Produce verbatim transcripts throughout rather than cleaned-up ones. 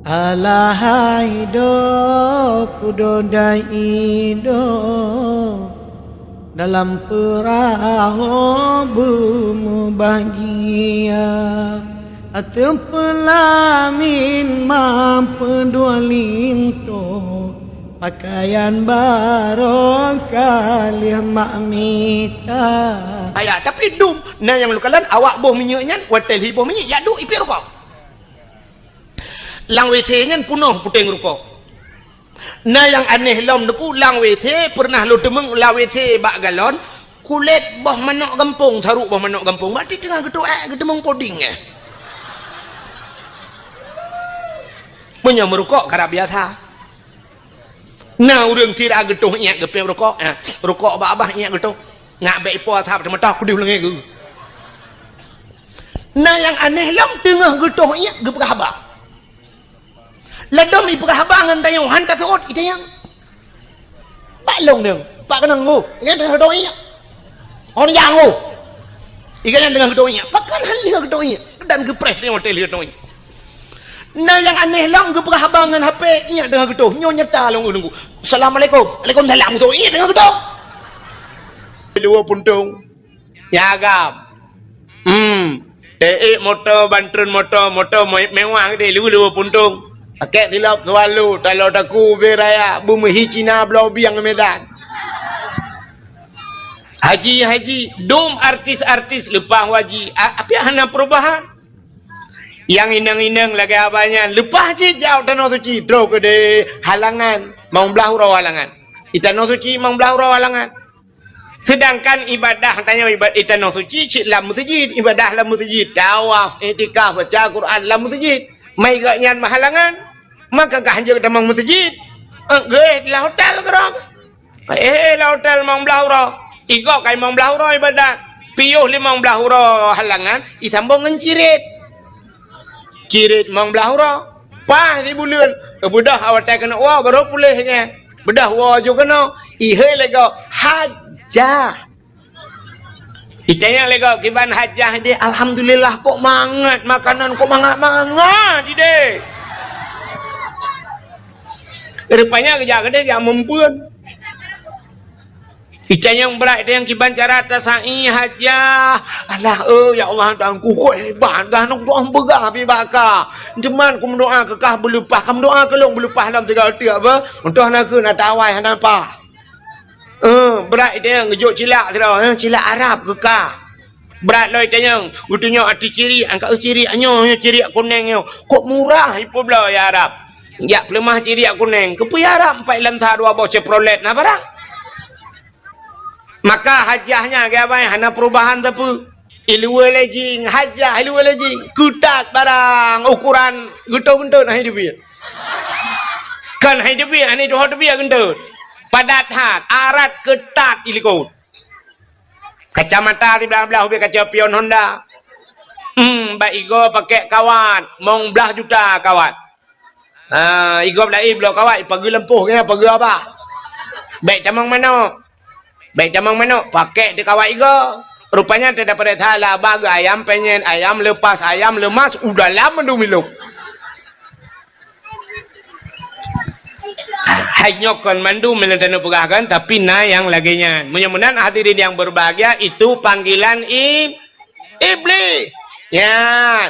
Alah hai do kudo dai do dalam peurahô beumubahgia, ateueh peulamin meupeudua linto, pakaian barokah lheueh mak mita. Ayah, tapi dum, na nyang lôn kalon awak boh minyeuk nyan, watèe lheueh boh minyeuk, jak duek ipiep rukok. Lam W C nyan peunoh puténg rukok. Na nyang aneh lom Teungku, lam W C peureunah lôn teumeung lam W C bak galon, kulét boh manok gampông, saruk boh manok gampông. Berarti teungoh geutoh èk geuteumeung puding, eh. Meunyoe meurukok karab biasa. Na ureueng sira geutoh iék geupiep rukok, eh, rukok bak babah iék geutoh. Ngak bèk ipo asap teumeutah kudeuh leungèe geuh. Na nyang aneh lom teungoh geutoh iék geupeugah haba. Ladôm ipeugah haba ngon tanyoe, han taseuôt itanyong. Bak lôn deueng, bak keunong geuh, nyan teungoh geutoh iék. Hon nyang geuh. Ié nyan teungoh geutoh iék, pakon han lheueh geutoh iék. Dan geupreh teungoh watèe lheueh geutoh iék. Na nyang aneh lom geupeugah haba ngon H P, iék teungoh geutoh. Nyoe nyata lôn Teungku. Assalamualaikum. Waalaikumsalam. Geutoh iék teungoh geutoh. Dua puntông. Nyagam. Hmm. Teuék moto, bantreun moto, moto me-, mewah geude, lue-lue puntông. Pakèk silop Swallow, talo taku ubé raya, beumeuhi Cina bloe bieng Medan. Haji, haji, dum artis-artis leupah u haji. A-, apiak hana perubahan. Nyang inong-inong lagèe haba nyan, leupah cit jak u Tanoh Suci, troh keudeh halangan, mong blah uroe halangan. Di Tanoh Suci mong blah uroe halangan. Sedangkan ibadah tanyoe iba-, di Tanoh Suci cit lam meuseujid, ibadah lam meuseujid, tawaf, iktikaf, baca Quran lam meuseujid. Mai gobnyan meuhalangan, maka ka hanjeuet tamong meuseujid. Eh, geuéh lam hotel keudroe. Eh, lam hotel limong blah uroe. Igob ka limong blah uroe ibadat. Piôh limong blah uroe halangan, isambong ngon cirit. Cirit limong blah uroe. Paih sibuleuen, beudôh watèe keuneuk woe, barô puléh nyan. Beudôh woe ju keunoe, ihôi lé gob, hajah. Itanyong lé gob, "Kiban hajah idéh?" "Alhamdulillah, kok mangat makanan, kok mangat-mangat idéh." Rupanya geujak keudeh jak meumpeuen. Itanyong brat itanyong, "Kiban cara tasa'i hajah?" "Alah, eh, ya Allah, Tuhanku, kok hebat, dah nong doa peugah pi bak ka. Teuma kumeudoa keu kah beuleupah, kam doa keu lôn beuleupah lam tiga teuk apa? Untôh na keu na tawai hana pah." Eh, brat itanyong geujok cilak sidroe, eh, cilak Arab keu kah. Brat lom itanyong, geutunyok ateueh cirik, angkat, "Eh, cirik nyoe, nyoe cirik kunéng nyoe. Kok murah ipeubloe ya Arab?" Jak peuleumah cirik kunéng, keupeue ya Arab, empat lam sa dua boh Chevrolet na barang. Maka hajah nyan, geubai hana perubahan sapeue. Ilue lejing, hajah ilue lejing. Keutat barang, ukuran geutot-geutot hai teubiet. Kan hai teubiet, hai tuho teubiet geutot. Padat that, arat keutat ilikot. Kacamata siblah-blah ubé kaca pion Honda. Hmm, bak igoe pakèk kawat, limong blah juta kawat. Ha, igob laén bloe kawat, ipageue lampôh, nyan pageue abah. Bèk tamong manok. Bèk tamong manok, pakèk di kawat igob. Rupanya teudapat salah abah geu ayam penyet, ayam lepas, ayam leumas, u dalam mandum ilop. Hai nyoe kon mandum meunyoe taneuk peugah kan, tapi na nyang lagèe nyan. Meunyoe meunan hadirin yang berbahagia, itu panggilan i-, Iblih. Nyan.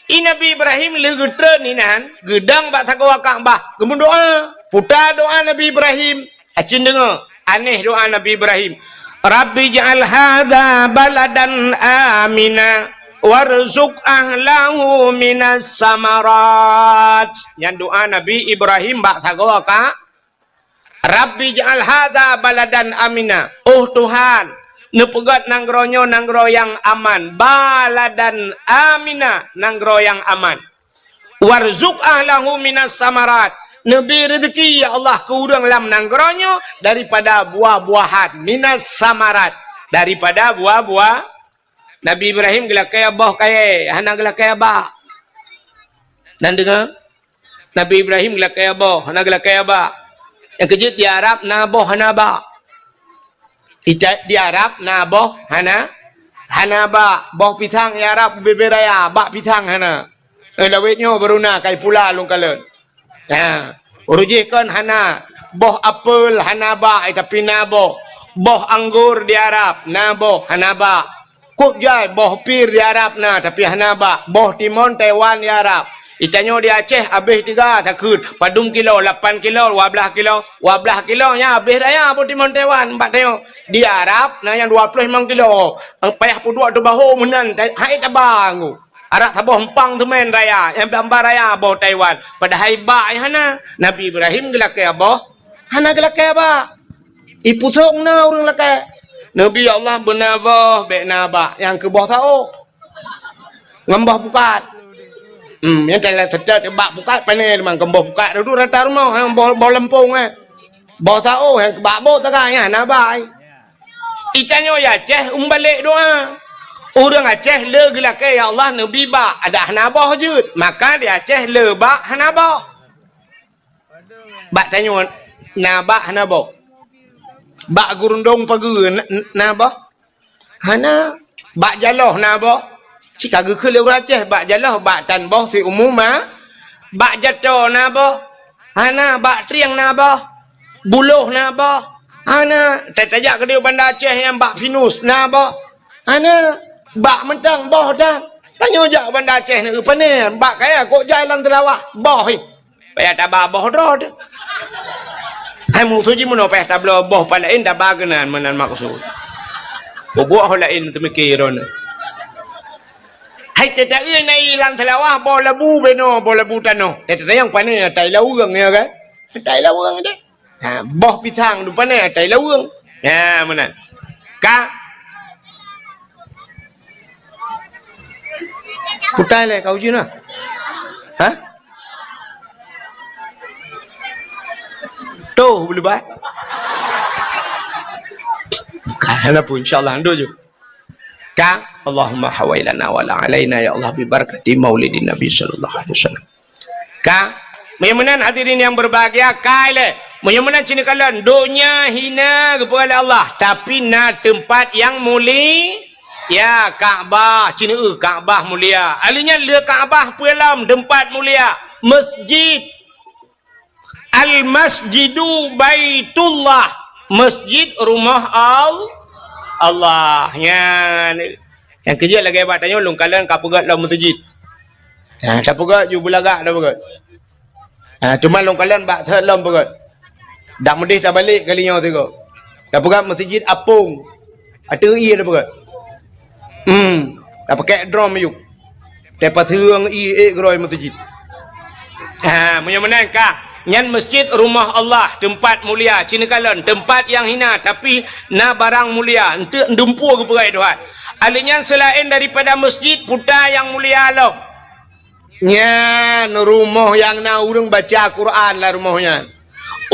I Nabi Ibrahim lheueh geutreun inan, geudong bak sagoe Ka'bah, geumeudoa. Puta doa Nabi Ibrahim. Acin deungö, aneh doa Nabi Ibrahim. "Rabbi ij'al hadza baladan amina warzuq ahlahu minas samarat." Nyan doa Nabi Ibrahim bak sagoe Ka-, "Rabbi ij'al hadza baladan amina." Oh Tuhan, neupeugöt nanggroe nyoe nanggroe nyang aman. Baladan amina, nanggroe nyang aman. "Warzuq ahlahu minas samarat." Neubri reuzeki, ya Allah, keu ureuëng lam nanggroe nyoe daripada buah-buahan. Minas samarat, daripada buah-buah. Nabi Ibrahim geulakèe boh kayèe, hana geulakèe abah. Nan deungö? Nabi Ibrahim geulakèe boh, hana geulakèe abah. Nyang keujeuet di Arab na boh hana abah. Ita-, di Arab na boh hana, hana abah. Boh pisang di Arab ubé-bé raya, abah pisang hana. Eh, lawét nyoe baru na kai pula lôn kalon. Ha, ureueng jih kon hana, boh apel hana bak, eh, tapi na boh. Boh anggor di Arab, na boh, hana bak. Kok jai boh pir di Arab na, tapi hana bak. Boh timon Taiwan di Arab. Itanyoe di Aceh abéh tiga takheun. Padum kilo, lapan kilo, dua blah kilo. Dua blah kilo nyan abéh raya boh timon Taiwan bak tanyoe. Di Arab na nyang dua ploh limong kilo. Payah peuduek teubaho meunan, hai taba nggu. Arak saboh empang teumén raya, nyang bamba raya boh Taiwan. Padahai bak nyang hana. Nabi Ibrahim geulakée boh, hana geulakée bak. Ipusong na ureueng lakée. Nabi Allah beuna boh, bék na bak, nyang keu boh saôh. Ngon boh pukat. Hmm, nyang teulat seutôt bak pukat pané teuma, ngon boh pukat dudu rata rumoh, nyang boh, boh leumpong, eh. Boh saôh nyang keu bak boh taga nyan hana bak. Itanyoe di Aceh umbalek doa. Ureueng Aceh le geulakée, "Ya Allah, neubi bak," adak hana boh jeuet. Maka di Aceh le bak hana boh. Bak tanyoe na bak hana boh. Bak gurundong pageue na, na boh? Hana. Bak jaloh na boh? Cit ka geukheun lé ureueng Aceh, bak jaloh, bak tan boh siumu ma. Bak jato na boh? Hana. Bak trieng na boh? Buloh na boh? Hana. Ta-, tajak keudéh Banda Aceh nyang bak Pinus na boh? Hana. Bak mantong boh tan. Tanyoe jak Banda Aceh na, pane bak kaya kok jai lam Teulawah boh. Payah taba boh droe teuh. Hai musoh jih meunoe payah tabloe boh pat laén taba keunan meunan maksud. Bubuet ho laén teumike droeneuh. Hai teuta-eu na i lam Teulawah boh labu beno, boh labu tanoh. Teuta nyang pane atai laweueng ya kan? Atai laweueng deh. Ha, boh pisang tu pane atai laweueng. Ha, meunan. Ka. Kutai lé kau jina. Ha? Tuh, beulebat. Bukan, hana pun, insya Allah, ando je. Ka, Allahumma hawailana wa la alaina, ya Allah, bi barakati maulidin Nabi sallallahu alaihi wasallam. Ka, meunyoe meunan hadirin yang berbahagia, ka ilée. Meunyoe meunan cini kalon, donya hina geupeugah lé Allah, tapi na teumpat yang muli-, ya, Ka'bah, cini eu Ka'bah mulia. Ahli nyan le Ka'bah peue lom teumpat mulia, masjid. Al-Masjidu Baitullah, masjid rumah Al-, Allah. Nyan. Nyang keujeuet lagée bak tanyoe lôn kalon ka peugét lom meuseujid. Ha, tapeugét ju beulagak tapeugét. Ha, teuma lôn kalon bak thot lom peugét. Dak meudeh tabalek kali nyoe sigoe. Tapeugét meuseujid apong. Ateueh ié tapeugét. Hmm, tapakek drom ayub. Teupaseung ié ék keudroe meuseujid. Ha, meunyoe meunan ka, nyan masjid rumah Allah, teumpat mulia, cini kalon, teumpat yang hina, tapi na barang mulia, enteuk dumpeue geupeugah Tuhan. Ahli nyan seulaén daripada masjid, peue ta nyang mulia lom. Nyan rumoh nyang na ureuëng baca Quran lam rumoh nyan.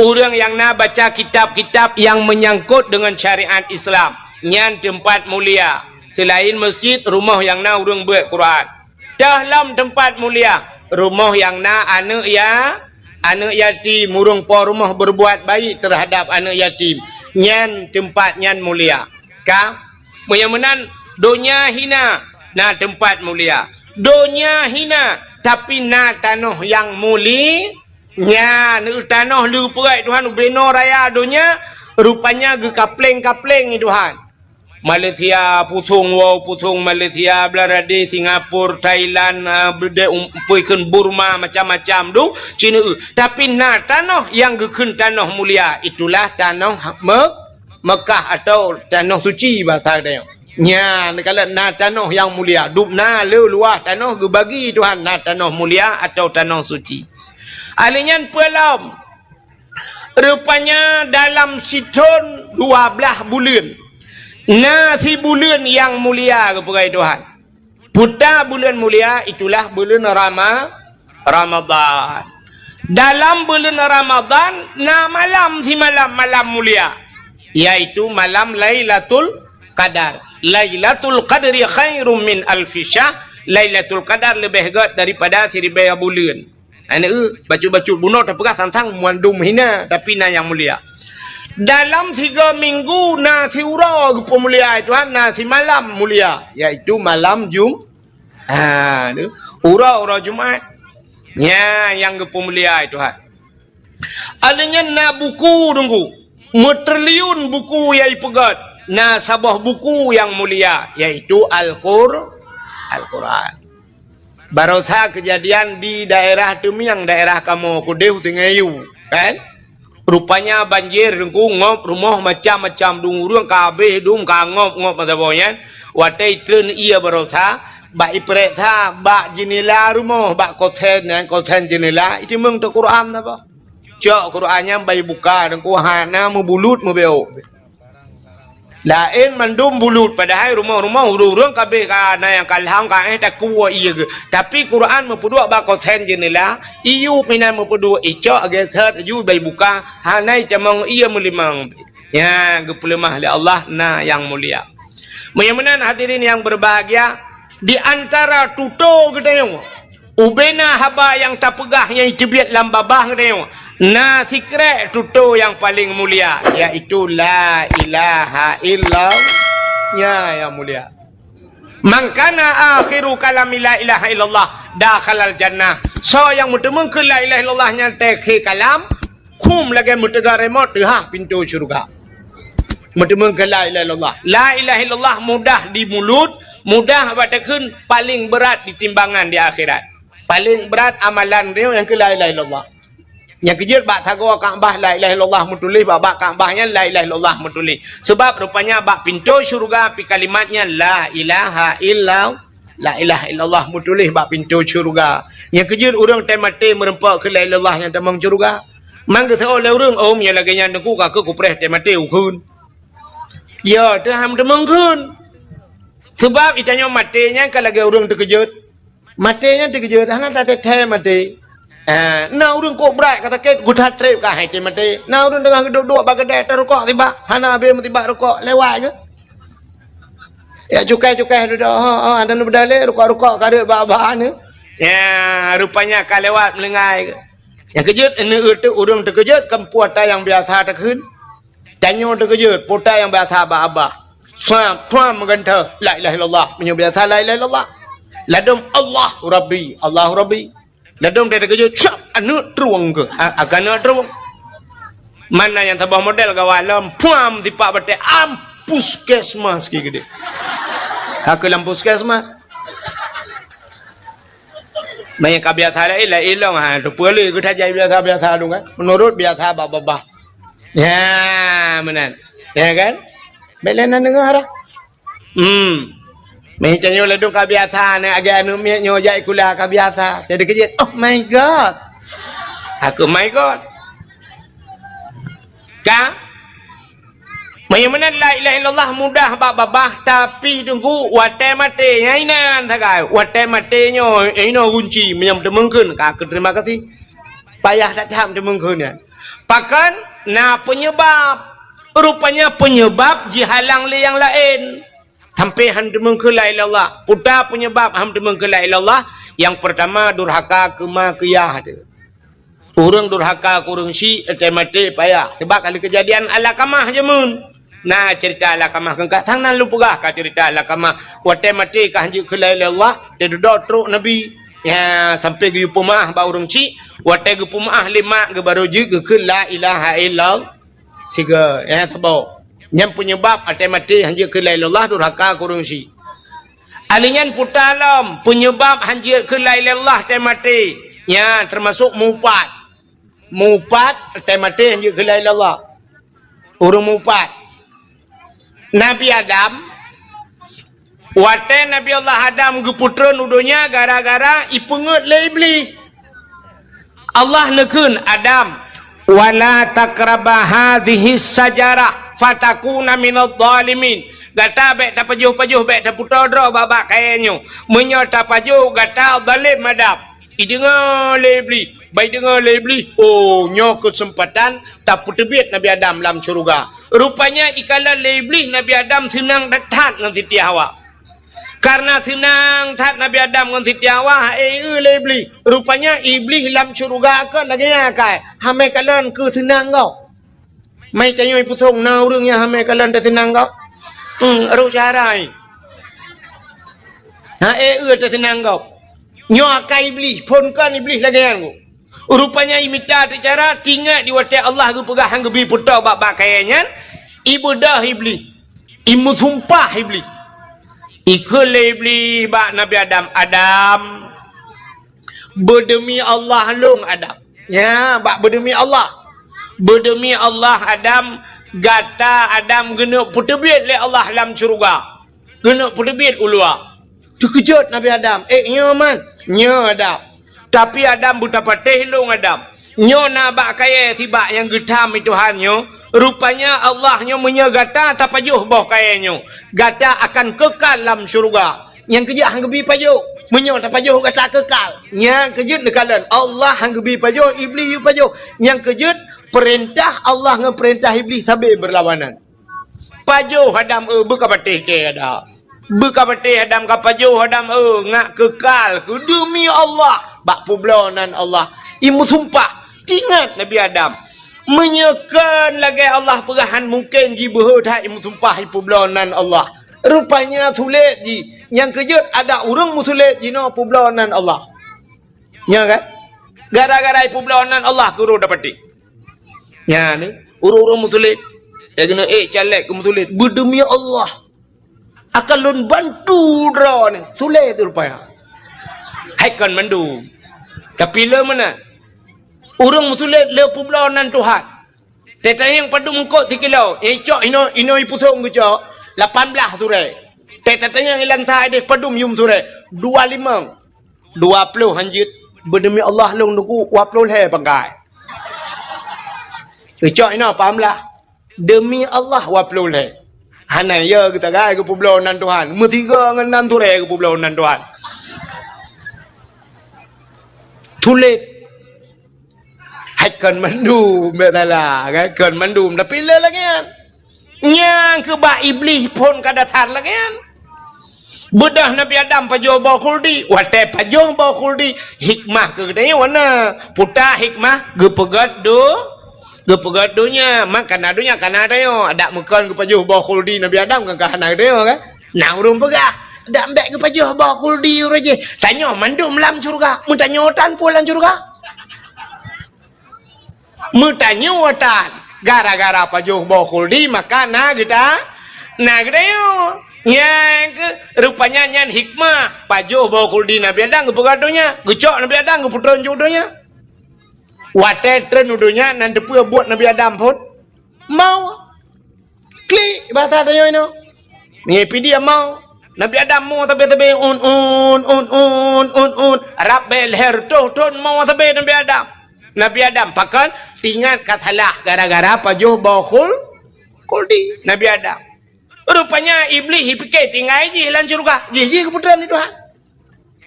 Ureuëng nyang na baca kitab-kitab nyang meunyangkot deungon syariat Islam, nyan teumpat mulia. Seulaén masjid, rumoh nyang na ureuëng beuet Quran. Teuh lom teumpat mulia, rumoh nyang na aneuëk ya-, aneuëk yatim, ureuëng po rumoh berbuat baik terhadap aneuëk yatim, nyan teumpat nyan mulia. Ka, meunyoe meunan donya hina, na teumpat mulia. Donya hina, tapi na tanoh nyang muli-, Nyan, tanoh le geupeugét Tuhan ubenoe raya donya, rupanya geukapleng-kapleng Tuhan. Malaysia, pusong wow, pusong Malaysia, Bangladesh, Singapura, Thailand, ah, bede um-, pui kheun Burma, macam-macam tu, cina eu. Tapi na tanoh nyang geukheun tanoh mulia, itulah tanoh Me-, Mekah atau tanoh suci bahasa dia. Nyan, kalau na tanoh nyang mulia, dub na le luah tanoh geubagi Tuhan, na tanoh mulia atau tanoh suci. Ahli nyan peue lom? Rupanya dalam sithon dua blah buleuen, na sibuleuen nyang mulia geupeugah Tuhan. Peue ta buleuen mulia, itulah buleuen Rama-, Ramadan. Dalam buleuen Ramadan na malam simalam malam mulia, yaitu malam Lailatul Qadar. Lailatul Qadri khairum min alfi syahr. Lailatul Qadar leubeh gét daripada siribée buleuen. Aneuk, bacut-bacut bunoe tapeugah sang-sang mandum hina, tapi na nyang mulia. Dalam tiga minggu na siuroe geupeumulia Tuhan, na simalam mulia, yaitu malam Jum-, ha, tu, uroe-uroe Jumat. Nya nyang geupeumulia Tuhan. Alheuh nyan na buku, Teungku. Meutriliun buku nyang ipeugét. Na saboh buku nyang mulia, yaitu Al-Qur-, Al-Quran. Barosa keujadian di daerah Teumiang, daerah kamoe keudeh u Sungai Yu, kan? Rupanya banjir, Teungku, ngop rumoh macam-macam, dum ureueng ka habéh, dum ka ngop-ngop masa boh nyan. Watèe itreun ié barosa, bak ipeuriksa bak jeunela rumoh, bak kosen nyan, kosen jeunela, iteumeung teuh Quran saboh. Cok Quran nyan bak ibuka, Teungku, hana meubulut meubeuôk. Laén mandum bulut, padahai rumoh-rumoh ureueng-ureueng ka habéh, ka na nyang ka lham, ka éh takue ié geuh. Tapi Quran meupeuduek bak kosen jeunela, iyup inan meupeuduek, icok geuset laju bak ibuka, hana itamong ié meulimong. Nyan geupeuleumah lé Allah, na nyang mulia. Meunyoe meunan hadirin nyang berbahagia, di antara tutoe geutanyoe, ubena haba nyang tapeugah nyang iteubiet lam babah geutanyoe, na sikrek tutoe nyang paleng mulia, yaitu la ilaha illallah. Nyan nyang mulia. Man kana akhiru kalami la ilaha illallah dakhalal jannah. Soe nyang meuteumeung keu la ilaha illallah nyan teukhe kalam, khum lagèe meuteuga remote teuhah pintoe syeuruga. Meuteumeung keu la ilaha illallah. La ilaha illallah mudah di mulut, mudah bak takheun, paleng brat di timbangan di akhirat. Paleng brat amalan droe nyang keu la ilaha illallah. Nyang keujeuet bak sagoe Ka'bah la ilaha illallah meutuléh, bak, bak Ka'bah nyan la ilaha illallah meutuléh. Seubab rupanya bak pintoe syeuruga pih kalimat nyan la ilaha illallah. La ilaha illallah meutuléh bak pintoe syeuruga. Nyang keujeuet ureueng teumaté meureumpok keu la ilaha illallah nyang tamong syeuruga. Man geuseuôt lé ureueng, "Oh, meunyoe lagèe nyan Teungku, ka keuh kupreh teumaté ukheun." Ya, teuham tamong kheun. Seubab geutanyoe maté nyan ka lagèe ureueng teukeujot. Maté nyan teukeujot, hana tateuthèe maté. Ah, na ureueng kok brat ka sakét, geutat trép ka hai teumaté. Na ureueng teungoh geuduek-duek bak keudè, tarukok sibak, hana habéh meusibak rukok, lewat geuh. Ya, cukai-cukai dudoe, ho, ho, hana neubeudalé, rukok-rukok ka rhot bak-bak nyan. Ya, rupanya ka lewat meulinggai. Nyang keujot, neueu teuk ureueng teukeujot, kan peue ata nyang biasa takheun. Tanyoe teukeujot, peue ata nyang biasa bak babah. Suam, puam meugantoe, la ilaha illallah. Meunyoe biasa la ilaha illallah. Ladôm Allahu Rabbi, Allahu Rabbi. Ladôm teukeujot, syap, aneuk trueng keuh. A-, akan aneuk trueng. Mana nyang saboh model gawat lom, puam tipak batèe, am puskesmas ki geudeh. Ka keuh lam puskesmas. Meunyoe ka biasa laén, laén lom, ha, teupeue lé geutanyoe biasa-biasa dong kan. Meunurot biasa bak babah. Ya, meunan. Ya kan? Bèk lé na deungö arah. Hmm. Meutanyoe ladôm ka biasa, na agak aneuk miet nyoe jak sikula ka biasa. Jadi keujeuet, "Oh my God." Aku, "My God." Ka? Meunyoe meunan la ilaha illallah mudah bak babah, tapi Teungku watèe maté nyan inan sagai. Watèe maté nyoe, inoe gunci meunyoe teumeung kheun, ka keuh terima kasih. Payah that-that teumeung kheun nyan. Pakon na peunyeubab. Rupanya peunyeubab jihalang lé nyang laén. Sampai han teumeung kheun la ilaha illallah. Peue ata peunyeubab han teumeung kheun la ilaha illallah? Nyang peurtama durhaka keu ma keu yah teuh. Ureueng durhaka keu ureueng syik, watèe maté payah. Seubab ka lheueh keujadian Alakamah jameun. Na ceurita Alakamah keu ka sang nan lôn peugah ka ceurita Alakamah. Watèe maté ka han jeuet kheun la ilaha illallah, teududoe trok Nabi. Ya, sampai geuyue peumeu'ah bak ureueng syik. Watèe geupeumeu'ah lé mak geuh barô jeuet geukheun la ilaha illallah. Sigoe, ya, saboh. Nyan peunyeubab watèe maté han jeuet kheun la ilaha illallah, durhaka keu ureueng syik. Alheuh nyan peue ata lom, peunyeubab han jeuet kheun la ilaha illallah watèe maté. Nyan teumasok mupat. Mupat watèe maté han jeuet kheun la ilaha illallah. Ureueng mupat. Nabi Adam, watèe Nabi Allah Adam geupeutreun u donya gara-gara ipeungeuet lé Iblih. Allah neukheun, "Adam, wala taqraba hadhihi syajarah fatakuna minadh dhalimin." Gata bèk tapajoh-pajoh, bèk tapeutoe droe bak-bak kayèe nyoe. Meunyoe tapajoh, gata zalém, Adam. Ideungoe lé Iblih, bak ideungoe lé Iblih, "Oh, nyoe keuseumpatan tapeuteubiet Nabi Adam lam syeuruga." Rupanya ikalon lé Iblih Nabi Adam seunang that-that ngon Siti Hawa. Kareuna seunang that Nabi Adam ngon Siti Hawa, ha'e eu lé Iblih. Rupanya Iblih lam syeuruga kon lagèe nyan kai, hamé kalon keu seunang gob. Meutanyoe ipusong na ureueng nyang hamé kalon teuseunang gob? Hmm, roh syahrai. Ha'e eu teuseunang gob. Nyoe akai Iblih, phon kon Iblih lagèe nyan gob. Rupanya imita teucara, tingat di watée Allah geupeugah han geubi peutoe bak-bak kayée nyan, ibeudoh Iblih, imeusumpah Iblih. Ikheun lé Iblih bak Nabi Adam, "Adam, beudeumi Allah lôn, Adam." Nya, bak beudeumi Allah. "Beudeumi Allah, Adam, gata Adam geuneuk peuteubiet lé Allah lam syeuruga. Geuneuk peuteubiet u luwa." Teukeujot Nabi Adam, "Eh, nyoe man?" "Nyoe, Adam. Tapi Adam beutapatéh lôn, Adam. Nyoe na bak kayée sibak nyang geutam i Tuhan nyoe. Rupanya Allah nyoe meunyoe gata tapajoh boh kayée nyoe, gata akan keukal lam syeuruga." Nyang keujeuet han geubi pajoh. Meunyoe tapajoh gata keukal. Nyang keujeuet neukalon, Allah han geubi pajoh, Iblih yue pajoh. Nyang keujeuet peurintah Allah ngon peurintah Iblih sabe beurlawanan. Pajoh Adam, eu, beukapatéh kée Adam. Beukapatéh Adam, kapajoh Adam, eu, ngat keukal keu deumi Allah bak peubloe nan Allah. Imeusumpah, tingat Nabi Adam. Meunyoe kon lagée Allah peugah han mungken jibeuhe that imeusumpah ipeubloe nan Allah. Rupanya sulet jih. Nyang keujeuet adak ureuëng meusulet jinoe peubloe nan Allah. Nya kan? Gara-gara ipeubloe nan Allah keu ureuëng dapati. Nya ni, ureuëng-ureuëng meusulet. Ya kena, eh, caleg ke meusulet. Beudeumi Allah. Akan lôn bantu droe ni. Sulet rupanya. Hai kon mandum. Tapi le meunan. Ureuëng meusulet le peubloe nan Tuhan. Teuh tanyong padum eungkot sikilo. Eh, cok inoe, inoe ipusong geucok. Lapan blaih surée. Teuh tatanyong ilan sa ideh padum yum surée. Dua limong. Dua ploh hanjeuet. Beudeumi Allah lôn nuku dua ploh lhée pangkai. Geucok inoe paham lah. Deumi Allah dua ploh lhée. Hana ya geutagai geupeubloe nan Tuhan. Meusigoe ngon nan surée geupeubloe nan Tuhan. Tulet. Hai kon mandum, bek salah, kan? Kon mandum, tapi le lagée nyan. Nyang keu bak Iblih phon ka dasar lagée nyan. Beudoh Nabi Adam pajoh boh khuldi. Watée pajoh boh khuldi, hikmah keu geutanyoe na. Puta hikmah geupeugét do-, geupeugét donya. Man kana donya kana tanyoe. Adak meukon geupajoh boh khuldi Nabi Adam kan ka hana geutanyoe kan? Na ureuëng peugah, "Dak bék geupajoh boh khuldi uroe jih. Tanyoe mandum lam syeuruga." Meutanyoe tan peue lam syeuruga? Meutanyoe tan, gara-gara pajoh boh khuldi, maka na geuta-, na geutanyoe. Nyang keu, rupanya nyan hikmah pajoh boh khuldi Nabi Adam geupeugah donya, geucok Nabi Adam geupeutrön ju donya. Watée trön u donya, nan teupeue buet Nabi Adam phon? Mau. Klik, bahasa tanyoe inoe. Ngipi dia mau. Nabi Adam mau sabe-sabe, un, un, un, un, un, un. Rab bék lhée reutôh thon mau sabe Nabi Adam. Nabi Adam, pakon? Tingat ka salah gara-gara pajoh boh khul-, khuldi. Nabi Adam. Rupanya Iblih jipike tinggai jih lam syeuruga. Jih, jih geupeutrön lé Tuhan.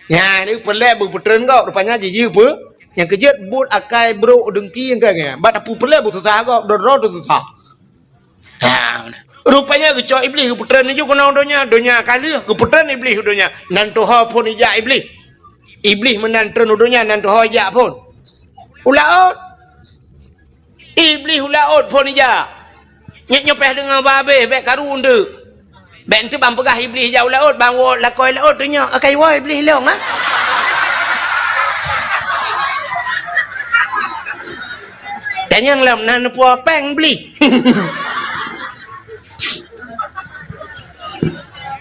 Nyan, ni peureulée beupeutrön gob. Rupanya jih, jih peu-, nyang keujeuet buet akai brok deungki nyang keu nyan. Bak tapeupeureulée beususah gob, droe-droe teususah. Ha, rupanya geucok Iblih geupeutrön laju keunoe donya, donya ka lheueh geupeutrön Iblih u donya. Nan tuho phon ijak Iblih. Iblih meunan trön u donya, nan tuho ijak phon. U laôt. Iblih u laôt phon ijak. Nyét nyoe péh deungoe babeh, bék karu eunteuk. Bék eunteuk ban peugah Iblih ijak u laôt, ban woe lakoe laôt teunyoe, akai woe Iblih lông, ha? Tanyong lom na neupue péng blih.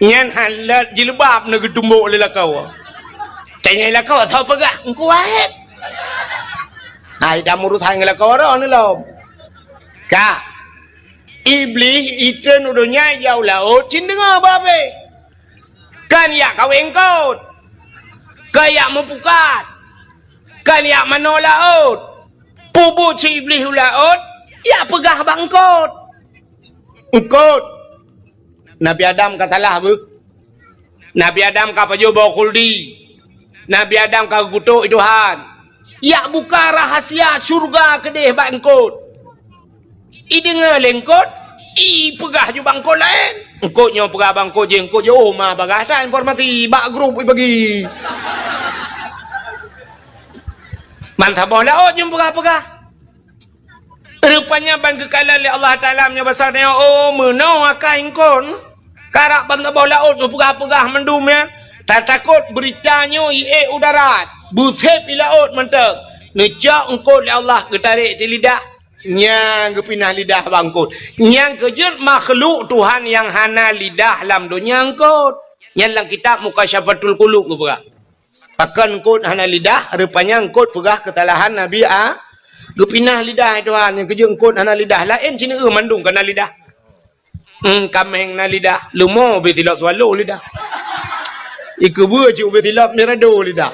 Nyan han lôt jilbab na geutumbok lé lakoe. Tanyong lakoe, soe peugah, Teungku Wahét. Hai, dah meurusan ngon lakoe droe ni lom. Ka. Iblih itrön u donya ijak u laôt cit deungoe babeh. Kan ijak kawé eungkôt. Kan ijak meupukat. Kan ijak manoe laôt. Peubuet si Iblih u laôt, ijak peugah bak eungkôt. Eungkôt. Nabi Adam ka salah beuh. Nabi Adam ka pajoh boh khuldi. Nabi Adam ka geukutok i Tuhan. Ijak buka rahasia syeuruga keudeh bak eungkôt. Ideungoe lé eungkôt, ipeugah ju bak eungkôt laén. Eungkôt nyoe peugah bak eungkôt jih, eungkôt jih, oh, ma bagah that informasi, bak grup ibagi. Man saboh laôt jeuem peugah-peugah. Rupanya ban geukalon lé Allah Taala meunyoe basa nyoe, oh, meunoe akai eungkôt. Karab ban saboh laôt meupeugah-peugah mandum nyan. Tatakot beurita nyoe iék u darat. Beuseb i laôt mantong. Neucok eungkôt lé Allah, geutarek di lidah, nyang geupinah lidah bak eungkôt. Nyang keujeuet makhluk Tuhan nyang hana lidah lam donya eungkôt. Nyan lam kitab Mukasyafatul Qulub geupeugah. Pakon eungkôt hana lidah? Rupanya eungkôt peugah keusalahan Nabi A-, geupinah lidah Tuhan. Nyang keujeuet eungkôt hana lidah. Laén sineuk mandum ka na lidah. Hmm, kaméng na lidah. Leumo ubé silop swallow lidah. Ikeubeue cit ubé silop mirado lidah.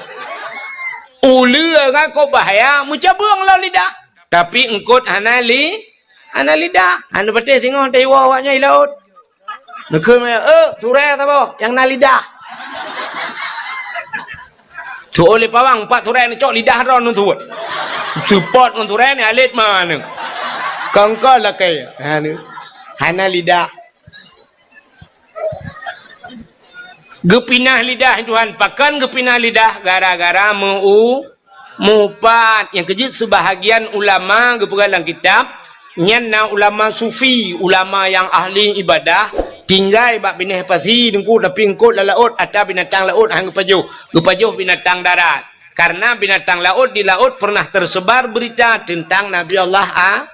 Uleue ngon kok bahya meucabeueng lom lidah. Tapi eungkôt hana li-, hana lidah. Hana patéh singoh taiwoe awaknyan i laôt. Neukheun meunan, "Eh, turée saboh nyang na lidah." Tu'oh lé pawang, pat turée neucok lidah droe ngon tuwot. Seupôt ngon turée ni alet maneueng. Kongkol lakée. Hana, hana lidah. Geupinah lidah Tuhan, pakon geupinah lidah? Gara-gara meu-, meuupat. Nyang keujeuet seubahagian ulama geupeugah lam kitab, nyan na ulama sufi, ulama nyang ahli ibadah, tinggai bak binéh pasi, Teungku, tapi eungkôt lam laôt, ata binatang laôt han geupajoh, geupajoh binatang darat. Karena binatang laôt di laôt pernah tersebar berita tentang Nabi Allah A-,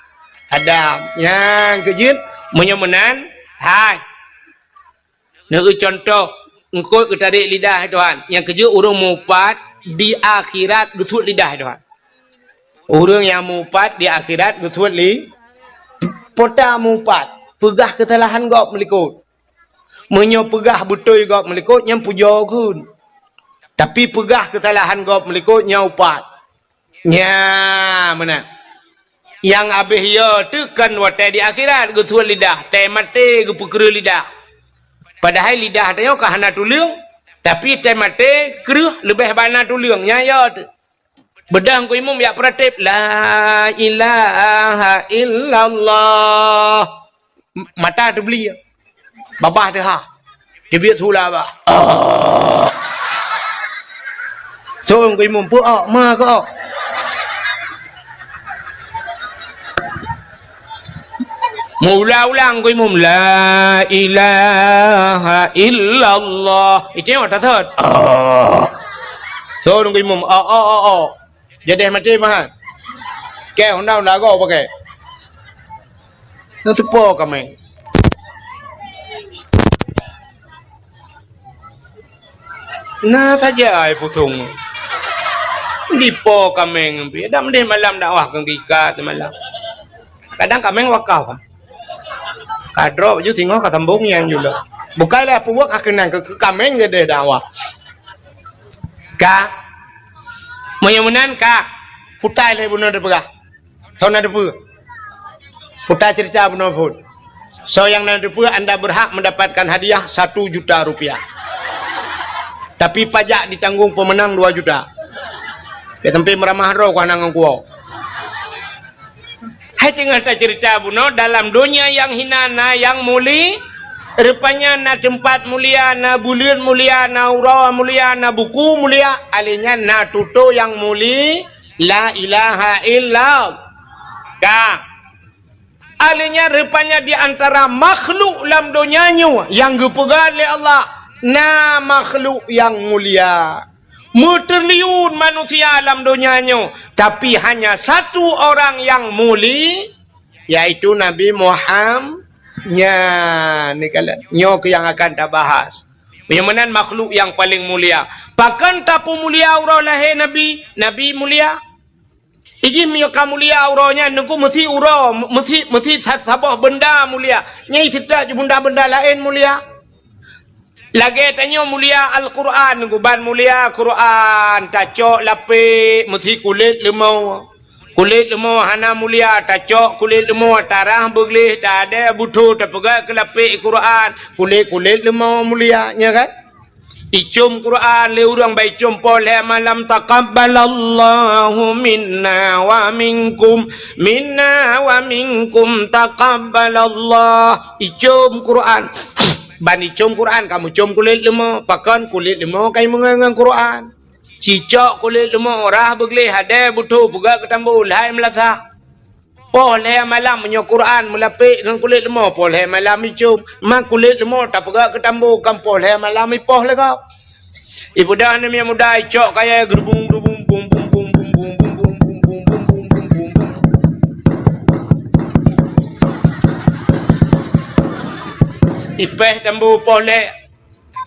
Adam. Nyang keujeuet, meunyoe meunan, hai. Neueu contoh, eungkôt geutarek lidah Tuhan. Nyang keujeuet ureuëng meuupat di akhirat geusuet lidah Tuhan. Ureuëng nyang meuupat di akhirat geusuet li-, pota meuupat, peugah keusalahan gob meulikôt. Meunyoe peugah beutôi gob meulikôt, nyan pujoe kheun. Tapi peugah keusalahan gob meulikôt, nyan upat. Nya, meunan. Nyang abéh yo teuh kon watée di akhirat geusuet lidah, tée maté geupeukreueh lidah. Padahai lidah tanyoe ka hana tuleueng, tapi tée maté kreueh leubeh bana tuleueng, nyan yo teuh. Beudôh Teungku Imum jak peuratéb, "La ilaha illallah." M-, mata teubli. Babah teuhah. Teubiet su lam babah. Oh. Thôn Teungku Imum, peu-ok, ma keu-ok. Meuulang-ulang Teungku Imum, "La ilaha illallah." Itu yang mata thot. Oh. Thôn Teungku Imum, "Ok, ok, ok, ok." Jadeh maté meuhan. Kée honda-honda goe pakai. Neuteupo kaméng. Na saja ai pusong. Dipo kaméng pih. Dak meudeh malam dakwah keu gika semalam. Kadang kaméng wakaf. Ka droe baju singoh ka sambong nyang jula. Bukai lé peubuet ka keunang keu, keu kaméng jadeh dakwah. Ka. Meunyoe meunan ka. Putai lé bunoe dipeugah. Soe na teupeue? Putai cerita bunoe phon. Soe nyang na teupeue, anda berhak mendapatkan hadiah satu juta rupiah. Tapi pajak ditanggung pemenang dua juta. Ya, tapi meuramah droe keu aneuk ngon kuwoe. Hai teungoh tacerita bunoe, dalam donya nyang hina na nyang muli-, rupanya na teumpat mulia, na buleuen mulia, na uroe mulia, na buku mulia, alèh nyan na tutoe nyang muli-, la ilaha illa. Ka. Alèh nyan rupanya di antara makhluk lam donya nyoe nyang geupeugah lé Allah, na makhluk nyang mulia. Meutriliun manusia lam donya nyoe, tapi hanya satu orang nyang muli, yaitu Nabi Muham-, nya, ni kala-, nyoe keuh nyang akan tabahas. Nyang meunan makhluk nyang paleng mulia. Pakon tapeumulia uroe lahé Nabi? Nabi mulia. Iji meunyoe ka mulia uroe nyan, Teungku, meusi uroe, meusi, meusi sa-, saboh beunda mulia. Nyang seutôt ju beunda-beunda laén mulia. Lagèe tanyoe mulia Al-Qur'an, Teungku, ban mulia Qur'an, tacok lapék meusi kulét leumo. Kulét leumo hana mulia, tacok kulét leumo tarah beugleh, tadè butho, tapeugah keu lapék Qur'an, kulét-kulét leumo mulia, nya kan? Icom Qur'an lé ureueng, ban icom poh lhèe malam, "Taqabbalallahu minna wa minkum, minna wa minkum taqabbalallah." Icom Qur'an. Ban icom Qur'an, kamoe com kulét leumo. Pakon kulét leumo ka imeungon ngon Qur'an. Cicok kulét leumo, rah beugleh, hadè butho, peugöt keu tambo, lhai meulasah. Poh lhèe malam meunyoe Qur'an meulapék ngon kulét leumo, poh lhèe malam icom. Ma kulét leumo tapeugöt keu tambo, kan poh lhèe malam ipoh lé gob. Ipeugah aneuk miet muda, icok kayèe geurubung-geurubung, bum, bum, bum. Ipèh tambu poh lhèe.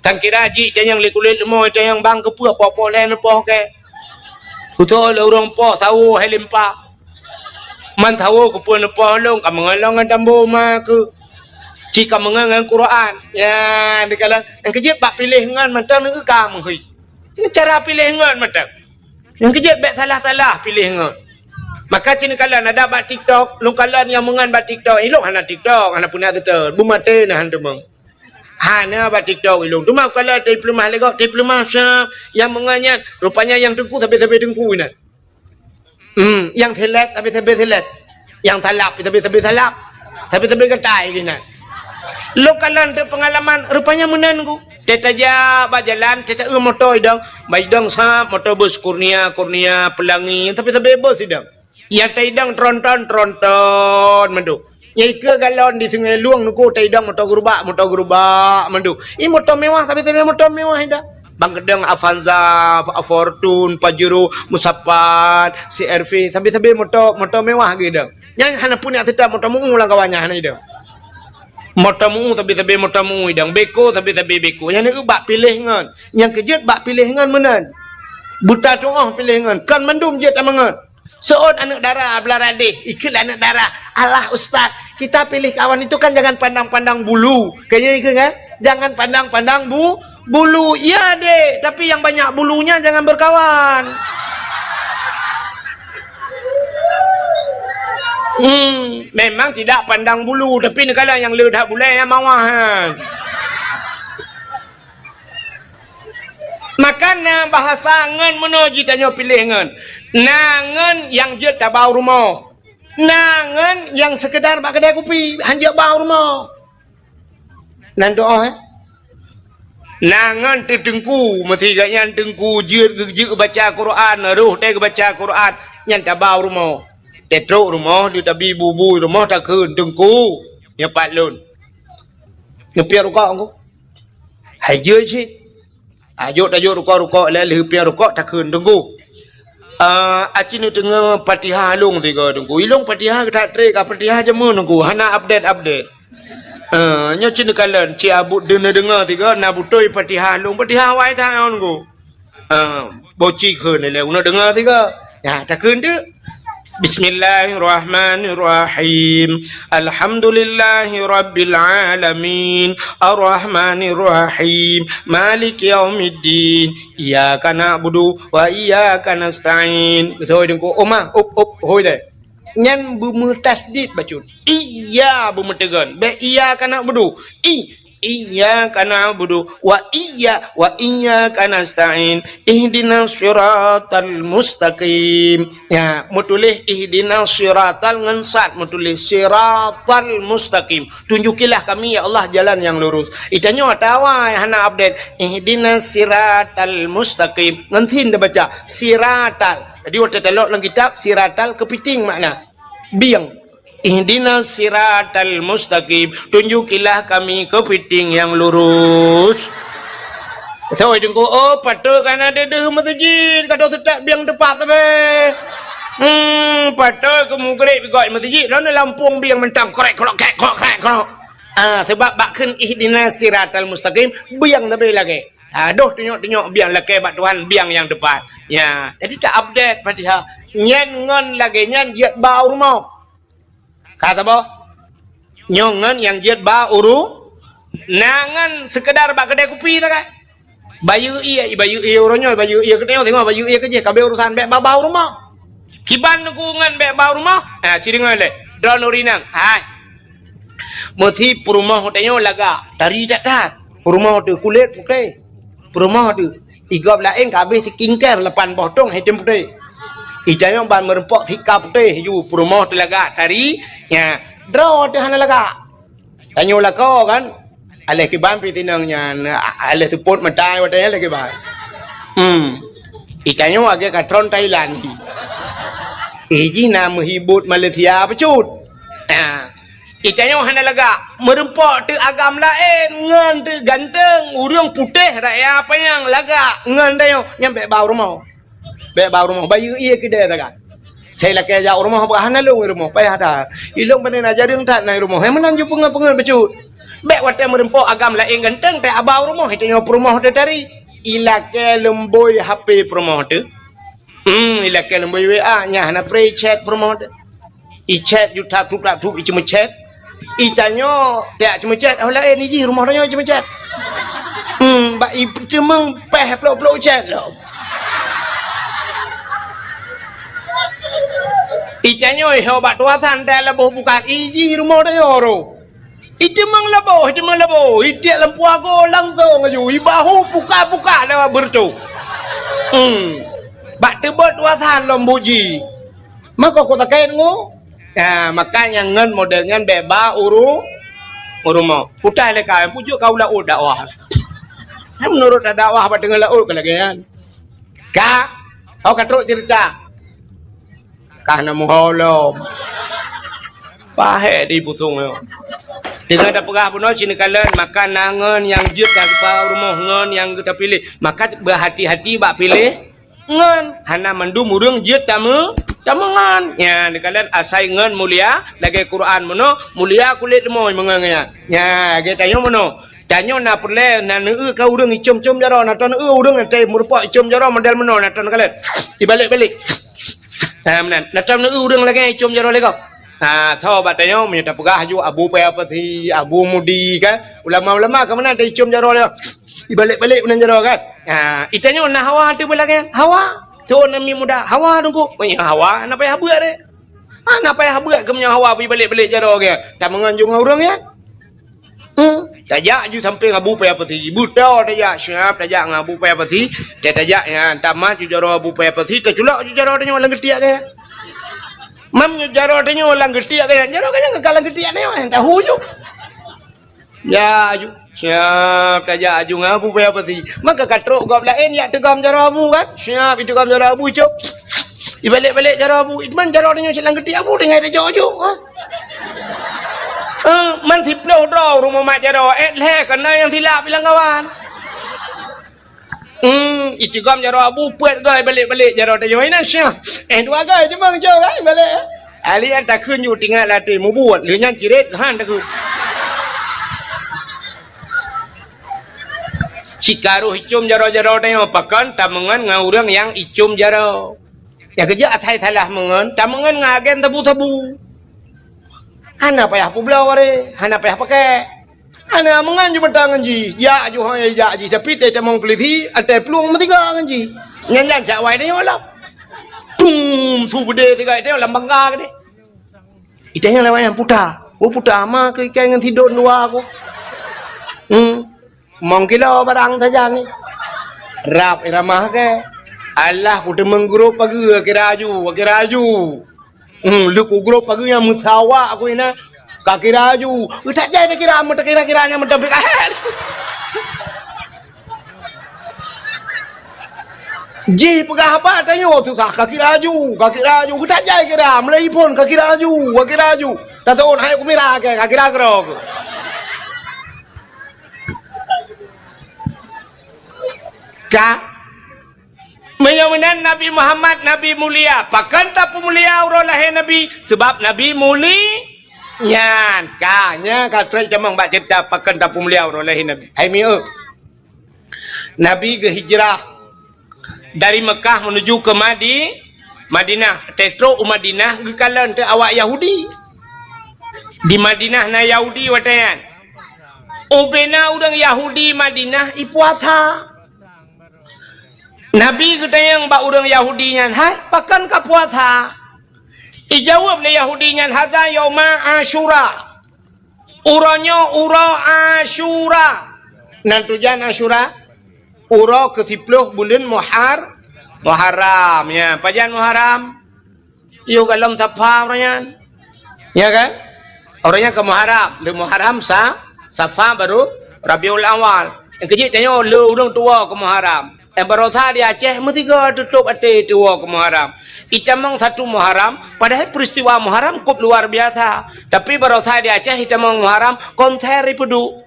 Tangkira jih tanyong lé kulét leumo, tanyong bang keupeue poh-poh lhèe neupoh kèe. Kutô lé ureueng poh sawo hai limpa. Man sawo keupeue neupoh lôn, ka meungon lôn ngon tambu ma keuh. Ci ka meungon ngon Quran. Ya, dikalon nyang keujeuet bak piléh ngon mantong neu ka meuhôi. Ngon cara piléh ngon mantong. Nyang keujeuet bèk salah-salah piléh ngon. Maka ci neukalon adak bak TikTok, lôn kalon nyang meungon bak TikTok. Ilôn hana TikTok, hana peuna teuteun. Beumaté na han teumeung. Hana bak TikTok ilôn. Teuma kalau teupeuleumah lé gob, teupeuleumah sa nyang meungon nyan. Rupanya nyang teungku sabe-sabe teungku inan. Hmm, nyang seleb sabe-sabe seleb. Nyang salab sabe-sabe salab. Sabe-sabe gatai inan. Lôn kalon teuh peungalaman, rupanya meunan ku. Teutajak bak jalan, teuta eu moto idong. Bak idong sab moto bus Kurnia, Kurnia, Pelangi. Sabe-sabe bus idong. Nyang taidong tronton, tronton mandum. Nyang ikeue galon di Sungai Lueng nungku taidong moto gerubak, moto gerubak mandum. I moto mewah, sabe-sabe moto mewah idong. Bang keudong Avanza, Fortuner, Pajero, Musapat, C R V, sabe-sabe moto, moto mewah geuidong. Nyang hana pun nyang seutôt moto meu lam kawan nyan hana idong. Moto meu sabe-sabe moto meu idong, beko sabe-sabe beko. Nyang neu bak piléh ngon. Nyang keujeuet bak piléh ngon meunan. Buta tuoh piléh ngon, kon mandum jeuet tameungon. Seuôt aneuk dara beulara deh, ikheun lé aneuk dara, "Alah ustaz, kita pilih kawan itu kan jangan pandang-pandang bulu." Kayaknya ikheun kan? "Jangan pandang-pandang bu-, bulu." Iya dek, tapi yang banyak bulunya jangan berkawan. Hmm, memang tidak pandang bulu, tapi neukala nyang le that bulèe nyang mawah. Maka na bahasa ngon meunoe jitanyoe piléh ngon. Na ngon nyang jeuet tabau rumoh. Na ngon nyang seukeudar bak keudè kupi, han jeuet bau rumoh. Nan doa, eh? Na ngon teuteungku, meusigat nyan teungku jeuet geujeuet baca Quran, roh teuh geubaca Quran, nyan tabau rumoh. Teutrok rumoh, di tabi bubu rumoh takheun teungku. Nyoe pat lôn. Neupiep rukok ku. Hai jeuet cit. Tajok-tajok rukok-rukok lé lheuh piep rukok takheun teungku. Ah, aci neuteungoh Fatihah lôn tiga teungku. Ilôn Fatihah geutak trek ka Fatihah jameun teungku. Hana update-update. Ah, nyoe cit neukalon, ci abut deungoe-deungoe tiga na beutôi Fatihah lôn. Fatihah wai that teungku. Ah, boci kheun lé, uneuk deungoe tiga. Ya, takheun teuk. Bismillahirrahmanirrahim. Alhamdulillahirabbil alamin. Arrahmanirrahim. Maliki yaumiddin. Iyyaka na'budu wa iyyaka nasta'in. Beutôi teungku. Oma, up, up, hôi deh. Nyan beumeutasdid bacut. Iya beumeuteugon. Bèk iyyaka na'budu. I, iyyaka na'budu wa iyya-, wa iyyaka nasta'in. Ihdinas siratal mustaqim. Ya, meutuléh ihdinas siratal ngon sad meutuléh siratal mustaqim. Tunjukilah kami, ya Allah, jalan yang lurus. Itanyoe atawa hana update. Ihdinas siratal mustaqim. Ngon sin tabaca. Siratal. Jadi, watèe talok lam kitab, siratal keupiting makna. Bieng. Ihdinas siratal mustaqim. Tunjukilah kami keupiting yang lurus. Sawai teungku, oh, patôt ka na deuh-deuh meuseujid, ka deuh seutak bieng teupat sabe. Hmm, patôt keu mugreb gok meuseujid, lôn lampông bieng mantong, krek, krok, krek, krok, krek, krok. Ah, sebab bak kheun ihdinas siratal mustaqim, bieng sabe lagèe. Ah, doh tunyok-tunyok bieng lakèe bak Tuhan bieng nyang teupat. Ya, jadi ta-update Fatihah. Nyan ngon lagèe nyan jeuet ba u rumoh. Ka saboh. Nyoe ngon nyang jeuet ba u ru-, na ngon seukeudar bak keudè kupi sagai. Bayeue ie, bayeue ie uroe nyoe, bayeue ie keunoe, singoh bayeue ie keujih, ka abéh urusan bèk ba-ba u rumoh. Kiban teungku ngon bèk ba u rumoh, ha, ci deungoe lé. Droeneuh ureueng inong, hai. Meusi peurumoh tanyoe lagak, tari that-that. Peurumoh teuh kulét putéh. Peurumoh teuh, i gob laén ka abéh skincare lapan boh tông item putéh. I tanyoe ban meureumpok sika putéh ju peurumoh teuh lagak tari, nya, droe teuh hana lagak. Tanyoe lakoe kan, aléh kiban pih tinong nyan, a-, aléh seupôt mata watèe nyan aléh kiban. Hmm. I tanyoe lagèe ka tron Thailand. Eh, jih na meuhibot Malaysia bacut. Ha. I tanyoe hana lagak, meureumpok teuh agam laén, ngon teuh ganteng, ureueng putéh raya panyang lagak, ngon tanyoe nyan bèk ba u rumoh. Bèk ba u rumoh, bayeue ie keudè sagai. Sai lakèe jak u rumoh, bah hana lôn i rumoh, payah that. Ilôn pane na jareueng that na i rumoh. Hai meunan ju peungeut-peungeut bacut. Bèk watèe meurumpok agam laén ganteng teuh aba u rumoh, tanyoe peurumoh teuh tari. Ilakèe leumbôi H P peurumoh teuh. Hmm, ilakèe leumbôi W A, nyan hana pré chat peurumoh teuh. Ichat ju tap tup tap tup iceumeuchat. Itanyoe tiak ceumeuchat, oh laén ijih rumoh tanyoe iceumeuchat. Hmm, bak iteumeung pèh plôk-plôk chat lom. Itanyoe iho bak tuasan teuh laboh buka ijih rumoh tanyoe ro. Iteumeung laboh, iteumeung laboh, itiek lam puago langsong aju, ibahu puka-puka lewat beureutoh. Hmm. Bak teubot tuasan lom buji. Maka kok takét ngu? Nah, maka nyang ngon model nyan bèk ba uru, u rumoh. Putai lé ka, pujok ka u laôt dakwah. Hai meunurot dakwah bak teungoh laôt ka lagèe nyan. Ka, oh ka trok cerita. Ka na meuholom. Pahé di pusong nyoe. Teungoh tapeugah bunoe cit neukalon, maka na ngon nyang jeuet ka geuba u rumoh ngon nyang geuta piléh. Maka beuhati-hati bak piléh. Ngon, hana mandum ureueng jeuet tameu-, tameungon. Nyan, neukalon asai ngon mulia, lagèe Quran meunoe, mulia kulét leumoi meungon nyan. Nyan, lagèe tanyoe meunoe. Tanyoe na peureulèe, na neueu ka ureueng icom-com jaroe, na taneueu ureueng nyang murumpok icom jaroe model meunoe, na taneukalon. Ibalek-balek. Ha, meunan. Na taneueu ureueng lagèe icom jaroe lé gob. Ha, tho bak tanyoe meunyoe tapeugah aju Abu Paya Pasi, Abu Mudi kan. Ulama-ulama ka meunan taicom jaroe lé. Ibalek-balek meunan jaroe kan. Ha, itanyoe na hawa teuh beulagèe. Hawa. Thon namiet muda. Hawa teungku. Meunyoe hawa, hana payah beuet deh. Hana payah beuet keu meunyoe hawa ibalek-balek jaroe kan. Tameungon ju ngon ureueng nyan. Hmm. Tajak ju sampéng Abu Paya Pasi. Buta tajak siap tajak ngon Abu Paya Pasi. Tajak nyan. Tamat ju jaroe Abu Paya Pasi. Taculok ju jaroe tanyoe lam geutiek kan. Mam nyoe jaroe tanyoe lam geutiek kan, jaroe kan nyang ka lam geutiek nyoe, nyang tahu ju. Ya, aju. Siap tajak aju ngon Abu Paya Pasi. Maka ka trok gob laén yak teugom jaroe Abu kan? Siap iteugom jaroe Abu, cok. Ibalek-balek jaroe Abu, man jaroe tanyoe cit lam geutiek Abu tinggai tajok ju, ha? Eh, man siplôh droe rumoh mat jaroe, eh, lhèe kana nyang silap ilang kawan. Hmm, iteugom jaroe Abu peuet goe balek-balek jaroe tanyoe inan syah. Eh, dua goe cuma ngejok kan balek. Ahli nyan takheun ju tingat latih mubuet, lheueh nyan ciret han takheun. Cikaroh icom jaroe-jaroe tanyoe pakon tameungon ngon ureueng nyang icom jaroe. Nyang keujeuet asai salah meungon, tameungon ngon agen sabu-sabu. Hana payah peubloe wareh, hana payah pakèk. Hana meungon ju meuta ngon jih, jak ju hai jak jih, tapi teutamong peulisi, atai plueng meusiga ngon jih. Nyan-nyan sak wai tanyoe lom. Tum, su beudé siga tanyoe lam bangga keudéh. Itanyong lewat nyan puta. Oh puta, ma keu ikai ngon sidon dua ko. Hmm. Mong kilo barang sajan ni. Rab iramah ke. Alah, kuteumeung grob pageue kira aju, kira aju. Hmm, leuku grob pageue nyang meusawa aku ina. Ka kira aju. Utak jai takira, meutakira-kira nyang meutampi kahet. Jih peugah apa tanyoe susah, ka kira aju, ka kira aju. Utak jai kira, meulai phon ka kira aju, ka kira aju. Dah tahun hai kumira ke, ka kira keudroe. Ka. Meunyoe meunan Nabi Muhammad Nabi mulia, pakon tapeumulia uroe lahé Nabi? Sabab Nabi muli-, nyan ka, nyan ka trok tamong bak ceurita pakon tapeumulia uroe lahé Nabi. Hai mieu. Nabi geuhijrah dari Mekah menuju ke Madi-, Madinah. Tetrok u Madinah geukalon teu awak Yahudi. Di Madinah na Yahudi watèe nyan. Ubena ureueng Yahudi Madinah ipuasa. Nabi geutanyong bak ureueng Yahudi nyan, "Hai, pakon ka puasa?" Ijaweueb lé Yahudi nyan, "Hadza yauma Asyura." Uroe nyoe uroe Asyura. Nan tujan Asyura? Uroe keusiploh buleuen Muhar-, Muharram. Ya, pajan Muharram? Yoh golom Safa uroe nyan. Ya kan? Uroe nyan ka Muharram. Lé Muharram sa-, Safa baru Rabiul Awal. Nyang keujeuet tanyoe lé ureueng tuwoe keu Muharram. Nyang barosa di Aceh meusigoe tutôp até tuwoe keu Muharram. Itamong satu Muharram, padahai peristiwa Muharram kôp luar biasa. Tapi barosa di Aceh itamong Muharram konser ipeuduek.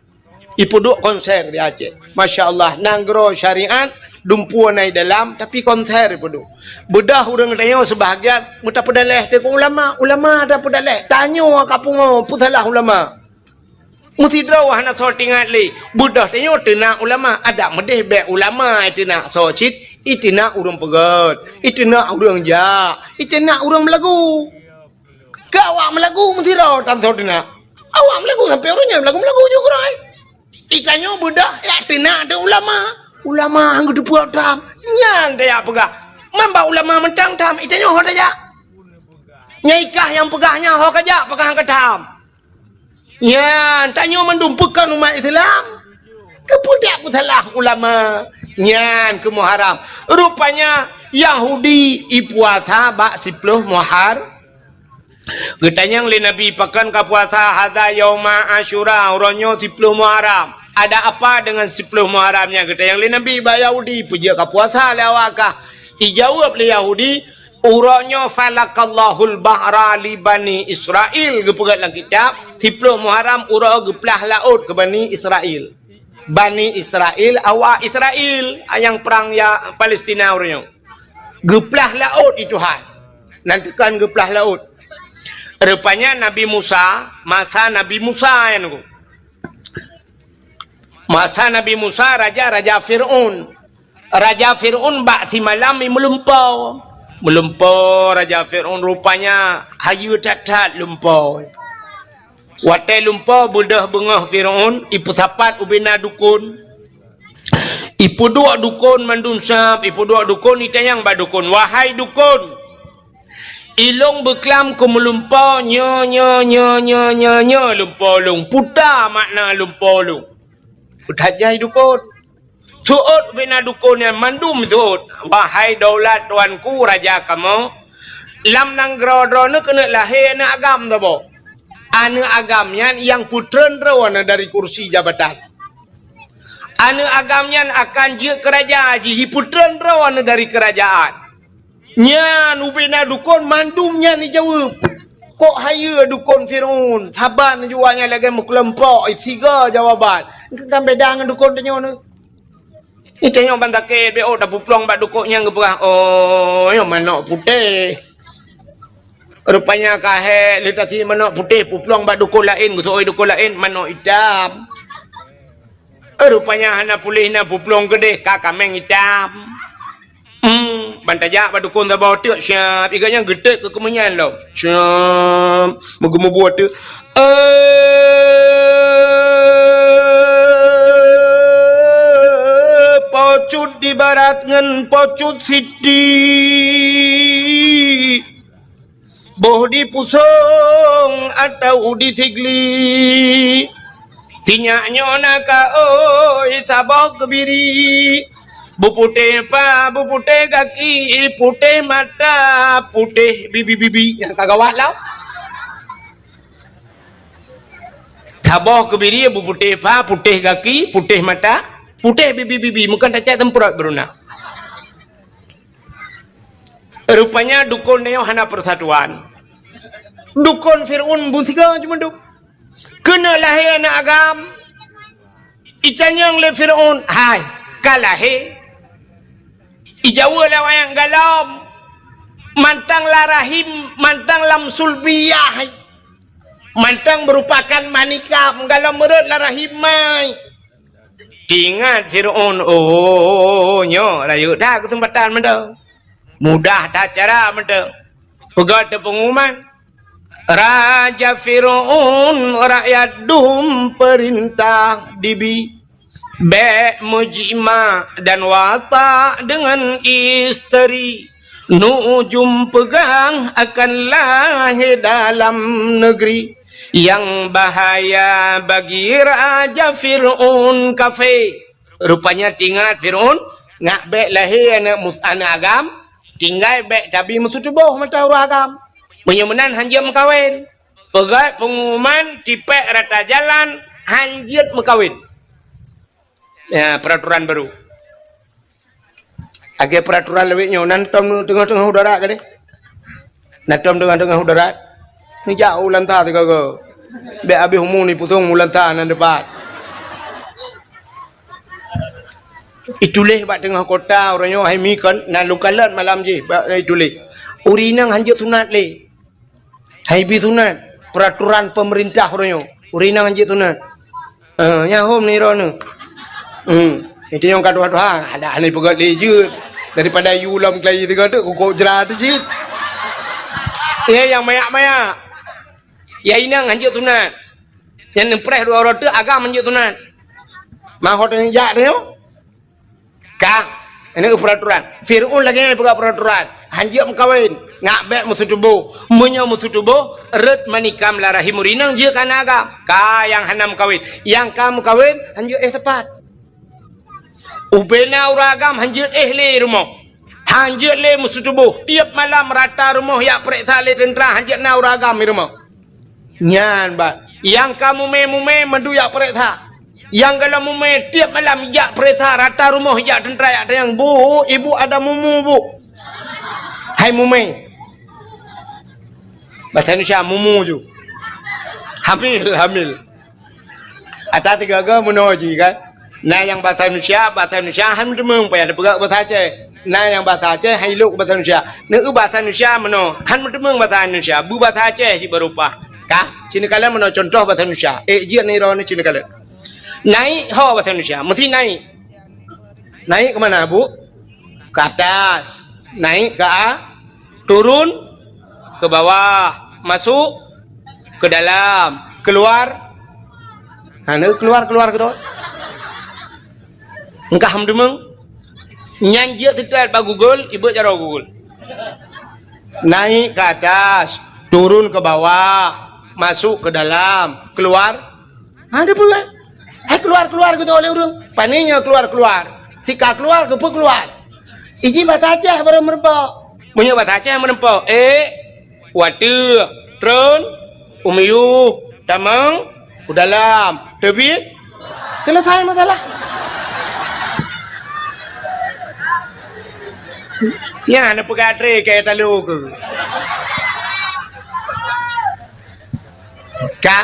Ipeuduek konser di Aceh. Masya Allah, nanggroe syariat, dumpeue na i dalam, tapi konser ipeuduek. Beudôh ureueng tanyoe seubahagian, meutapeudaléh teuk ulama, ulama tapeudaléh. Tanyoe ka pungo, peusalah ulama. Meusidroe hana soe teuingat lé. Beudôh tanyoe teunak ulama. Adak meudeh bék ulama teunak soe cit. Iteunak ureuëng peugét. Iteunak ureuëng jak. Iteunak ureuëng meulagu. Keu awak meulagu meusidroe tan soe teunak. Awak meulagu sampoe uroe nyoe meulagu-meulagu ju keurôi. Itanyoe beudôh jak teunak teuh ulama. Ulama han geuteupeue tham. Nyan tajak peugah. Man bak ulama mantong tham. Itanyoe ho tajak. Nyang ikah nyang peugah nyan ho kajak peugah han ka tham. Nyan, tanyoe mandum peukon umat Islam. Keupeue dak peusalah ulama? Nyan keuh Muharram. Rupanya Yahudi ipuasa bak siploh Muhar. Geutanyong lé Nabi, "Pakon ka puasa?" "Hadza yauma Asyura, uroe nyoe siploh Muharram." "Ada apa dengan siploh Muharram nyan?" geutanyong lé Nabi bak Yahudi, "Peue jeuet ka puasa lé awak kah?" Ijaweueb lé Yahudi, "Uroe nyoe falakallahul bahra li Bani Israil," geupeugah lam kitab, siploh Muharram uroe geuplah laôt keu Bani Israil. Bani Israil, awak Israil, nyang prang ya Palestina uroe nyoe. Geuplah laôt di Tuhan. Nan teukan geuplah laôt. Rupanya Nabi Musa, masa Nabi Musa nyan ku. Masa Nabi Musa, raja-raja Fir'aun. Raja Fir'aun bak simalam i meulumpo. Meulumpo raja Fir'aun rupanya hayeue that-that lumpo. Watée lumpo beudôh beungoh Fir'aun, ipeusapat ubena dukon. Ipeuduek dukon mandum sab, ipeuduek dukon, itanyong bak dukon, "Wahai dukon, ilong beuklam keu meulumpo nyoe, nyoe, nyoe, lumpo lôn. Puta makna lumpo lôn?" Peutajai dukon. Seuôt ubena dukon nyan mandum seuôt, "Wahai daulat tuanku raja kamoe, lam nanggroe droeneuh keuneuk lahé aneuëk agam saboh. Aneuëk agam nyan nyang peutreun droeneuh dari kursi jabatan. Aneuëk agam nyan akan jeuet keu raja jih, jipeutreun droeneuh dari keurajaan." Nyan ubena dukon mandum nyan ijaweueb. Kok hayeue dukon Fir'aun, saban jua nyan lagée meukeulumpok, siga jawaban. Kan beda ngon dukon tanyoe nyoe. Itanyoe ban sakét, bék ôk tapeuplong bak dukon nyang geupeugah, "Oh, nyoe manok putéh." Rupanya ka hék lé tasi manok putéh, peuplong bak dukon laén, geuseuôt dukon laén, manok itam. Rupanya hana puléh na peuplong keudeh, ka kaméng itam. Hmm, ban tajak bak dukon saboh teuk siab, iga nyang geutet keu keumeunyang lom. Siab, meugeumeubuet teuk. Eh, pocut di barat ngon pocut siti. Boh di pusong atau di sigli. Sinyak nyoe na ka oi saboh keubiri. Beuputéh pa, beuputéh gaki, putéh mata, putéh bibi-bibi. Nyang ka gawat lah. Saboh keubiri beuputéh pa, putéh gaki, putéh mata, putéh bibi-bibi. Meukan tacak semprot beuruna. Rupanya dukon nyoe hana persatuan. Dukon Fir'aun beusiga cuma dup. Keuneuk lahé aneuëk agam. Itanyong lé Fir'aun, "Hai, ka lahé?" Ijaweueb lé awaknyan, "Galom." Mantong lam rahim, mantong lam sulbiyah. Mantong meurupakan manikam, galom meurot lam rahim mai. Teuingat Fir'aun, "Oh, nyoe rayeuk that keuseumpatan mantong. Mudah that cara mantong." Peugah teuh peungumuman, "Raja Fir'aun, rakyat dum peurintah dibi. Bék meujimak dan watak deungon isteri. Nujum peugah akan lahé dalam neugri. Nyang bahaya bagi Raja Fir'aun kafé." Rupanya teuingat Fir'aun, ngak bék lahé aneuëk mu-, aneuëk agam, tinggai bék tabi meuseutuboh mata ureuëng agam. Meunyoe meunan han jeuet meukawen. Peugah peungumuman tipék rata jalan han jeuet meukawen. Ya, peraturan baru. Lagée peraturan lawét nyoe, nan tom teungoh-teungoh udarat gadeh. Nan tom teungoh-teungoh udarat. Neujak u Lanta sigoe-goe. Bék habéh umu ni pusong u Lanta nan dipat. Ituléh bak teungoh kota uroe nyoe hai mi kon, nan lôn kalon malam jih bak ituléh. Ureuëng inong han jeuet sunat lé. Hai bi sunat, peraturan pemerintah uroe nyoe. Ureuëng inong han jeuet sunat. Eh, nyang hom ni droeneuh. Hmm. Itu nyang ka tuha-tuha, ada hana peugah lé jeuet. Daripada yue lom keulayie tiga tu, kukok jra tu cit. Ya, nyang mayak-mayak. Ya, inong hanjeuet sunat. Nyang neupreh dua uroe teuk agam hanjeuet sunat. Mahot nyang jak tu. Ka, ini peraturan. Fir'aun lagèe nyan peugah peraturan. Hanjeuet meukawen, ngak bèk meuseutuboh. Meunyoe meuseutuboh, rot manikam lam rahim ureueng inong jeuet keu aneuk agam. Ka nyang hana meukawen. Nyang ka meukawen, hanjeuet éh sapat. Ubena ureueng agam hanjeuet éh lé rumoh. Hanjeuet lé meuseutuboh. Tiep malam rata rumoh jak peuriksa lé teuntra hanjeuet na ureueng agam di rumoh. Nyan bah. Nyang ka mumè-mumè mandum jak peuriksa. Nyang gohlom mumè tiep malam jak peuriksa rata rumoh jak teuntra jak tanyong, "Bu, ibu ada mumu, Bu." Hai mumè. Bahasa Indonesia mumu ju. Hamil, hamil. Ata tiga-tiga meunoe jih kan. Na nyang bahasa Indonesia, bahasa Indonesia han meuteumèe payah neupeugah bahasa Aceh. Na nyang bahasa Aceh han ilok bahasa Indonesia. Neu bahasa Indonesia meunoe, han meuteumèe bahasa Indonesia, bu bahasa Aceh jih baru paih. Ka, ci neukalon meunoe contoh bahasa Indonesia. Eh, jeuet nirô ni ci neukalon. Naik ho bahasa Indonesia, meusti naik. Naik ke mana, Bu? Ke atas. Naik ke a-, turun ke bawah, masuk ke dalam, keluar. Ha, ni keluar, keluar gitu. Engkah meudeungoe. Nyan jeuet teutab bak Google, ibeuet jaroe Google. Naik ke atas, turun ke bawah, masuk ke dalam, keluar. Ha, dia peue? Hai keluar-keluar gitu oleh ureueng. Pane nyoe keluar-keluar. Sika keluar, keupeue keluar? Iji bahasa Aceh baru meureumpok. Meunyoe bahasa Aceh meureumpok, eh, watèe, tron, u miyueb, tamong, u dalam, teubiet, selesai masalah. Nyan neupeugah tré keu talo keu. Ka?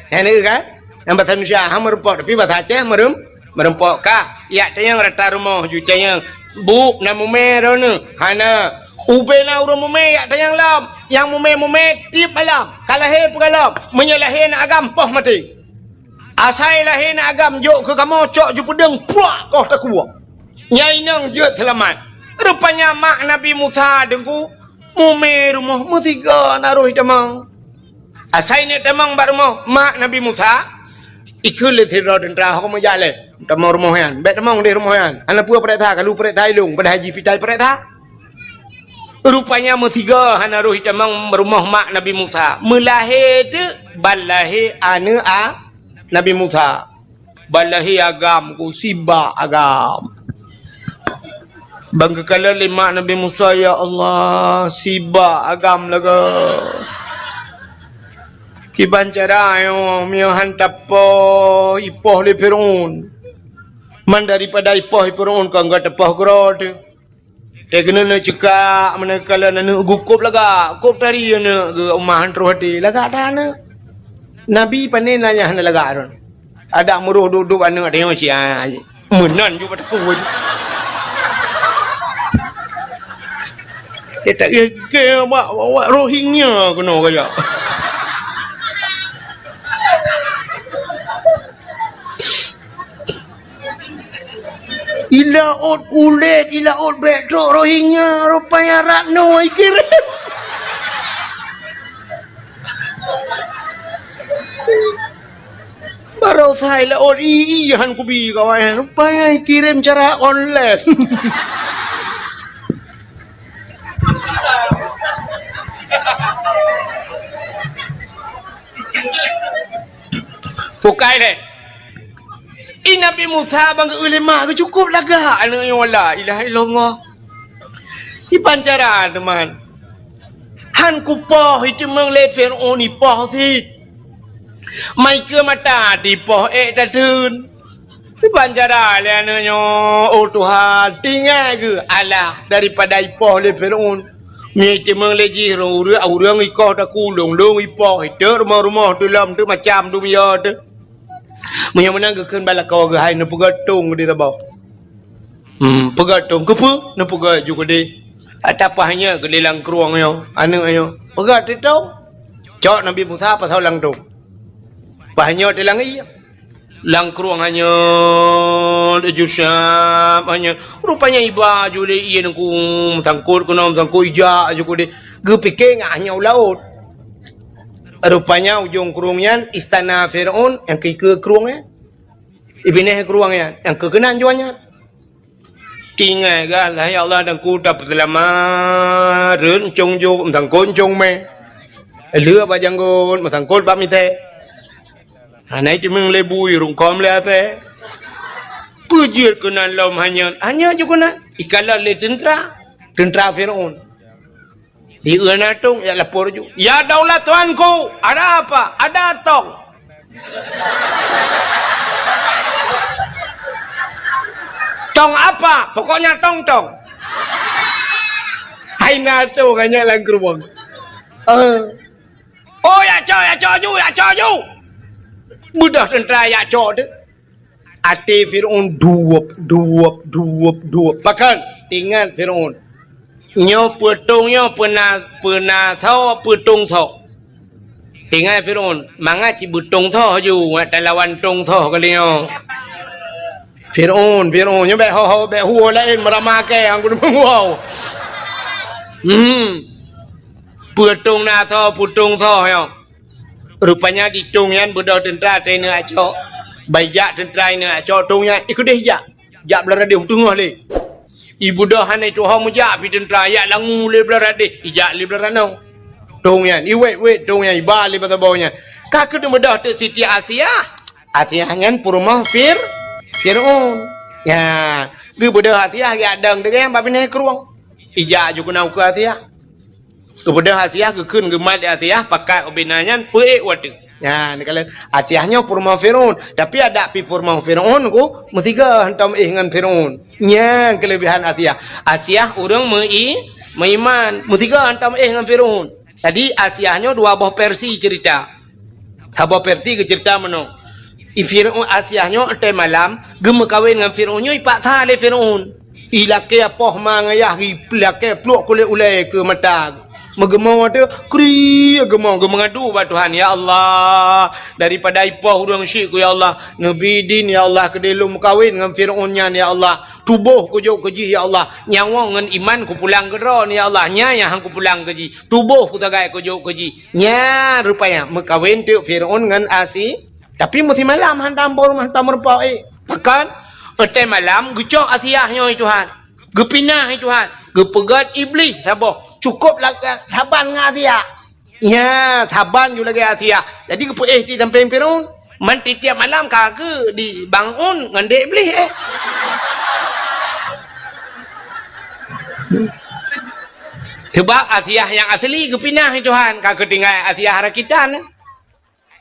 Nyan ka? Nyang bahasa Indonesia ha meureumpok, tapi bahasa Aceh meureuem-, meureumpok ka. Jak tanyong rata rumoh ju tanyong, "Bu, na mumè droeneuh?" Hana. Ubena ureueng mumè jak tanyong lom. Nyang mumè-mumè tiep malam. Ka lahé peugah lom. Meunyoe lahé na agam poh maté. Asai lahé na agam jok keu kamoe cok ju peudeueng pruak koh takue. Nyan inong jeuet seulamat. Rupanya mak Nabi Musa deungku mumè rumoh meusigoe na roh tamong. Asai neuk tamong bak rumoh mak Nabi Musa, ikheun lé sidroe teuntra, "Ho kamoe jak lé, tamong rumoh nyan. Bèk tamong deh rumoh nyan. Hana peue peuriksa, ka lheueh peuriksa ilong, padahai jih pitai peuriksa." Rupanya meusigoe hana roh tamong rumoh mak Nabi Musa. Meulahé teuk ban lahé aneuk a Nabi Musa. Ban lahé agam ku sibak agam. Ban geukalon lé mak Nabi Musa, "Ya Allah, sibak agam lagèe. Kiban cara nyoe, meunyoe han tapoh ipoh lé Fir'aun. Man daripada ipoh Fir'aun ka geupoh keudroe teuh." Teuh keuneuk neucukak meunan kalon aneuk geukôb lagak, kôb tari aneuk geuh, uma han troh até, lagak that aneuk. Nabi pane na nyang hana lagak droe. Adak meuroh dub-dub aneuk teuh nyoe sia. Meunan ju bak teupeu. Eh, tak gègèe bak, bak, bak Rohingya keunoe kajak. Ilaôt kulét, ilaôt bèk trok Rohingya, rupanya Ratno ikirém. Baroesa ilaôt i, i han kubi kawan, rupanya ikirém cara online. Bukai lé. I Nabi Musa ban geu-eu lé mak geuh cukôp lagak aneuk nyoe, la ilaha illallah. Iban cara teuma. Han kupoh iteumeung lé Fir'aun ipoh cit. Mai keu mata tipoh ék tateun. Iban cara lé aneuk nyoe, oh Tuhan, tinggai geuh alah daripada ipoh lé Fir'aun. Mie teumeung lé jih ureueng, ureueng ikoh takulông-lông ipoh, iteuk rumoh-rumoh teulom teuk macam dunia teuh. Meunyoe meunan geukheun bak lakoe geuh hai neupeugah tông di saboh. Hmm, peugah tông keupeue? Neupeugah ju keudeh. Ata paih nyoe keudeh lam krueng nyoe, aneuk nyoe. Peugah teuh tông. Cok Nabi Musa pasoe lam tông. Paih nyoe teuh lam ié. Lam krueng hanyot, aju siab hanyot. Rupanya iba aju lé ié nangku, meusangkot keunoe, meusangkot ijak aju keudeh. Geupike ngat hanyot u laôt. Rupanya ujong krueng nyan istana Firaun nyang keu ikeue krueng nyan. Ibinéh krueng nyan, nyang keu keunan juah nyan. Tinggai gah, ya Allah, dan ku tapeuseulamat, rhot euncong jok, meusangkot euncong mé. Lheueh bak janggot, meusangkot bak miték. Hana jiteumeung lé bui, rungkôm lé asèe. Peue jeuet keunan lom hanyot, hanyot ju keunan. Ikalon lé teuntra, teuntra Firaun. Di uena tong, jak lapor ju. "Ya daulat tuanku, ada apa?" "Ada tong." "Tong apa?" "Pokoknya tong-tong." Hai na tong hanyot lam krueng. Eh. "Oh, jak cok, jak cok ju, jak cok ju." Beudôh teuntra jak cok teuh. Até Firaun duweup, duweup, duweup, duweup. Pakon? Teuingat Firaun. Nyoe peue tong nyoe, peue na, peue na soe, peue tong soe. Teuingat Firaun, mangat cit beutong soe ju, ngat talawan tong soe kali nyoe. Firaun, Firaun, nyoe bèk ho-ho, bèk huwoe laén meurama kèe, han kudeungoe. Hmm. Peue tong na soe, peue tong soe nyoe. Rupanya di tong nyan beudôh teuntra teuingat jak cok. Ban ijak teuntra ingat jak cok tong nyan, ikeudeh jak. Jak blah radeh u teungoh lé. Ibeudôh hana ituho meujak pih teuntra, jak langue lé blah radeh, ijak lé blah tanoh. Tong nyan, iwét-wét tong nyan, iba lé bak saboh nyan. Ka keuneuk beudôh teuk Siti Asiah. Asiah nyan peurumoh Fir-, Firaun. Nya, geubeudôh Asiah geujak dong teuh nyan bak binéh krueng. Ijak ju keunan ukeue Asiah. Geubeudôh Asiah, geukheun geumat lé Asiah, pakat ubena nyan peuék u ateueh. Nyan, neukalon Asiah nyoe peurumoh Firaun, tapi adak pih peurumoh Firaun ku meusigoe hantom éh ngon Firaun. Nyan keuleubehan Asiah. Asiah ureueng meu-i-, meuiman, meusigoe hantom éh ngon Firaun. Jadi Asiah nyoe dua boh versi ceurita. Saboh versi geuceurita meunoe. I Firaun Asiah nyoe watèe malam geumeukawen ngon Firaun nyoe ipaksa lé Firaun. Ilakèe poh ma ngon yah, ilakèe pluek kulét ulèe keu mata. Meugeumoe teuh, kri geumoe, geumeungadu bak Tuhan, "Ya Allah, daripada ipoh ureueng syik ku, ya Allah, neubi idin, ya Allah, keudéh lôn meukawen ngon Firaun nyan, ya Allah. Tuboh kujok keu jih, ya Allah. Nyawoe ngon iman kupulang keu droe, ya Allah. Nyan nyang han kupulang keu jih. Tuboh kusagai kujok keu jih." Nyan rupanya meukawen teuk Firaun ngon Asi-, tapi meusimalam hantom peurumoh, hantom meurumpok, eh. Pakon? Watèe malam geucok Asiah nyoe, Tuhan. Geupinah, Tuhan. Geupeugèt Iblih saboh. Cukôp la-, saban ngon Asiah. Nya, saban ju lagèe Asiah. Jadi geupeuéh di sampéng Firaun. Man tiep-tiep malam ka geu di bangun ngon dek Iblih, eh. Sebab Asiah nyang asli geupinah, Tuhan, ka geutinggai Asiah rakitan.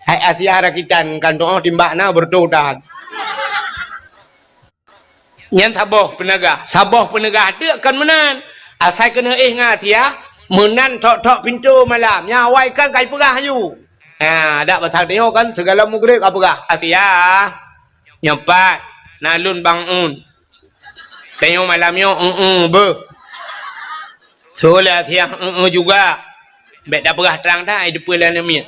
Hai Asiah rakitan, kan doa timbak na beureutoh tahan. Nyan saboh peuneugah. Saboh peuneugah teuk kon meunan. Asai keuneuk éh ngon Asiah, meunan thok-thok pintoe malam. Nyan awai kan ka ipeugah aju. Ha, dak bak tanyoe kan, sigohlom mugreb ka peugah, "Asiah, nyoe pat, na lôn bangun." Tanyoe malam nyoe, eu-eu beuh. Soe lé Asiah, eu-eu juga. Bèk tapeugah trang that, ai teupeue lé aneuk miet.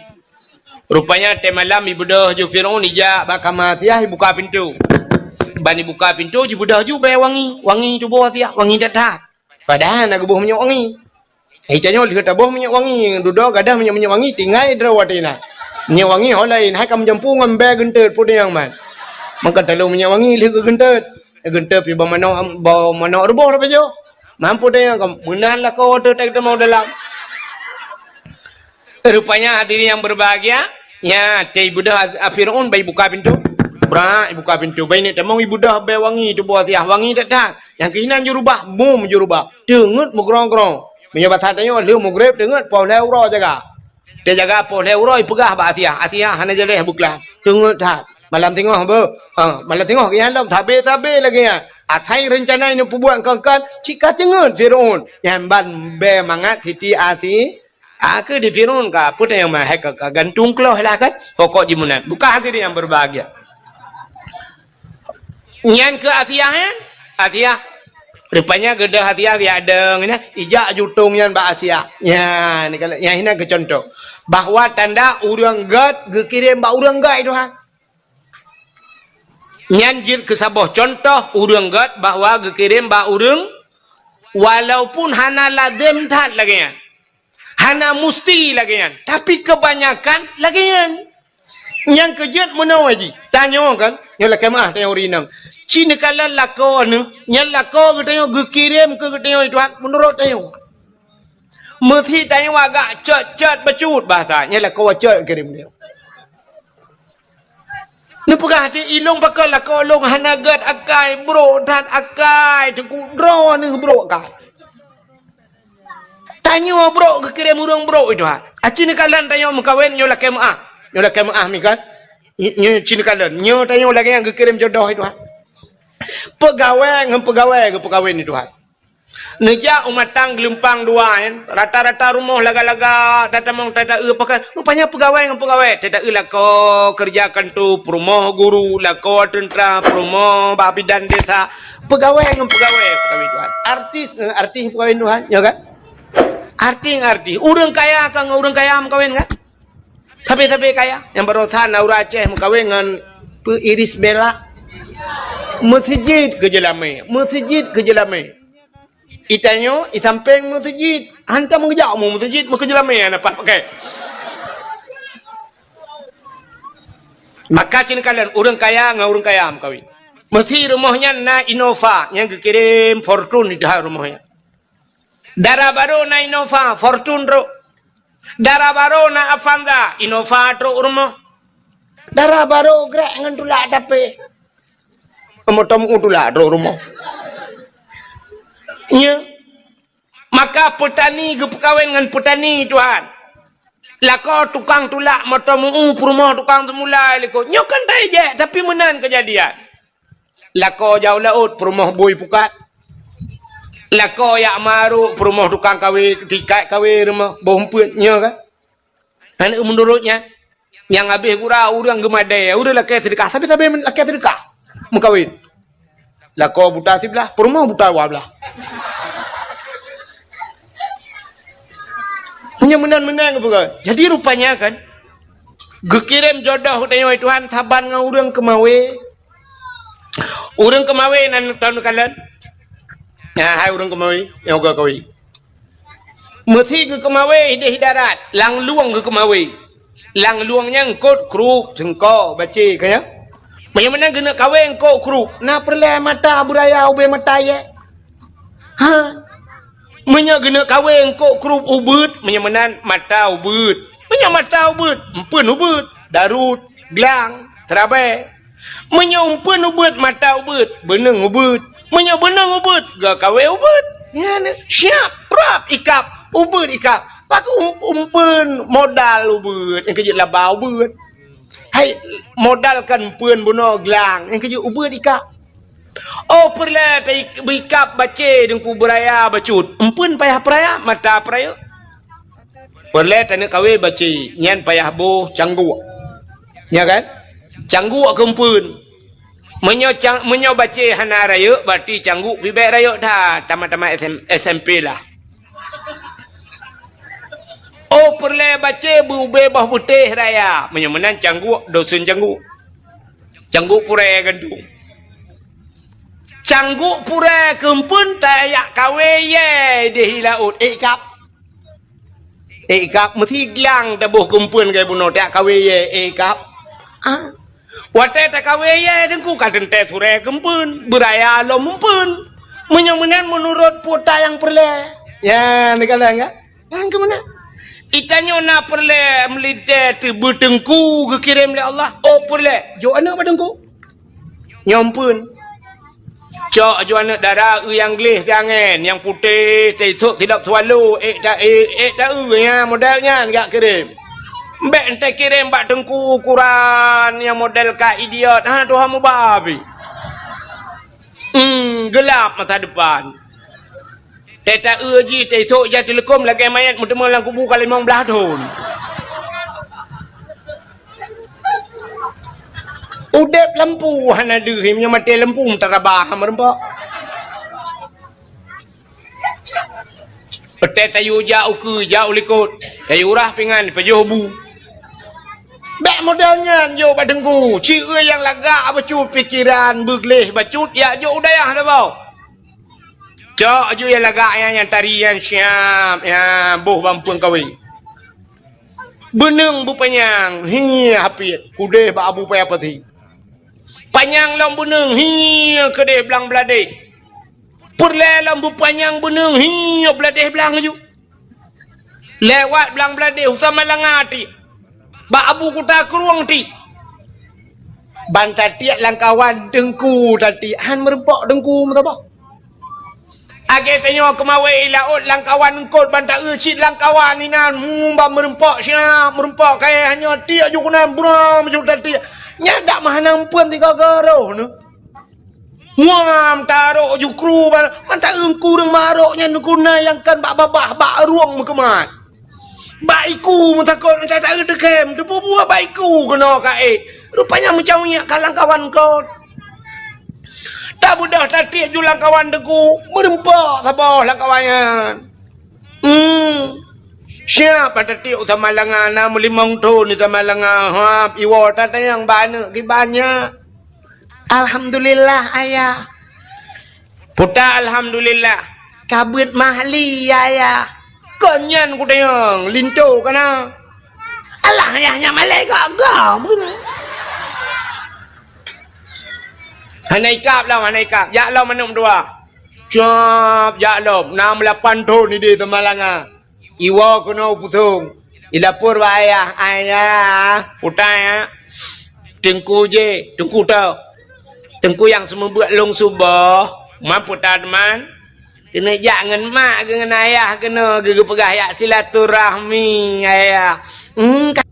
Rupanya watèe malam ibeudôh ju Firaun ijak bak kama Asiah, ibuka pintoe. Ban ibuka pintoe, jibeudôh ju bèe wangi. Wangi tuboh Asiah, wangi that-that. Padahai na geuboh minyeuk wangi. Hai tanyoe lheueh taboh minyeuk wangi, dudoe gadoh minyeuk-minyeuk wangi, tinggai droe watèe na. Minyeuk wangi ho laén, hai ka meujampu ngon bèe geunteut, peue nyang man. Maka talôn minyeuk wangi lheueh geugeunteut. Geunteut pih bak manok, bak manok ruboh dak pajoh. Mampu tanyoe ka meunan lakoe teuh, tai teuma u dalam. Rupanya hadirin yang berbahagia, nya, watèe ibeudôh a-, a Firaun ban ibuka pintoe. Brak, ibuka pintoe. Ban ineuk tamong ibeudôh bèe wangi tuboh Asiah, wangi that-that. Nyang keuh inan jurubah, bum jurubah. Teungeut meugrong-grong. Meunyoe basa tanyoe lheueh mugreb teungeut poh lhèe uroe jaga. Teujaga poh lhèe uroe ipeugah bak Asiah, "Asiah, hana jaleh beuklam. Teungeut that. Malam singoh beuh." Ha, malam singoh geuh nyan lom, sabé-sabé lagèe nyan. Asai reuncana nyang peubuet kon-kon, cit ka teungeut Firaun. Nyan ban bèe mangat Siti Asi-, A, keu di Firaun ka, peue nyang meuhai ka, ka gantung kloh lah kan? Pokok jih meunan. Bukan hadirin yang berbahagia. Nyan keu Asiah, nyan? Asiah. Rupanya geudah Asiah geujak dong nyan, ijak jutong nyan bak Asiah. Nyan, nyan inan keu contoh. Bahwa tanda ureueng gèt geukirém bak ureueng gèt, Tuhan. Nyan jeuet keu saboh cuntoh ureuëng gét bahwa geukirém bak ureuëng, walaupun hana lazem that lagée nyan. Hana musti lagée nyan, tapi keubanyakan lagée nyan. Nyang keujeuet meunoe jih, tanyoe kan, nyoe lakée meuáh tanyoe ureuëng inong. Ci neukalon lakoe neuh, nyan lakoe geutanyoe geukirém keu geutanyoe Tuhan meunurot tanyoe. Meusi tanyoe agak cot-cot bacut bahasa, nyan lakoe cot geukirém tanyoe. Neupeugah cit ilong pakon lakoe lôn hana gét akai, brok that akai, teungku droeneuh brok akai. Tanyoe brok geukirém ureuëng brok itu ha. Aci neukalon tanyoe meukawen nyoe lakée meuáh. Nyoe lakée meuáh mikan. Nyoe ci neukalon. Nyoe tanyoe lagée nyang geukirém jodoh itu ha. Peugawée ngon peugawée geupeukawén itu ha. Neujak u matang geulumpang dua nyan, rata-rata rumoh laga-laga, tatamong tata-eu pakai. Rupanya peugawée ngon peugawée, tata-eu lakoe keureuja kanto, peurumoh guru, lakoe teuntra, peurumoh bak bidan desa. Peugawée ngon peugawée peukawén Tuhan. Artis ngon artis peukawén Tuhan, ya kan? Artis ngon artis. Ureuëng kaya ka ngon ureuëng kaya meukawen kan? Sabe-sabe kaya. Nyang barosan na ureuëng Aceh meukawen ngon peu Iris Bella. Meuseujid keu jeulamé, meuseujid keu jeulamé. Itanyoe isampéng meuseujid, hantom geujak mu meuseujid meukeujeulamé hana pakai. Maka cit neukalon ureuëng kaya ngon ureuëng kaya meukawen. Meusi rumoh nyan na Innova nyang geukirém Fortuner di dalam rumoh nyan. Dara barô na Innova, Fortuner trok. Dara barô na Avanza, Innova trok rumoh. Dara barô grek ngon tulak tapé. Meuteumèe tulak trok rumoh. Nya. Maka peutani geupeukawen ngon peutani Tuhan. Lakoe tukang tulak meuteumèe peurumoh tukang seumulai likot. Nyoe kan tajak, tapi meunan keujadian. Lakoe jak u laôt, peurumoh bui pukat. Lakoe jak marok, peurumoh tukang kawé, tikat kawé rumoh, boh umpeuet, nyoe kan? Aneuk meunurot nyan, nyang habéh gura ureuëng geumadé, ureuëng lakée seudeukah, sabe-sabe lakée seudeukah meukawen. Lakoe buta siblah, peurumoh buta dua blah. Meunyoe meunan-meunan geupeugah. Jadi rupanya kan, geukirém jodoh tanyoe Tuhan saban ngon ureuëng keumawé. Ureuëng keumawé nan tahu neukalon? Nah, hai ureuëng keumawé, nyang uga kawé. Meusi geukeumawé idéh darat, lam lueng geukeumawé. Lam lueng nyan eungkôt krup, seungko, bacé, ka nyan. Meunyoe meunan geuneuk kawé eungkôt krup, na peureulée mata beuraya ubé mata yé. Ha. Meunyoe geuneuk kawé eungkôt krup ubeuet, meunyoe meunan mata ubeuet. Meunyoe mata ubeuet, eumpeuen ubeuet, darut, glang, seurabée. Meunyoe eumpeuen ubeuet, mata ubeuet, beuneueng ubeuet. Meunyoe beuneueng ubeuet, geukawé ubeuet. Nyan siap, prap ikab, ubeuet ikab. Pakon um-, eumpeuen modal ubeuet, nyang keujeuet laba ubeuet. Hai, modal kan eumpeuen bunoe glang, nyang keujeuet ubeuet ikab. Oh, peureulée ta-, beikab bacé deungku beuraya bacut. Eumpeuen payah peuraya, mata peurayeuk. Peureulée taneuk kawé bacé, nyan payah boh cangguek. Nya kan? Cangguek keu eumpeuen. Meunyoe cang-, meunyoe bacé hana rayeuk, berarti cangguek pih bék rayeuk that, tamat-tamat S M, S M P lah. Oh, peureulée bacé beu-ubé boh beutéh raya. Meunyoe meunan cangguek, dosen cangguek. Cangguek purée gandong. Cangguek purée keu eumpeuen tajak kawé yé idéh laôt. Ék kab. Ék kab, meusi glang taboh keu eumpeuen keu bunoe tajak kawé yé, ék kab. Ah. Watée takawé yé deungku ka teuntée surée keu eumpeuen, beuraya lom eumpeuen. Meunyoe meunan meunurot peue nyang peureulée. Ya, neukalon ka? Nyang keu meunan. Itanyoe na peureulée meulintée teubeuteungku geukirém lé Allah. Oh, peureulée. Jok aneuk bak teungku. Nyoe eumpeuen. Cok aju aneuk dara eu nyang gleh siangén, nyang putéh, teusok silop swallow, ék ta-, ék, ék ta-eu, nya model nyan jak kirém. Bék entée kirém bak teungku ukuran nyang model ka idiot, ha, tuha mubabi. Hmm, gelap masa depan. Teuta-eu jih, teusok jak teuleukom lagée manyét meuteumé lam kubu ka limong blaih thon. Udeb lampu hana deuh, meunyoe maté lampu meutarabah meureumpok. Peutée tayue jak ukeue, jak u likot, tayue rah pingan, peujoh bu. Bèk model nyan jok bak teungku. Cit ureueng nyang lagak bacut pikeran, beugleh bacut, jak jok u dayah saboh. Cok aju nyang lagak nyan, nyang tari nyan siap, nyan boh bak ampeuen kawé. Beuneueng beupanyang, hi hapiet, keudeh bak Abu Paya Pasi. Panyang lom beuneueng, hi keudeh blang Bladeh. Peureulèe lom beupanyang beuneueng, hi Bladeh blang aju. Lewat blang Bladeh, u Samalanga tiek. Bak Abu Kuta Krueng tiek. Ban tatiek lam kawan teungku tatiek, han meurumpok teungku meusaboh. Lagèe tanyoe keumawé i laôt lam kawan eungkôt ban taeu cit lam kawan inan, hmm, ban meurumpok siap, meurumpok kayèe hanyoe tiek ju keunan buram ju tatiek. Nyan dak meuhana ampeuen sigoe-goe roh neuh. Muam tarok jukru ba-, mata eungku ureueng marok nyan guna nyang kan bak babah, bak rueng meukeumat. Bak iku meutakot mata taeu teukem, teupeue-peue bak iku keunoe ka ék. Rupanya meucaweuek ka lam kawan kon. Tabeudôh tatiek ju lam kawan teungku, meureumpok saboh lam kawan nyan. Hmm. Siap bak tatiek u Samalanga, na meulimong thon di Samalanga, hab, iwoe tatanyong bak aneuk kiban nyan. Alhamdulillah, Ayah. Puta alhamdulillah. Ka beuet mahli, Ayah. Kon nyan kutanyong, linto kana. Alah, Ayah, nyan malèe gagah beuna. Hana ikab lom, hana ikab. Jak lom aneuk meutuah. Cap, jak lom. Na meulapan thon idéh Samalanga. Iwoe keunoe u Pusong. Ilapor bak ayah, "Ayah, puta ya. Teungku jih, teungku toh. Teungku nyang seumeubeuet lôn suboh, man puta teuma. Keuneuk jak ngon mak geuh ngon ayah keunoe geuh geupeugah jak silaturahmi, ayah." Hmm, ka-,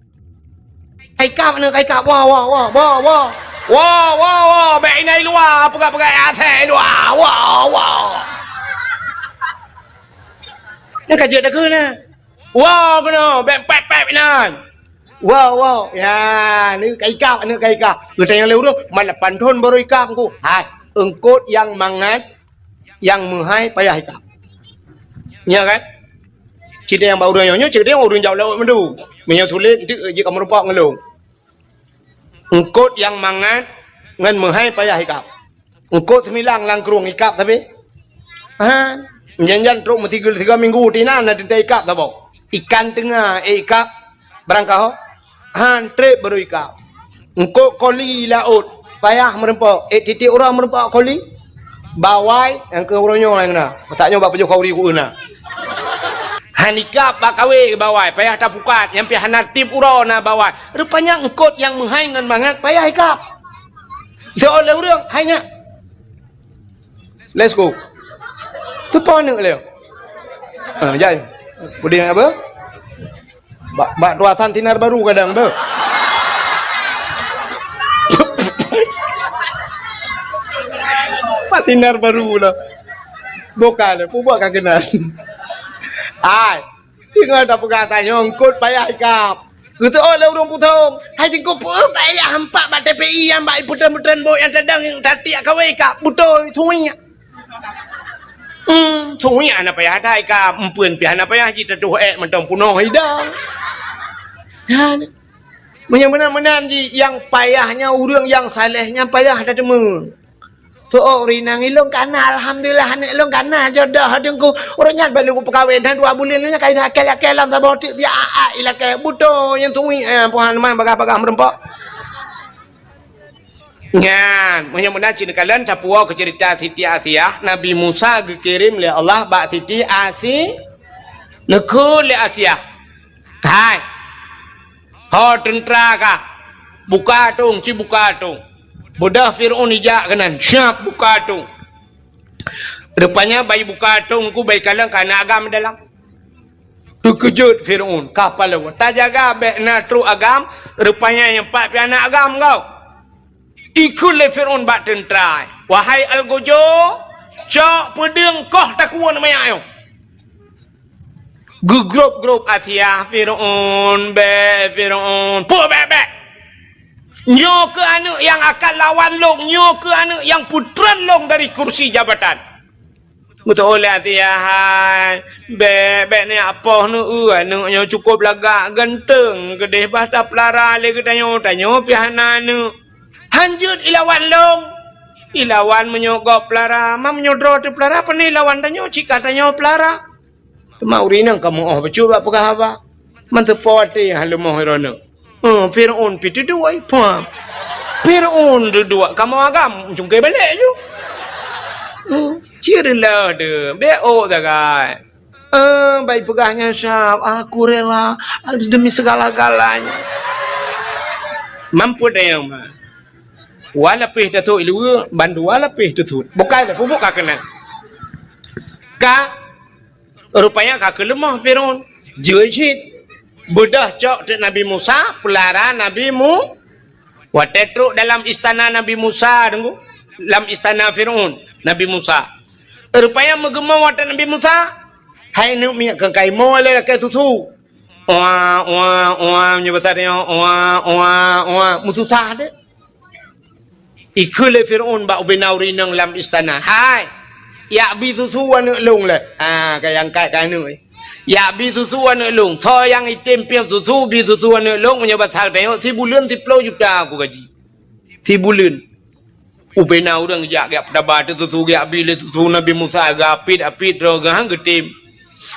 ka ikab aneuk, ka ikab. Woe, woe, woe, woe, woe. Woe, woe, woe, bèk inan i luwa, peugah-peugah asèe i luwa. Woe, woe. Nyan ka jeuet takheun na. Woe keunoe, bèk pèp-pèp inan. Woe, woe. Ya, ni ka ikab, ni ka ikab. Geutanyong lé ureueng, "Man lapan thon baru ikab, Teungku?" Hai, eungkôt nyang mangat, nyang meuhai payah ikab. Nyo kan? Cit nyang bak ureueng nyoe, nyoe cit nyang ureueng jak u laôt mandum. Meunyoe tuléh, eunteuk jeuet ka meurumpok ngon lôn. Eungkôt nyang mangat ngon meuhai payah ikab. Eungkôt seumilang lam krueng ikab sabe. Ha, jan-jan trok meusigeue sigoe minggu, tinan na teuntèe ikab saboh. Ikan teunga, eh, ikab barangkaho. Han trép baru ikab. Eungkôt koli laôt, payah meurumpok. Eh, tiep-tiep uroe meurumpok koli. Bawai, nyang keu uroe nyoe nyang na. Masa nyoe bak pajoh khauri ku na. Han ikab bak kawé bawai, payah tapukat, nyang pih hana tiep uroe na bawai. Rupanya eungkôt nyang meuhai ngon mangat payah ikab. Soe lé ureueng, hai nyak. Let's go. Teupeue aneuk lé. Ah, jai. Puding apa? Bak, bak tuasan sinar baru kadang tu. Bak sinar baru lah. Bukan lah, pun buat ka kenal. Ai, tinggal dah pegang tanya, eungkôt payah ikab. Geuseuôt lé ureueng Pusong. Hai Teungku, peue payah hampak bak T P I nyang bak putren-putren bok nyang tadong nyang tatiek kawé ikab. Beutôi, suiek. Hmm, suiek hana payah that ikab, eumpeuen pih hana payah jitatuh ék mantong punoh idang. Nyan. Meunyoe meunan-meunan jih, nyang payah nyan ureueng nyang saléh nyan payah tateumé. Soe ureueng inong ilôn kana, alhamdulillah, aneuk lôn kana jodoh Teungku. Ureueng nyan baru kupeukawen, dan dua buleuen nyan ka ilakèe-lakèe lam saboh teuk, dia a-a ilakèe. Beutôi nyan suiek, eh, Tuhan, man bagah-bagah meurumpok. Nyan, meunyoe meunan cit neukalon tapuwoe keu ceurita Siti Asiah, Nabi Musa geukirém lé Allah bak Siti Asi-, neukheun lé Asiah. Hai. Ho teuntra ka. Buka atong, ci buka atong. Beudôh Fir'aun ijak keunan, siap buka atong. Rupanya bai buka atong ku bai kalon ka na agam dalam. Teukeujot Fir'aun, ka palau. Tajaga bèk na trok agam, rupanya nyang pat pih na agam kau. Ikheun lé Fir'aun bak teuntra, "Wahai algojo, cok peudeueng koh takue manyak nyoe." Geugrôp-grôp Asiah, "Fir'aun, bèk, Fir'aun. Peue bèk-bèk? Nyoe keuh aneuk nyang akan lawan lôn, nyoe keuh aneuk nyang peutreun lôn dari kursi jabatan." Geutu'oh lé Asiah, hai, bèk, bèk neujak poh neueu aneuk nyoe, cukôp lagak, ganteng, keudéh, bah tapeulara lé geutanyoe, tanyoe pih hana aneuk. Han jeuet ilawan lôn. Ilawan meunyoe gob peulara, ma meunyoe droe teupeulara, pane ilawan tanyoe, cit ka tanyoe peulara. Teuma ureueng inong ka meu'oh bacut bak peugah haba. Manteupo até han leumoh droeneuh. Eh, Fir'aun pih teuduek, pah. Fir'aun teuduek kamoe agam, cungké balek ju. Hmm, cit reuloh deuh, bèk ôk sagai. Eh, bai peugah nyan sab, "Aku rela demi segala-galanya." Mampu dayang mah. Dua lapéh tasut iluwa, ban dua lapéh tasut. Bukai dah pupuk ka keunan. Ka Rupanya ka keuleumoh Fir'aun. Jeuet cit. Beudôh cok teuk Nabi Musa, peulara Nabi Mu-, watèe trok dalam istana Nabi Musa, deungö, lam istana Fir'aun, Nabi Musa. Rupanya meugeumoe watèe Nabi Musa, hai neuk miet keu kaimoe lé lakèe susu. Oa, oa, oa, meunyoe basa tanyoe, oa, oa, oa, meususah deh. Ikheun lé Fir'aun bak ubena ureueng inong lam istana, "Hai, jak bi susu aneuk lôn lé." Ha, ka nyang angkat keu aneuk. "Jak bi susu aneuk lôn. Soe nyang item piep susu, bi susu aneuk lôn, meunyoe basa tanyoe, sibuleuen siploh juta aku gaji." Sibuleuen. Ubena ureueng jak, jak peutaba ateueh susu, jak bi lé susu Nabi Musa, geuapit-apit droe geuh han geutem.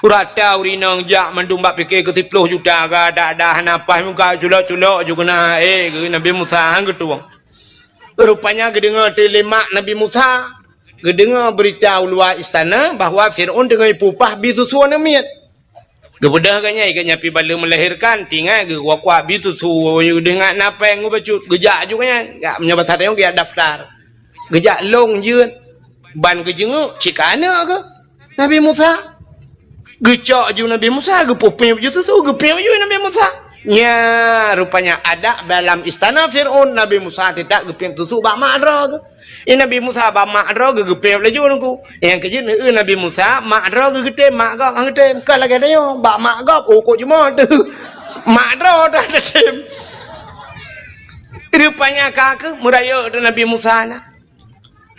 Rata ureueng inong jak mandum bak pike keu siploh juta, geuadak-adak hana paih muka, culok-culok ju keunan, eh, geuh Nabi Musa han geutueng. Rupanya geudeungoe teuh lé mak Nabi Musa, geudeungoe beurita u luwa istana bahwa Fir'aun teungoh jipeupah bi susu aneuk miet. Geubeudôh geuh nyan, geuh nyan pih baleue meulahirkan, tinggai geuh kuak-kuak bi susu, geudeungoe na péng geuh bacut, geujak ju geuh nyan. Ya, meunyoe basa tanyoe geujak daftar. Geujak lôn jeuet, ban geujeunguk cit ka aneuk geuh. Nabi Musa. Geucok ju Nabi Musa, geupeupiep ju susu, geupiep ju Nabi Musa. Nya, rupanya adak dalam istana Fir'aun, Nabi Musa teutap geupiep susu bak mak droe geuh. Eh, Nabi Musa bak mak droe geuh geupiep laju nungku. Nyang keujeuet neueu Nabi Musa, mak droe geuh geutem, mak gob han geutem. Kon lagèe tanyoe, bak mak gob, oh, kok jumoe teuh. Mak droe dah teutem. Rupanya ka keuh meurayeuk teuh Nabi Musa na.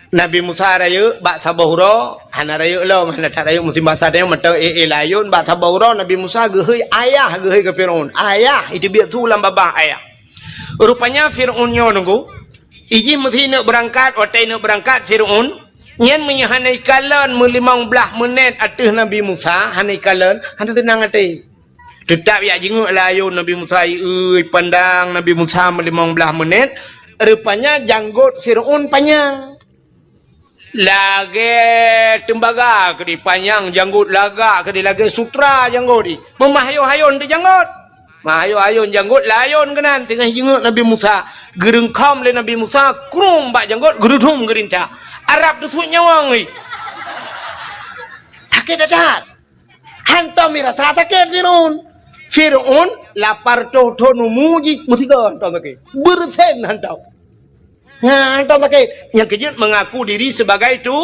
Nabi Musa rayeuk bak saboh uroe, hana rayeuk lom, hana that rayeuk musim basa tanyoe mantong éh-éh layôn, bak saboh uroe Nabi Musa geuhôi ayah, geuhôi keu Fir'aun. Ayah, iteubiet su lam babah ayah. Rupanya Fir'aun nyoe nunggu, ijih meusi neuk beurangkat, watèe neuk beurangkat Fir'aun, nyan meunyoe hana ikalon meulimong blaih meunét ateueh Nabi Musa, hana ikalon, hana teunang até. Teutap jak jingeuek layôn Nabi Musa, ieu pandang Nabi Musa meulimong blaih meunét, rupanya janggot Fir'aun panyang. Lagèe teumbaga keudéh panyang janggot, lagak keudéh lagèe sutra janggot jih. Meumahayôn-hayôn teuh janggot. Mahayôn-hayôn janggot layôn keunan teungoh jingeuek Nabi Musa. Geureungkhom lé Nabi Musa, krueng bak janggot, geurudum geurintak. Arab teusuet nyawöng jih. Sakét that-that. Hantom mirasa sakét Fir'aun. Fir'aun lapar toh-toh numu jih meusigoe hantom sakét. Beureusen hantom. Ha, hantom sakét. Nyang keujeuet mengaku diri sebagai tu,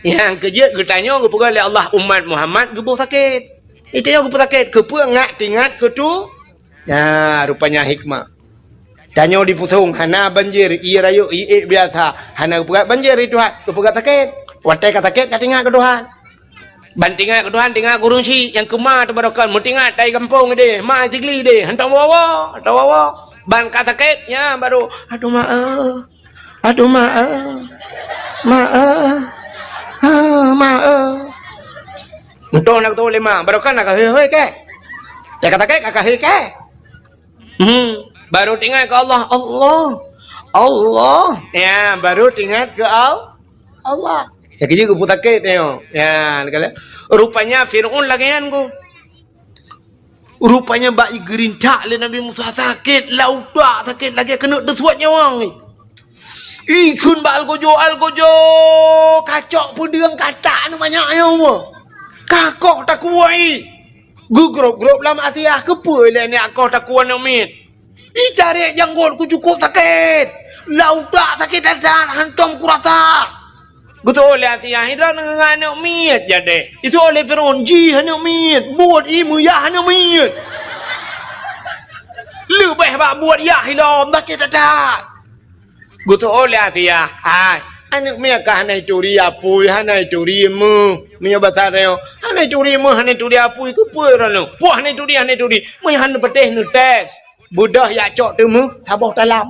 nyang keujeuet geutanyoe geupeugah lé Allah umat Muhammad geuboh sakét. Geutanyoe geuboh sakét, keupeue ngat teuingat keu tu? Nya, rupanya hikmah. Tanyoe di Pusong hana banjir, ié rayeuk, ié biasa, hana geupeugah banjir di Tuhan, geupeugah sakét. Watèe ka sakét ka teuingat keu Tuhan. Ban teuingat keu Tuhan, teuingat keu ureueng chik nyang keu ma teuh baroe kon, meuteuingat tai gampông idéh, ma Sigli idéh, hantom woe-woe, hantom woe-woe. Ban ka sakét, nyan baru, "Aduh ma eh, aduh ma eh, ma eh, ah, ma eh." Mantong na geutu'oh lé ma, baroe kon na ka hôi-hôi kèe. Nyang ka sakét ka hôi kèe. Hmm, baru teuingat keu Allah, Allah, Allah. Ya, baru teuingat keu Al-, Allah. Ya, keujeuet geupeusakét nyoe. Ya, rupanya Fir'aun lagèe nyan ku. Rupanya bak igeurintak lé Nabi Musa sakét, lam utak sakét lagèe keuneuk teusuet nyawöng. Ikheun bak algojo, "Algojo, kacok peudeueng katak nyoe manyak nyoe. Kakoh takue." Geugrôp-grôp lam Asiah, "Keupeue lé nyak koh takue aneuk miet? Icarek janggot ku cukôp sakét. Lam utak sakét that-that, hantom kurasa." Geutu'oh lé Asiah, "Droeneuh ngon aneuk miet jadeh." Itu'oh lé Fir'aun, "Jih aneuk miet, buet ié meuyah aneuk miet." Leubeh bak buet yah ilom, sakét that-that. Geutu'oh lé Asiah, "Hai, Aneuk miet ka hana ituri apui, hana ituri meuh. Meunyoe basa tanyoe, hana ituri meuh, hana ituri apui, keupeue droeneuh? Poh hana ituri, hana ituri. Meunyoe hana patéh neutés. Beudôh jak cok teumeuh saboh talam.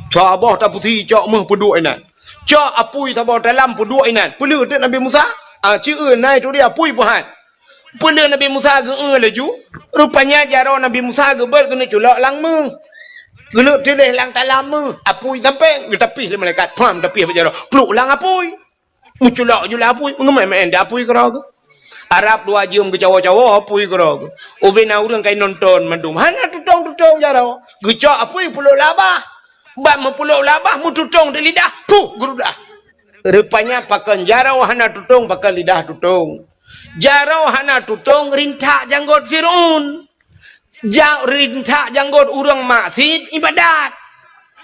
Saboh tapusi cok meuh peuduek inan. Cok apui saboh talam peuduek inan. Peuleueh teuk Nabi Musa? Ah, ci eu na ituri apui peuhan. Peuleueh Nabi Musa geu-eu laju, rupanya jaroe Nabi Musa geubeuet keuneuk culok lam meuh. Keuneuk tiléh lam talam meuh, apui sampéng, geutapih lé malaikat. Pham, tapih bak jaroe. Pluek lam apui. Meuculok ju lam apui, meungeumé-mé di apui keudroe geuh. Arab dua jeuem geucawoe-cawoe apui keudroe geuh. Ubé na ureueng ka inonton mandum. Hana tutong-tutong jaroe. Geucok apui peuloh labah. Bak meupeuloh labah meututong di lidah, puh, geurudah. Rupanya pakon jaroe hana tutong, pakon lidah tutong. Jaroe hana tutong rintak janggot Firaun. Ja-, rintak janggot ureueng maksiet ibadat.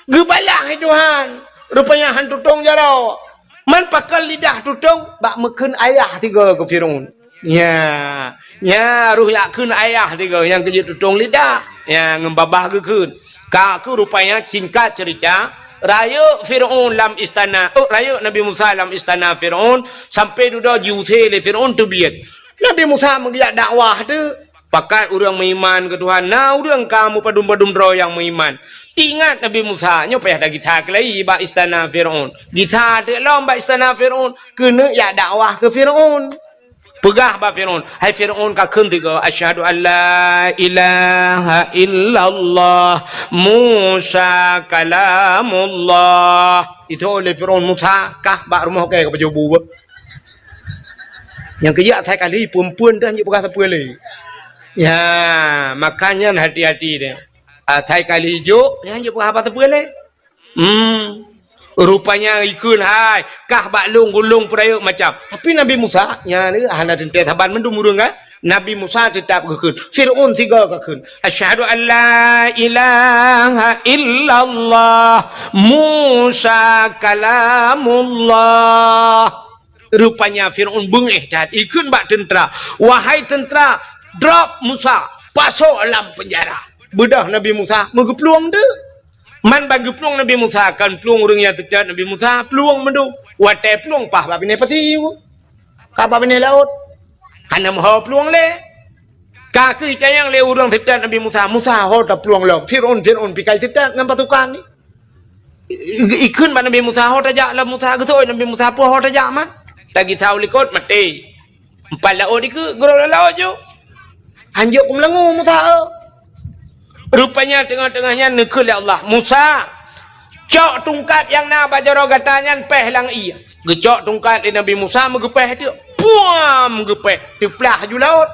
Geubalah lé Tuhan. Rupanya han tutong jaroe. Man pakon lidah tutong bak meukheun ayah tiga keu Firaun. Nya, nya roh jak kheun ayah tiga nyang keujeuet tutong lidah. Nya ngon babah geukheun. Ka keuh rupanya singkat cerita, rayeuk Firaun lam istana, oh, rayeuk Nabi Musa lam istana Firaun, sampai dudoe jiusé lé Firaun teubiet. Nabi Musa meugeujak dakwah teuk. Pakat ureueng meuiman keu Tuhan, na ureueng ka meupadum-padum droe nyang meuiman. Ingat Nabi Musa, nyoe payah tagisa keulai bak istana Firaun. Gisa teuk lom bak istana Firaun, keuneuk jak dakwah keu Firaun. Peugah bak Firaun, "Hai Firaun, kakheun tiga, 'Asyhadu an la ilaha illallah, Musa kalamullah.'" Itu oleh Firaun, "Musa, kah bak rumoh kèe ka pajoh bu beuh." Nyang keujak asai kali, peue-peue dah jeuet peugah sapeue lé. Ya, makanya hati-hati deh. Asai kali jok, nyan jeuet peugah haba sapeue lé. Hmm. Rupanya ikheun hai, kah bak lôn gulong peurayeuk macam. Tapi Nabi Musa, nyan hana teuntèe saban mandum ureueng kan? Nabi Musa teutap geukheun. Firaun sigoe geukheun. "Asyhadu an la ilaha illallah, Musa kalamullah." Rupanya Firaun beungéh that, ikheun bak teuntra, "Wahai teuntra, drop Musa, pasok lam peunjara." Beudôh Nabi Musa meugeuplueng teuk. Man ban geuplueng Nabi Musa, kan plueng ureueng nyang teutab Nabi Musa, plueng mandum. Watèe plueng paih bak binéh pasi, ka bak binéh laôt. Hana meuho plueng lé. Ka keuh itanyong lé ureueng teutab Nabi Musa, "Musa, ho taplueng lom. Firaun, Firaun pikai teutab ngon pasukan nyan." I-, i-, ikheun bak Nabi Musa, "Ho tajak lom Musa." Geuseuôt Nabi Musa, "Peue ho tajak man?" Tagisa u likot, maté. Empat laôt dikeue, geurôk lam laôt ju. Hanjeuet keu meulangô Musa, eh. Rupanya teungoh-teungoh nyan neukheun lé Allah, "Musa, cok tungkat nyang na bak jaroe gata nyan péh lam ié." Geucok tungkat lé Nabi Musa, meugeupéh teuk. Puam! Geupéh. Teuplah ju laôt.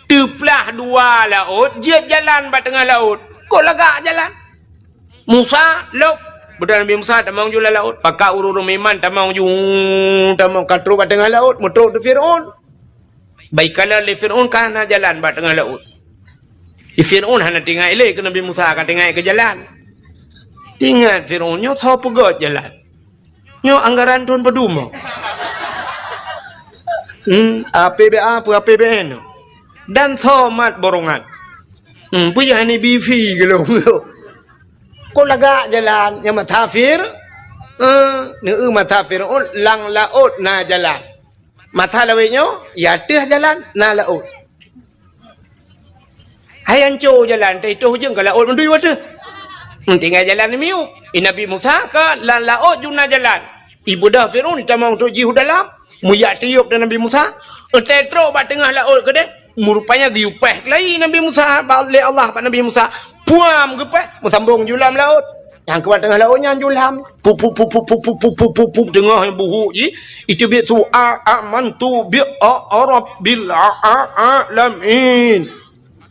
Teuplah dua laôt, jeuet jalan bak teungoh laôt. Kok lagak jalan? Musa, lôb. Beudôh Nabi Musa tamong ju lam laôt. Pakat ureueng-ureueng meuiman tamong ju, tamong ka trôk bak teungoh laôt, meutrôk di Firaun. Bak ikalon lé Firaun ka hana jalan bak teungoh laôt. Di Firaun hana teuingat lé keu Nabi Musa, ka teuingat keu jalan. Teuingat Firaun, nyoe soe peugöt jalan? Nyoe anggaran thôn padum? Hmm, A P B A peue A P B N? Dan soe mat borongan? Hmm, peue hana B V geulong? Kok lagak jalan nyang meutasafir? Eh, neu meutasafir, oh, lam laôt na jalan. Masa lawét nyoe, ya ateueh jalan na laôt. Hai anco jalan, teuh itoh ujong ka laôt meudui watèe. Tinggai jalan miyueb. I Nabi Musa ka lam laôt ju na jalan. I beudôh Firaun tamong trôk jih u dalam. Meujak tiôb di Nabi Musa. Watèe trôk bak teungoh laôt keudéh. Meurupanya geuyue péh keulai Nabi Musa, ba-, lé Allah bak Nabi Musa. Puam geupéh, meusambong ju lam laôt. Nyang keubat teungoh laôt nyan ju lam. Pup, pup, pup, teungoh buhuk jih. Itu biet su a, amantu bi a, a rabbil a, a, alamin.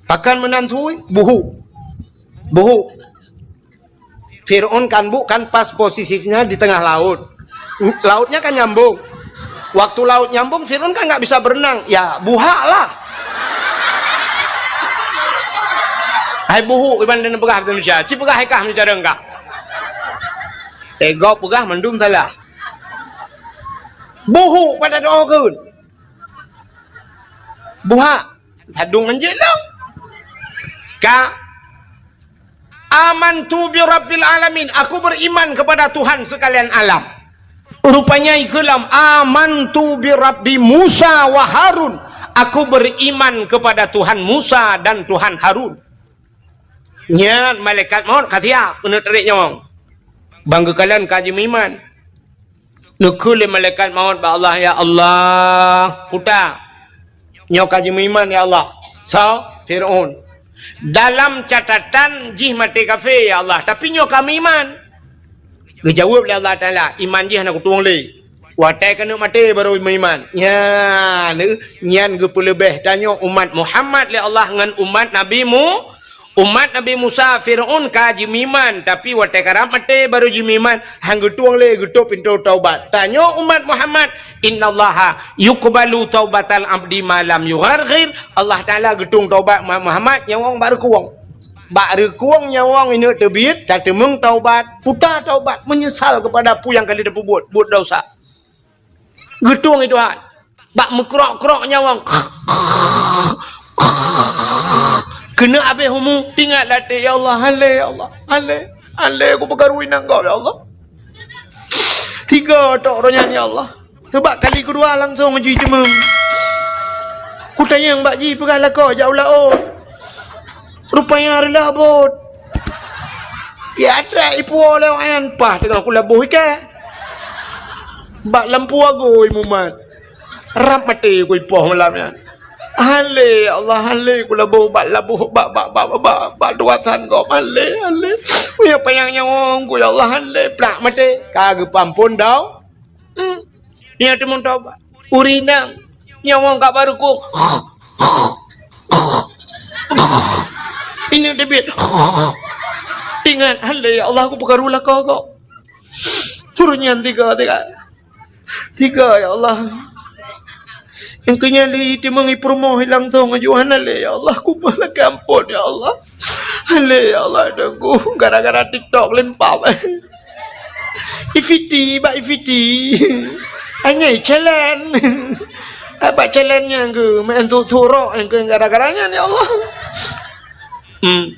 Pakon meunan sui? Buhuk. Buhuk. Firaun kan bu-, kan pas posisinya di tengah laut. Lautnya kan nyambung. Waktu laut nyambung, Firaun kan nggak bisa berenang. Ya, buhak lah. Hai buhuk, iban dan peugah Indonesia. Ci peugah hai kah meucara kah. Tegok peugah mandum salah. Buhuk pada doa keun. Buhak. Sadung anjeuk lom. Ka. Amantu bi rabbil alamin. Aku beriman kepada Tuhan sekalian alam. Rupanya ikeulam, "Amantu bi Rabbi Musa wa Harun." Aku beriman kepada Tuhan Musa dan Tuhan Harun. Nyan malaikat maut ka siap keuneuk tarék nyawöng. Bang geukalon ka jimeuiman. Neukheun lé malaikat maut bak Allah, "Ya Allah, puta, nyoe ka jimeuiman, ya Allah." Soe? Fir'aun. "Dalam catatan jih maté kafé, ya Allah, tapi nyoe ka meuiman." Geujaweueb lé Allah Taala, "Iman jih hana kutueng lé. Watée keuneuk maté barô meuiman." Nyan, nyan geupeuleubeh tanyoe umat Muhammad lé Allah ngon umat Nabi Mu-, umat Nabi Musa, Fir'aun ka jimeuiman, tapi watée karab maté barô jimeuiman, han geutueng lé geutôp pintoe taubat. Tanyoe umat Muhammad, "Innallaha yuqbalu taubatal abdi ma lam yugharghir." Allah Taala geutueng taubat umat Muhammad nyawöng bak reukueng. Bak reukueng nyawöng ineuk teubiet, tateumeung taubat, puta taubat, meunyeusal keupada peue nyang ka lheueh tapeubuet, buet desya. Geutueng i Tuhan. Bak meukrok-krok nyawöng. Keuneuk abéh umu, tingat lam até, "Ya Allah, han lé, ya Allah, han lé, han lé, kupeukaru inong gob, ya Allah." Tiga tok roh nyan, ya Allah. Teubak kali keudua langsong jiteumeung. Kutanyong bak jih peugah lakoe jak u laôt. Rupanya reulah bot. Ya, trek ipuwoe lé awak nyan, paih teungoh kulaboh ikat. Bak lampôh agui mumat. Rab maté kuipoh malam nyan. Han lé, ya Allah, han lé kulaboh bak laboh, bak, bak, bak, bak, bak, bak tugasan gob, han lé, han lé. Meunyoe panyang nyawöng ku, ya Allah, han lé, plak maté. Ka geupeuamphon dau. Hmm. Nyan teumeung taubat. Ureueng inong nyawöng ka bak reukueng. Ineuk teubiet. Tingat, "Han lé, ya Allah, kupeukaru lakoe gob." Suruh nyan tiga, tiga. Tiga, ya Allah. Nyang keu nyan lheueh teumeung ipeurumoh langsong aju, "Han lé, ya Allah, kumoh lakée amphon, ya Allah. Han lé, ya Allah, Tuhanku, gara-gara TikTok limpah." Ifiti, bak ifiti. Hanya challenge. Bak challenge nyang geu, main tu turok nyang geu gara-gara nyan, ya Allah. Hmm.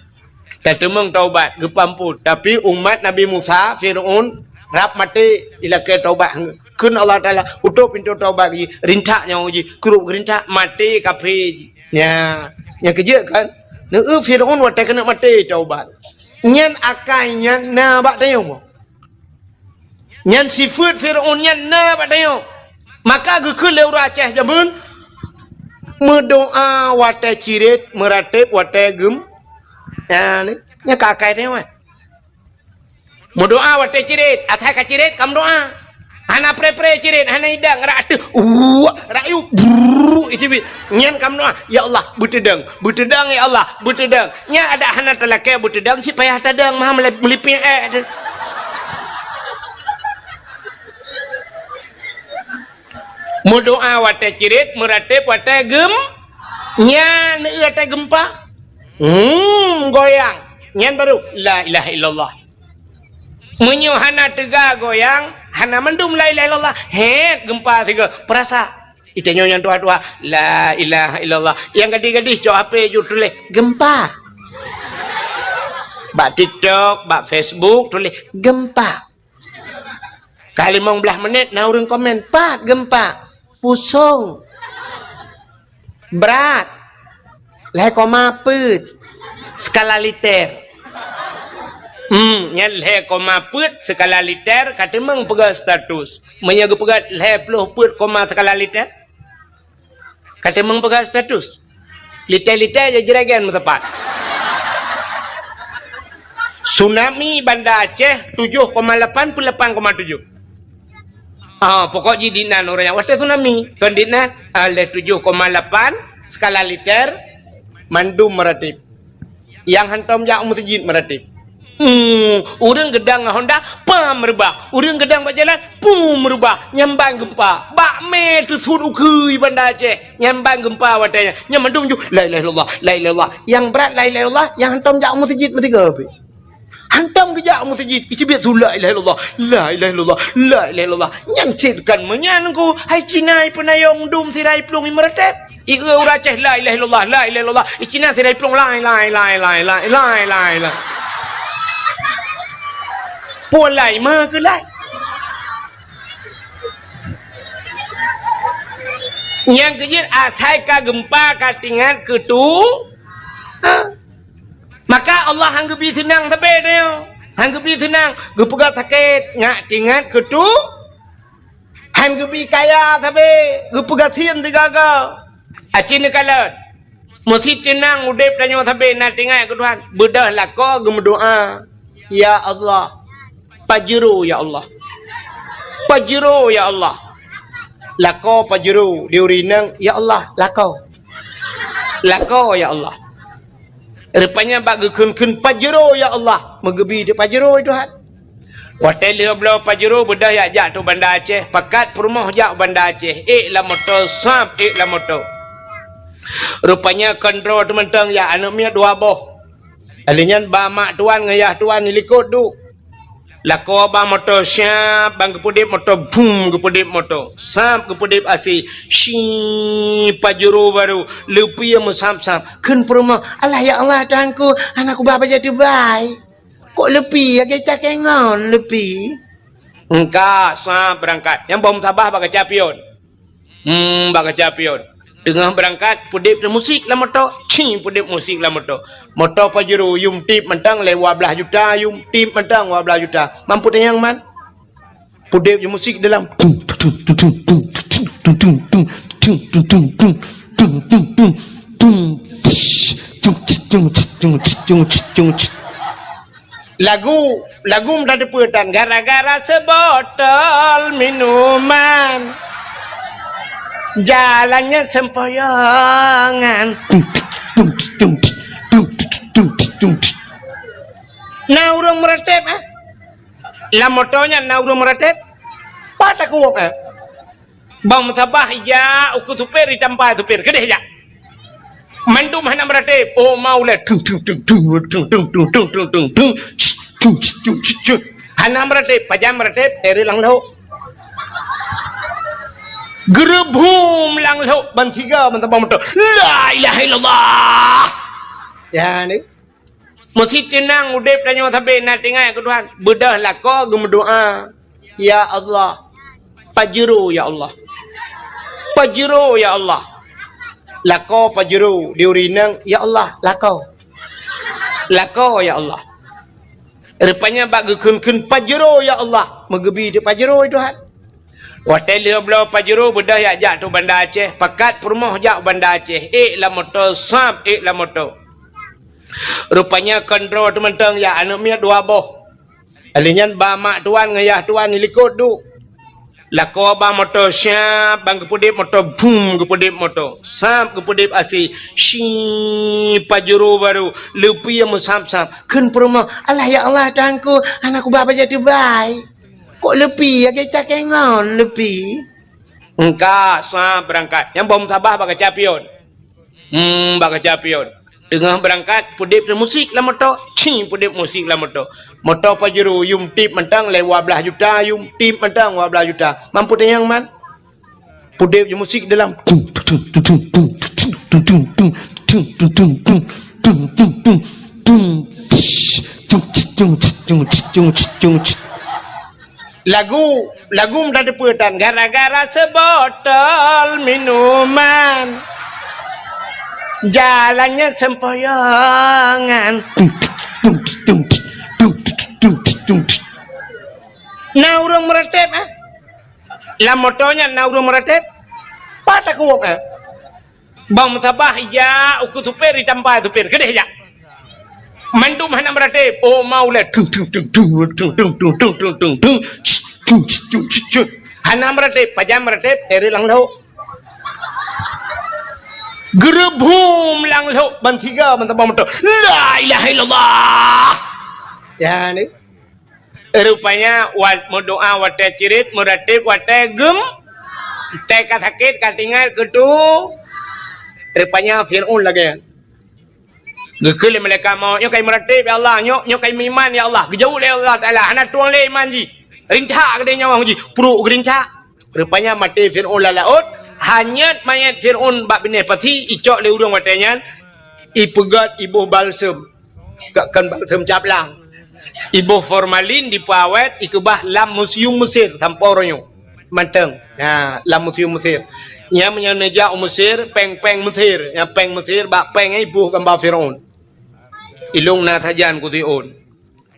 Tateumeung taubat, geupeuamphon. Tapi umat Nabi Musa, Fir'aun, rab maté, ilakée taubat. Kheun Allah Taala, "Utôp pintoe taubat jih, rintak nyawöng jih, krup geurintak, maté kafé jih." Nya, nyang keujeuet kan? Neu Fir'aun watée keuneuk maté taubat. Nyan akai nyan na bak tanyoe. Nyan sifeuet Fir'aun nyan na bak tanyoe. Maka geukheun lé ureueng Aceh jameun, meudoá watée cirét, meuratéb watée geum-, nyan, nyan ka akai tanyoe. Meudoá watée cirét, asai ka cirét ka meudoá. Hana pré-pré cirét, hana idang, rak ateueh, uwak, rak yub, brrrr, iteubiet. Nyan ka meudoá, "Ya Allah, beuteudong, beuteudong, ya Allah, beuteudong." Nyan adak hana talakée beuteudong, cit payah tadong, meuha meulip-, meulipék ék teuh. Meudoá watée cirét, meuratéb watée geum-, nyan watée geumpa. Hmm, goyang. Nyan baru, "La ilaha illallah." Meunyoe hana teuga goyang, hana mandum la ilaha illallah. Hét, geumpa sigoe. Peurasa. Itanyoe nyang tuha-tuha, "La ilaha illallah." Nyang gadih-gadih cok H P ju tuléh, "Geumpa." Bak TikTok, bak Facebook tuléh, "Geumpa." Ka limong blaih menit na ureueng komen, "Pat geumpa?" "Pusong." "Brat." "Lhée koma peuet skala liter." Hmm, nyan lhée koma peuet skala liter ka teumeung peugah status. Meunyoe geupeugah lhée ploh peuet koma skala liter, ka teumeung peugah status. Liter-liter jeuet jiragen meuteumpat. Tsunami Banda Aceh tujoh koma lapan peuet lapan koma tujoh. Ah, pokok jih dinan ureueng nyang watée tsunami. Kon dinan, ah, lhée tujoh koma lapan skala liter mandum meuratéb. Nyang hantom jak u meuseujid meuratéb. Hmm, ureueng geudang ngon honda, pam meurubah. Ureueng geudang bak jalan, pum meurubah. Nyan ban geumpa. Bak mé teusut ukeue Banda Aceh. Nyan ban geumpa watée nyan. Nyan mandum ju, "La ilaha illallah, la ilaha illallah." Nyang brat la ilaha illallah, nyang hantom jak u meuseujid meusigoe pih. Hantom geujak u meuseujid, iteubiet su la ilaha illallah, la ilaha illallah, la ilaha illallah. Nyan cit kan meunyan ku, hai Cina ipeunayong dum sira iplueng imeuratéb. Ié ureueng Aceh la ilaha illallah, la ilaha illallah. I Cina sira iplueng lai, lai, lai. Puon lai, ma keu lai. Nyang keujeuet asai ka geumpa ka teuingat keu tu. Ha. Maka Allah han geubi seunang sabe nyoe. Han geubi seunang, geupeugah sakét, ngat teuingat keu tu. Han geubi kaya sabe, geupeugah sien sigaga. Aci neukalon. Meusi teunang udeb tanyoe sabe na teuingat keu Tuhan. Beudôh lakoe geumeudoa, "Ya Allah, pajero ya Allah. Pajero ya Allah." Lakoe pajero di ureueng inong, "Ya Allah, lakoe. Lakoe ya Allah." Rupanya bak geukheun-kheun, "Pajero ya Allah." Meugeubi di pajero ya Tuhan. Watée lheueh bloe pajero beudôh jak, jak tu Banda Aceh, pakat peurumoh jak Banda Aceh, ék lam moto, sab ék lam moto. Rupanya kontrol teumantong ya aneuk miet dua boh. Alèh nyan ba mak tuan ngon yah tuan di likot duek. Lakoe ba moto, sab ban geupeudeb moto, bum geupeudeb moto. Sab geupeudeb asi, shi pajero baru, leupie meusab-sab. Kheun peurumoh, "Alah ya Allah Tuhanku, hana kuba bajée teubai." Kok leupie, lagée cakée ngon leupie? Engka, sab beurangkat. Nyang boh meusabah bak kaca pion. Hmm, bak kaca pion. Teungoh beurangkat, peudeb musik lam moto. Ci, peudeb musik lam moto. Moto pajero, yum tip mantong lé dua blaih juta, yum tip mantong dua blaih juta. Mampu teunyang man? Peudeb musik dalam. Lagu, lagu meutateupeue tan, gara-gara seubotol minuman, jalannya sempoyongan. Na ureueng meuratéb, eh? Lam moto nyan na ureueng meuratéb? Pat takot, eh? Bang meusabah ija ukeue supir, itampa supir, keudeh jak. Mandum hana meuratéb. Oh, maulai. Tung, tung, tung. Hana meuratéb, pajan meuratéb, teri lam lhok. Geureubum lam lhok, ban siga ban tabang moto. La ilaha illallah. Ya, ni. Meusi teunang udeb tanyoe sabe na teuingat keu Tuhan. Beudôh lakoe geumeudoa, "Ya Allah, pajero ya Allah. Pajero ya Allah." Lakoe pajero di ureueng inong, "Ya Allah, lakoe. Lakoe ya Allah." Rupanya bak geukheun-kheun, "Pajero ya Allah." Meugeubi di pajero ya Tuhan. Watée lheueh bloe pajero beudôh jak, jak tu Banda Aceh, pakat peurumoh jak Banda Aceh, ék lam moto, sab ék lam moto. Rupanya kontrol teumantong ya aneuk miet dua boh. Alèh nyan ba mak tuan ngon yah tuan di likot duek. Lakoe ba moto, sab ban geupeudeb moto, bum geupeudeb moto. Sab geupeudeb asi, shi pajero baru, leupie meusab-sab. Kheun peurumoh, "Alah ya Allah Tuhanku, hana kuba bajée teubai." Kok leupie, lagée cakée ngon leupie? Engka, sab beurangkat. Nyang boh meusabah bak kaca pion. Hmm, bak kaca pion. Teungoh beurangkat, peudeb musik lam moto. Ci, peudeb musik lam moto. Moto pajero, yum tip mantong lé dua blaih juta, yum tip mantong dua blaih juta. Mampu teunyang man? Peudeb musik dalam. Lagu, lagu meutateupeue tan, gara-gara seubotol minuman, jalannya sempoyongan. Na ureueng meuratéb, eh? Lam moto nyan na ureueng meuratéb? Pat takot, eh? Bang meusabah ija ukeue supir, itampa supir, keudeh jak. Mandum hana meuratéb. Oh, maulai. Tung, tung, tung. Hana meuratéb, pajan meuratéb, teri lam lhok. Geureubum lam lhok, ban siga ban tabang moto. La ilaha illallah. Ya, ni. Rupanya, wat-, meudoa watée cirit, meuratéb watée gem-, watée ka sakét, ka teuingat keu tu. Rupanya, Fir'aun lagée nyan. Geukheun lé malaikat maut, "Nyoe ka meuratéb, ya Allah. Nyoe, nyoe ka meuiman, ya Allah." Geujaweueb lé Allah Taala, "Hana tueng lé iman jih. Rintak keudeh nyawöng jih, pruek geurincak." Rupanya, maté Fir'aun lam laôt, hanyot manyét Fir'aun bak binéh pasi, icok lé ureueng watée nyan, ipeugét iboh balsem. Ka-, kon balsem caplang. Iboh formalin dipeuawét, ikeubah lam museum Mesir sampoe uroe nyoe. Mantong. Ha, lam museum Mesir. Nyan meunyoe neujak u Mesir, péng-péng Mesir, nyang péng Mesir bak péng nyan iboh gamba Firaun. Ilôn na sajan keu Firaun.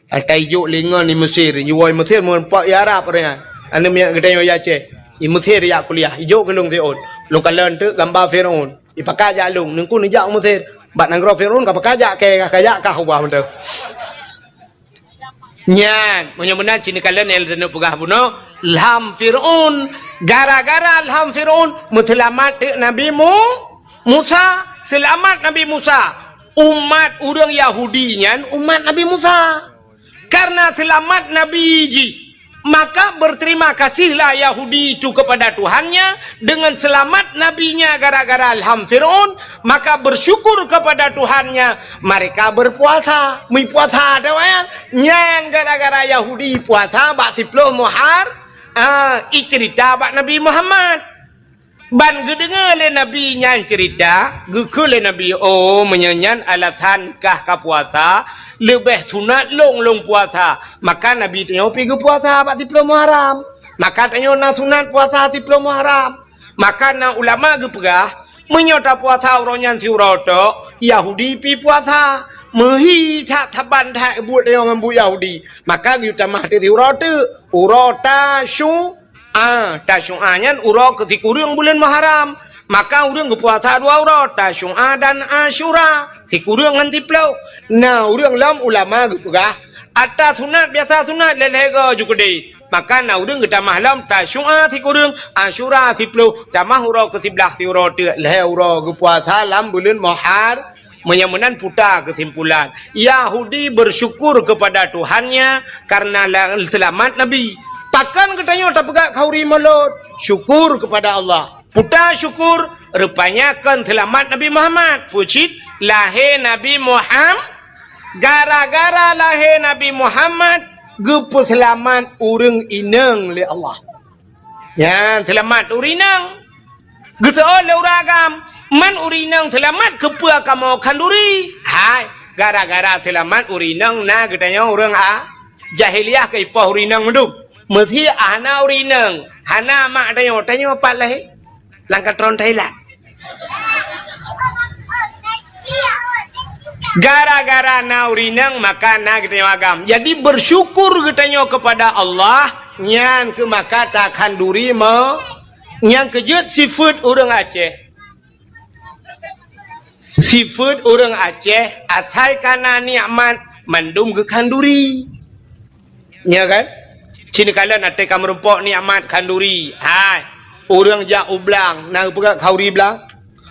Ata ijok lé ngon i Mesir, jiwoe i Mesir meureumpok i Arab ureueng nyan. Aneuk miet geutanyoe i Aceh, i Mesir jak kuliah, ijok keu lôn Firaun. Lôn kalon teuk gamba Firaun. Ipakat jak lôn, neungku neujak u Mesir. Bak nanggroe Firaun ka pakat jak kèe, ka jak kah ubah mantong. Nyan, meunyoe meunan cit neukalon nyang lôn peugah bunoe, lham Firaun. Gara-gara lham Firaun, meuseulamat teuk Nabi Mu-, Musa. Seulamat Nabi Musa. Umat ureueng Yahudi nyan umat Nabi Musa. Karena seulamat Nabi jih, maka berterima kasihlah Yahudi itu kepada Tuhannya dengan selamat nabinya gara-gara lham Firaun, maka bersyukur kepada Tuhannya, mereka berpuasa. Meupuasa, tahu ya? Nyan gara-gara Yahudi puasa bak siploh Muhar-, ah, icerita bak Nabi Muhammad. Ban geudeungoe lé Nabi nyan ceurita, geukheun lé Nabi, "Oh, meunyoe nyan alasan kah ka puasa, leubeh sunat lôn lôn puasa." Maka Nabi tanyoe pi geupuasa bak siploh Muharram. Maka tanyoe na sunat puasa siploh Muharram. Maka na ulama geupeugah, meunyoe tapuasa uroe nyan siuroe tok, Yahudi pi puasa. Meuhi that saban that buet tanyoe ngon buet Yahudi. Maka geuyue tamah teuk siuroe teuk, uroe Tasyu-, Ah, Tasyu'a nyan uroe keu sikureueng buleuen Muharram. Maka ureueng geupuasa dua uroe, Tasyu'a dan Asyura, sikureueng ngon siploh. Na ureueng lom ulama geupeugah, ata sunat biasa sunat lhèe-lhèe go ju keudeh. Maka na ureueng geutamah lom Tasyu'a sikureueng, Asyura siploh, tamah uroe keu siblaih siuroe teuk lhèe uroe geupuasa lam buleuen Muhar-, Meunyoe meunan puta keusimpulan, Yahudi bersyukur kepada Tuhannya karena la-, seulamat Nabi. Pakon geutanyoe tapeugah khanduri Maulud? Syukur kepada Allah. Puta syukur, rupanya kon seulamat Nabi Muhammad. Peue cit lahé Nabi Muham-, gara-gara lahé Nabi Muhammad, geupeuseulamat ureueng inong lé Allah. Nyan seulamat ureueng inong. Geuseuôt lé ureueng agam, man ureueng inong seulamat keupeue kamoe khanduri? Hai, gara-gara seulamat ureueng inong na geutanyoe ureueng a-, jahiliyah keu ipoh ureueng inong mandum. Meusé hana ureueng inong, hana mak tanyoe, tanyoe pat lahé? Lam katron Thailand. Gara-gara na ureueng inong, maka na geutanyoe agam. Jadi, bersyukur geutanyoe kepada Allah, nyan keuh maka takhanduri mo-, nyang keujeuet sifeuet ureueng Aceh. Sifeuet ureueng Aceh, asai ka na nikmat, mandum geukhanduri. Nya kan? Cit neukalon até ka meurumpok nikmat khanduri. Hai, ureueng jak u blang, na geupeugah khanduri blang?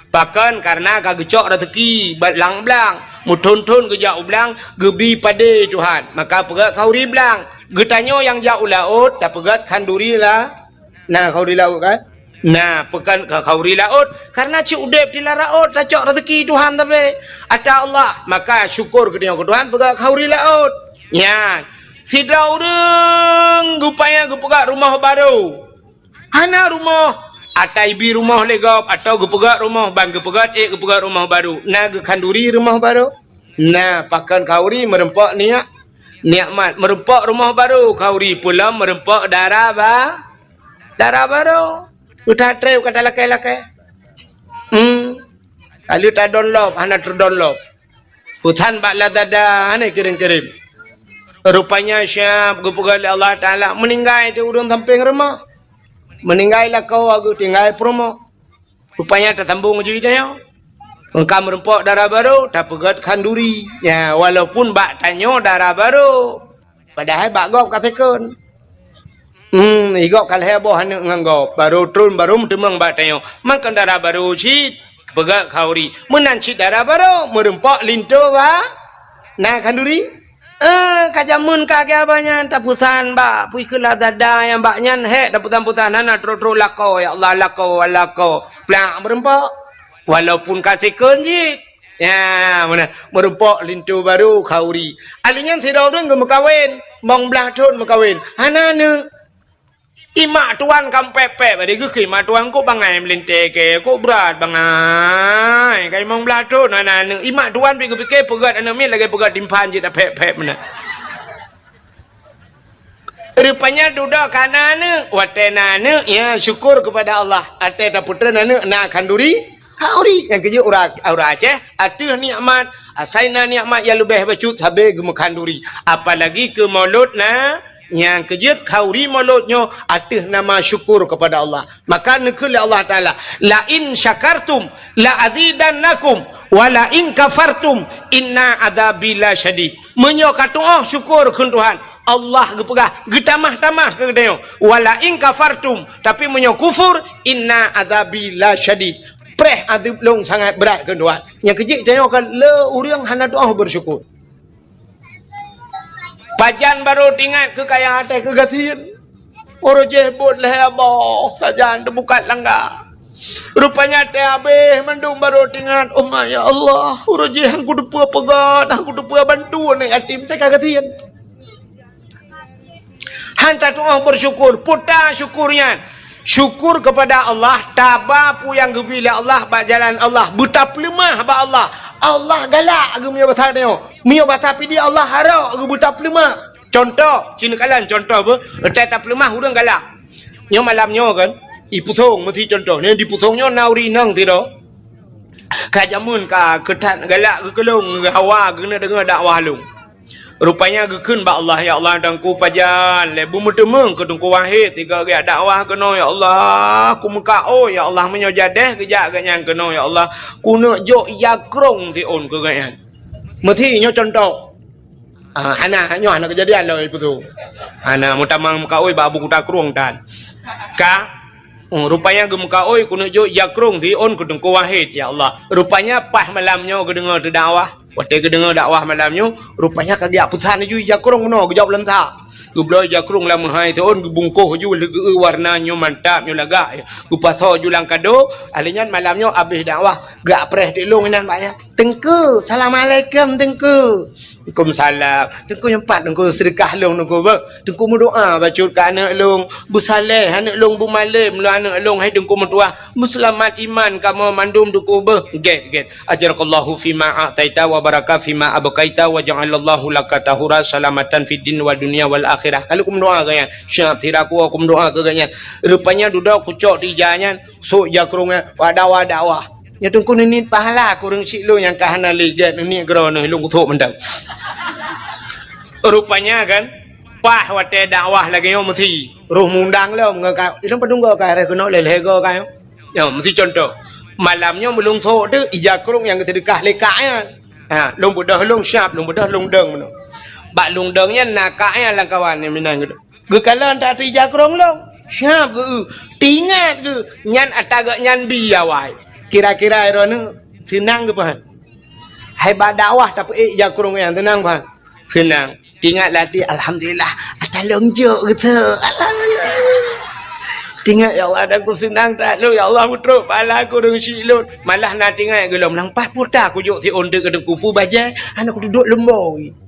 Pakon? Karena ka geucok raseuki bak lam blang. Meuthon-thon geujak u blang, geubi padé Tuhan. Maka peugah khanduri blang. Geutanyoe nyang jak u laôt, tapeugah khanduri la-, na khanduri laôt kan? Na, pakon ka khanduri laôt? Karena cit udeb di lam laôt, tacok raseuki Tuhan sabe. Ata Allah, maka syukur geutanyoe keu Tuhan, peugah khanduri laôt. Nyan, sidroe ureueng geupaya geupeugah rumoh barô. Hana rumoh, ata ibi rumoh lé gob, atawa geupeugah rumoh, ban geupeugah ék geupeugah rumoh barô. Na geukhanduri rumoh barô? Na, pakon khanduri meurumpok niat, nikmat. Meurumpok rumoh barô khanduri, peue lom meurumpok dara ba-, dara barô. Uta trép ka talakée-lakée. Hmm. Ka lheueh tadon lom, hana teudon lom. Peusan bak Lazada, hana kirém-kirém. Rupanya siab geupeugah lé Allah Taala, meuninggai di ureueng sampéng rumoh. Meuninggai lakoe geutinggai peurumoh. Rupanya tasambong ju tanyoe. Meunyoe ka meurumpok dara barô, tapeugah khanduri. Ya, walaupun bak tanyoe dara barô. Padahai bak gob ka second. Hmm, i gob ka lhèe boh aneuk ngon gob. Barô tron, barô meuteumeung bak tanyoe. Man kon dara barô cit, peugah khanduri. Meunan cit dara barô, meurumpok linto ba-, na khanduri. Eh, ka jameun ka geuh abah nyan, tapeusan bak, pui keu Lazada nyang bak nyan, hék, tapeusan-peusan, hana trok-trok lakoe, ya Allah, lakoe, lakoe. Plak, meurumpok. Walaupun ka second cit. Ya, meunan. Meurumpok linto barô khanduri. Ahli nyan sidroe ureueng geumeukawen, limong blaih thon meukawen. Hana aneuk. Imak tuan ka pép-pép, bari geukheun imak tuan, "Kok bangai meulintèe kèe, kok brat bangai. Ka limong blaih thon hana aneuk." Imak tuan pi geupike peugöt aneuk miet lagèe peugöt timphan jeuet tapép-pép meunan. Rupanya dudoe ka na aneuk. Watée na aneuk, ya syukur kepada Allah. Watée tapeutreun aneuk na khanduri, khanduri. Nyang keujeuet ureuëng, ureuëng Aceh, ateueh nikmat, asai na nikmat nyang leubeh bacut sabe geumeukhaduri. Apalagi keu mulod na, nyang keujeuet khanduri mulod nyoe ateueh nama syukur kepada Allah. Maka neukheun lé Allah Taala, "La in syakartum la azidannakum, wa la in kafartum inna adzabi lasyadid." Meunyoe katu'oh syukur kheun Tuhan, Allah geupeugah, geutamah-tamah keu geutanyoe, "Wa la in kafartum," tapi meunyoe kufur, "inna adzabi lasyadid." Preh azeub lôn sangat brat kheun Tuhan. Nyang keujeuet tanyoe ka le ureuëng hana tu'oh beusyukur. Pajan barô teuingat keu kaya até keu gasien. Uroe jih buet lhée boh sajan teubukat langga. Rupanya até habéh mandum barô teuingat, "Oh ma, ya Allah, uroe jih han kuteupeue peugét, han kuteupeue bantu aneuk yatim teuka gasien." Han tatu'oh beusyukur, puta syukur nyan. Syukur kepada Allah, taba peue nyang geubri lé Allah bak jalan Allah, beutapeuleumah bak Allah. Allah galak geumeunyoe basa nyoe. Meunyoe basa Pidie Allah harok geubeutapeuleumah. Contoh, ci neukalon contoh beuh, teuka tapeuleumah ureuëng galak. Nyoe malam nyoe kan, i Pusong meusi contoh. Nyoe di Pusong nyoe na ureuëng inong sidroe. Ka jameun ka keutat galak geukeulong, geuhawa geuneuk deungoe dakwah lôn. Rupanya geukheun bak Allah, "Ya Allah, teungku pajan lé beumeuteumeung keu Teungku Wahid tiga geujak dakwah keunoe, ya Allah. Kumeukaôi, ya Allah, meunyoe jadeh geujak geuhnyan keunoe, ya Allah, kuneuk jok ija krong siôn keu geuhnyan." Meusi nyoe contoh. Ah, hana, nyoe hana keujadian lom ipeue tu. Hana meutamang meukaôi bak Abu Kuta Krueng tan. Ka, oh, rupanya geumeukaôi kuneuk jok ija krong siôn keu Teungku Wahid, ya Allah. Rupanya paih malam nyoe geudeungoe teudakwah. Watée geudeungoe dakwah malam nyoe, rupanya ka geujak peusan laju ija krong bunoe geujok lam sa. Geubloe ija krong lam meuhai siôn, geubungkoh laju lagée warna nyoe mantap, nyoe lagak. Geupasoe laju lam kado, alheuh nyan malam nyoe abéh dakwah, geupreh teuk lôn inan bak nyan. "Teungku, assalamualaikum, Teungku." "Waalaikumsalam." "Teungku, nyoe pat Teungku seudeukah lôn, Teungku, beuh. Teungku meudoá bacut keu aneuk lôn, beusaleh aneuk lôn, beumalém lôn aneuk lôn, hai Teungku meutuah, beuseulamat iman kamoe mandum, Teungku, beuh." "Gét, gét. Ajarakallahu fima a'taita wa baraka fima abqaita wa ja'alallahu laka tahura salamatan fid din wa dunya wal akhirah." Ka lheueh kumeudoá keu nyan, siap sira kuwoe kumeudoá keu geuhnyan. Rupanya dudoe kucok teuka ija nyan, sôk ija krong nyan, wada-wada wah. Nyoe Teungku neuniet pahala keu ureuëng syiek lôn nyang ka hana lé gét, neuniet keudroe neuh lôn kuthok mantong. Rupanya kan, paih watée dakwah lagée nyoe meusi, roh mundang lom ngon ka, ilong padum goe ka, reh keunoe lhée-lhée goe ka nyoe. Nyoe meusi contoh. Malam nyoe meulôn thok teuk ija krong nyang geuseudeukah lé kak nyan. Ha, lôn beudôh lôn siap, lôn beudôh lôn dong meunoe. Bak lôn dong nyan na kak nyan lam kawan nyang meunan geuh. Geukalon that ija krong lôn, siap geu-eu. Teuingat geu, nyan ata geuhnyan bi awai. Kira-kira droeneuh seunang geuh pahan. Hai bak dakwah tapeuék ija krong nyan seunang pahan. Seunang. Teuingat lam até, "Alhamdulillah, ata lôn jok geuh." Alhamdulillah. Teuingat, "Ya Allah, ata ku seunang that lôn, ya Allah, meutrok pahala keu ureuëng syiek lôn." Malah na teuingat geuh lom, "Nang paih puta kujok siôn teuk keu Teungku, peue bajée, hana kuduek leumboi."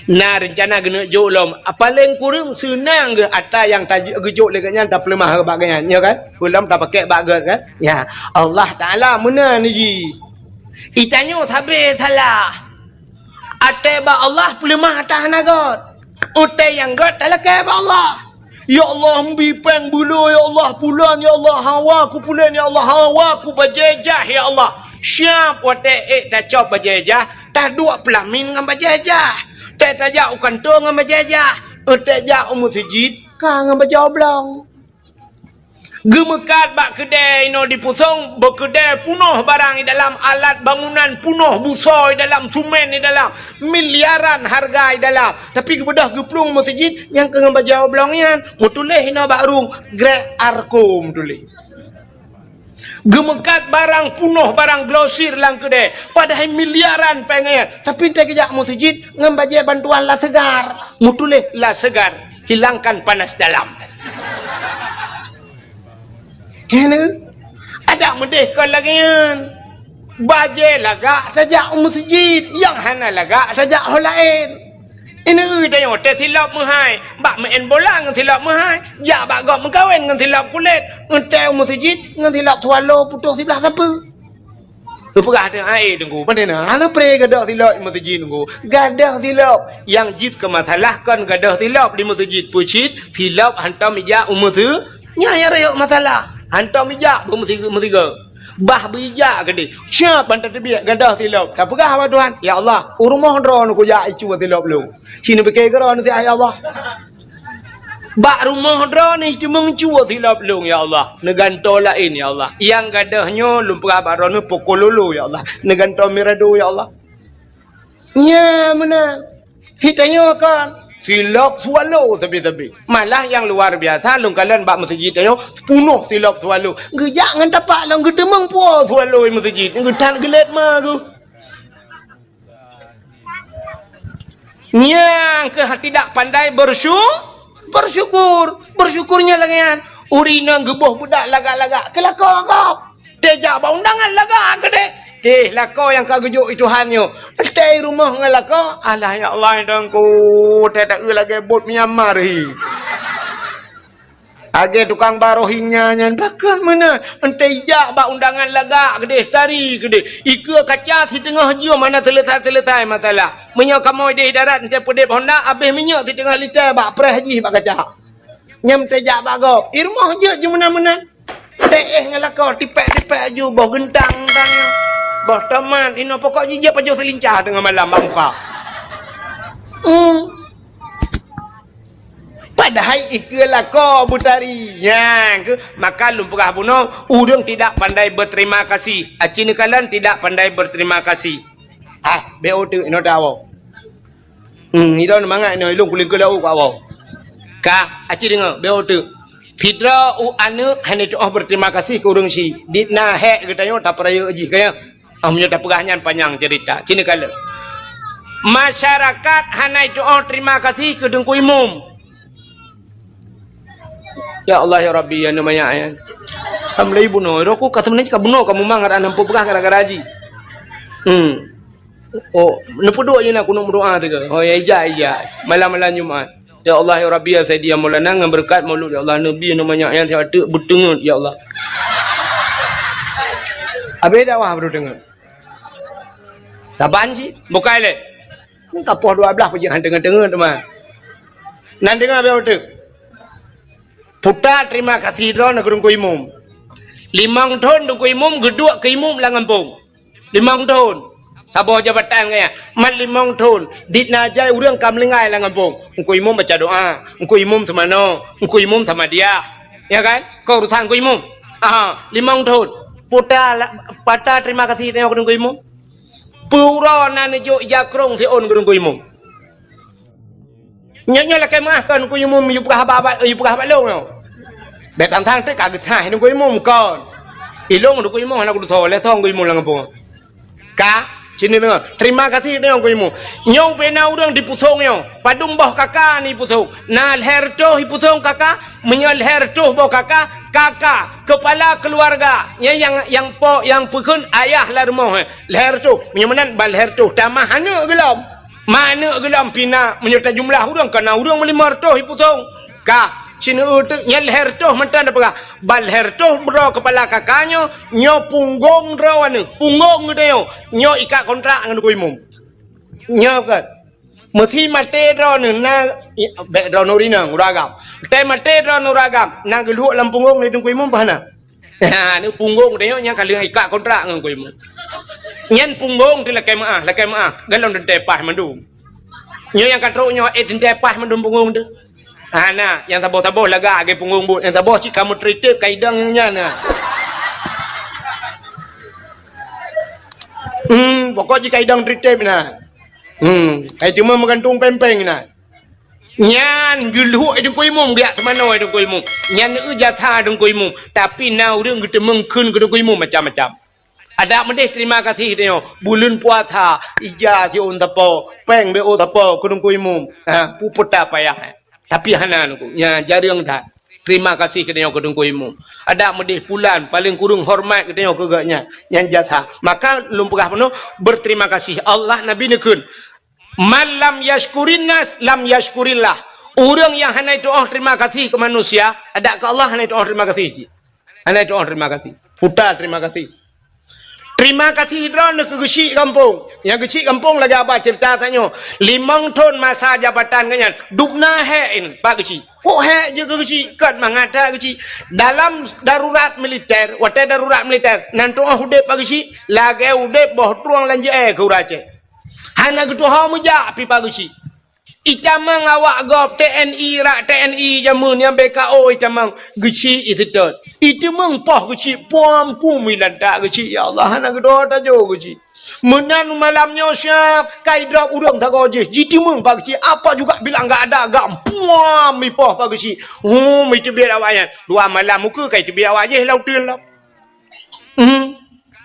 Na reuncana geuneuk jok lom, paléng kureueng seunang geuh ata nyang ta-, geujok lé geuhnyan tapeuleumah bak geuhnyan, nyoe kan? Peulom tapakèk bak gét kan? Ya, Allah Taala meunan jih. Geutanyoe sabe salah. Até bak Allah peuleumah ata hana gét. Até nyang gét talakèe bak Allah. "Ya Allah, meubi péng beuloe, ya Allah, pulan, ya Allah, hawa kupulan, ya Allah, hawa kubajée jah, ya Allah." Siap watée ék tacok bajée jah, taduek peulamin ngon bajée jah. Tée tajak u kantô ngon bajée jah. Tée jak u meuseujid ka ngon bajée oblong. Geumeukat bak keudée inoe di Pusong, beukeudée punoh barang di dalam, alat bangunan punoh, busoe di dalam, sumen di dalam, miliaran hareuga di dalam. Tapi geubeudôh geuplueng meuseujid nyang keu ngon bajée oblong nyan, meutuléh inoe bak rueng, Grek Arko meutuléh. Geumeukat barang punoh, barang glosir lam keudée, padahai miliaran péng nyan. Tapi tée geujak meuseujid ngon bajée bantuan La Segar, meutuléh La Segar, hilangkan panas dalam. Keuneuk adak meudeh kon lagée nyan. Bajée lagak tajak u meuseujid, nyang hana lagak tajak ho laén. Ineuk tanyoe teusilop meuhai, bak meu'en bola ngon silop meuhai, jak bak gob meukawen ngon silop kulét, eunteuk u meuseujid ngon silop swallow putôh siblah sapeue. Geupeugah teuh, "Hai Teungku, pane na? Hana pre gadôh silop di meuseujid Teungku." Gadôh silop. Nyang jeuet keu masalah kon gadôh silop di meuseujid. Peue cit? Silop hantom ijak u meuseu-, nyan nyang rayeuk masalah. Hantom ijak beu meusi-, meusigoe. Bah beu ijak keudeh. Siap ban tateubiet gadôh silop. Tapeugah bak Tuhan, "Ya Allah, u rumoh droeneuh kujak icue silop lôn." Sineupike keudroe neusiah, "Ya Allah, bak rumoh droeneuh cuma cue silop lôn, ya Allah. Neugantoe laén, ya Allah. Nyang gadôh nyoe lôn peugah bak droeneuh Pokololo, ya Allah. Neugantoe Mirado, ya Allah." Nyan meunan. Hi tanyoe kan, silop Swallow sabe-sabe. Malah nyang luar biasa, lôn kalon bak meuseujid tanyoe, peunoh silop Swallow. Geujak ngon tapak lom geuteumeung po Swallow meuseujid. Geutan geulet ma geuh. Nyang keuh tidak pandai bersyu-, bersyukur. Bersyukur nyan lagèe nyan. Ureueng inong geuboh budak lagak-lagak, keu lakoe gob. Teuh jak bak undangan lagak keudeh. Teuh lakoe nyang ka geujok i Tuhan nyoe. Teuh rumoh ngon lakoe, alah ya Allah, Teungku, teuh taeu lagèe bot Myanmar hi. Lagèe tukang ba Rohingya nyan, pakon meunan. Enteuk ijak bak undangan lagak keudeh, tari keudeh. Ikeue kaca siteungoh jeuem hana seuleusai-seuleusai masalah. Meunyoe kamoe deh darat enteuk peudeb honda, abéh minyeuk siteungoh lita bak preh jih bak kaca. Nyan enteuk jak bak gob. I rumoh jeuet ju meunan-meunan. Teuh ngon lakoe, tipék-tipék aju, boh geuntang-geuntang nyan. Boh tomat, inoe pokok jih jeuet pajoh seulincah teungoh malam bak muka. Hmm. Padahai ikeue lakoe beutari. Nyan keuh, maka lôn peugah bunoe, ureueng tidak pandai berterima kasih. Aci neukalon tidak pandai berterima kasih. Ah, bék uteuk inoe tawoe. Hmm, idong mangat inoe ilong kuling keu laôt keu awoe. Ka, aci deungoe, bék uteuk. Sidroe u aneuk hana tu'oh berterima kasih keu ureueng syiek. Dit na hék geutanyoe tapeurayeuk jih, ka nyan. Ah, meunyoe tapeugah nyan panyang cerita. Sini kala. Masyarakat hana tu'oh terima kasih keu Teungku Imum. Ya Allah, ya Rabbi, ya nama ya, ya. Alhamdulillah, bunoe. Roh ku ka sebenarnya ka bunoe, ka mumang, ada nampu peugah gara-gara haji. Hmm. Oh, neupeuduek je na kunut meudoa teuka. Oh, ya ija, ija. Malam-malam Jumat. Ya Allah, ya Rabbi, ya Sayyidi, ya Maulana, ngon beureukat Maulud, ya Allah, Nabi, nama nyak nyan siat teuk beuteungeut, ya Allah. Habéh dakwah beuteungeut. Saban cit, bukai lé. Nyan ka poh dua blaih peujeuet han teungeut-teungeut teuma. Nan deungoe bék uteuk. Puta terima kasih droeneuh keu Teungku Imum. Limong thon Teungku Imum geuduek keu imum lam gampông. Limong thon. Saboh jabatan gaya. Mat limong thon. Dit na jai ureueng ka meulinggai lam gampông. Teungku Imum baca doa. Teungku Imum seumanoe. Teungku Imum sama dia. Ya kan? Keu urusan Teungku Imum. Aha, limong thon. Puta la-, pata terima kasih tanyoe keu Teungku Imum. Peue uroe na neujok ija krông siôn keu Teungku Imum. Nyoe, nyoe lakèe meu'ah kon Teungku Imum, yue peugah haba, haba, yue peugah haba lôn nyoe. Bék sang-sang teuk ka geusaih Teungku Imum kon. Ilôn Teungku Imum hana kutusoe, lé song Teungku Imum lam gampông. Ka, sini deungoe. Terima kasih deungoe Teungku Imum. Nyoe ubena ureueng di Pusong nyoe. Padum boh kaka ni Pusong. Na lhèe reutôh i Pusong kaka, meunyoe lhèe reutôh boh kaka, kaka, kepala keluarga. Nyan nyang, nyang po, nyang peukheun ayah lam rumoh, eh. Lhèe reutôh. Meunyoe meunan ban lhèe reutôh. Tamah aneuk geulom. Ma aneuk geulom pih na, meunyoe tajumlah ureueng, ka na ureueng meulimong reutôh i Pusong. Ka, sineuk teuk nyan lhèe reutôh mantong tapeugah. Ban lhèe reutôh droe kepala kaka nyoe, nyoe punggong droe aneuk, punggong geutanyoe, nyoe ikat kontrak ngon Teungku Imum. Nyoe kan. Meusi maté droeneuh na, i, bék droeneuh rinong, ureueng agam. Teuh maté droeneuh ureueng agam, na geulhok lam punggong lé Teungku Imum bah na. Ha, ni punggong tanyoe nyang ka lheueh ikat kontrak ngon Teungku Imum. Nyan punggong teuh lakèe meu'ah, lakèe meu'ah. Galom teuntèe paih mandum. Nyoe nyang ka trok nyoe, eh, teuntèe paih mandum punggong teuh. Ha, na, nyang saboh-saboh lagak lagèe punggong buet, nyang saboh cit ka meutritép ka idong nyan na. Hmm, pokok jih ka idong tritép na. Hmm, ai cuma meugantung péng-péng na. Nyan geulhok Teungku Imum, geujak teumanoe Teungku Imum. Nyan eu jasa Teungku Imum. Tapi na ureueng geuteumeung kheun keu Teungku Imum macam-macam. Adak meudeh terima kasih tanyoe. Buleuen puasa, ija siôn sapo, péng bék sapo keu Teungku Imum. Ha, peue puta payah. Tapi hana Teungku. Nyan jareueng that. Terima kasih keu tanyoe keu Teungku Imum. Adak meudeh pulan, paléng kureueng hormat keu tanyoe keu gobnyan. Nyan jasa. Maka lôn peugah bunoe, berterima kasih. Allah Nabi neukheun. Man lam yashkurin nas, lam yashkurillah. Ureueng nyang hana tu'oh terima kasih keu manusia, adak keu Allah hana tu'oh terima kasih cit. Hana tu'oh terima kasih. Puta terima kasih. Terima kasih droeneuh keu geuchik gampông. Nyang geuchik gampông lagèe haba ceurita tanyoe. Limong thon masa jabatan geuh nyan, dubna hék nyan, Pak Geuchik. Kok hék jeuet keu geuchik? Kon mangat that geuchik. Dalam darurat militer, watèe darurat militer, nan tu'oh udép Pak Geuchik, lagèe udép boh trueng lam jeu'èe keu ureueng Aceh. Hana geutuho meujak pih Pak Geuchik. Itamong awak gob T N I, rak T N I jameun nyang B K O itamong geuchik iseutôt. Iteumeung poh geuchik puam kum ilantak geuchik, ya Allah, hana geudoe tajo geuchik. Meunan malam nyoe siap kai drop ureueng sagoe jih, jiteumeung Pak Geuchik, apa juga bilang gak ada gam puam ipoh Pak Geuchik. Hum, iteubiet awak nyan. Dua malam muka kai teubiet awak jih lam uteuen lom. Hmm.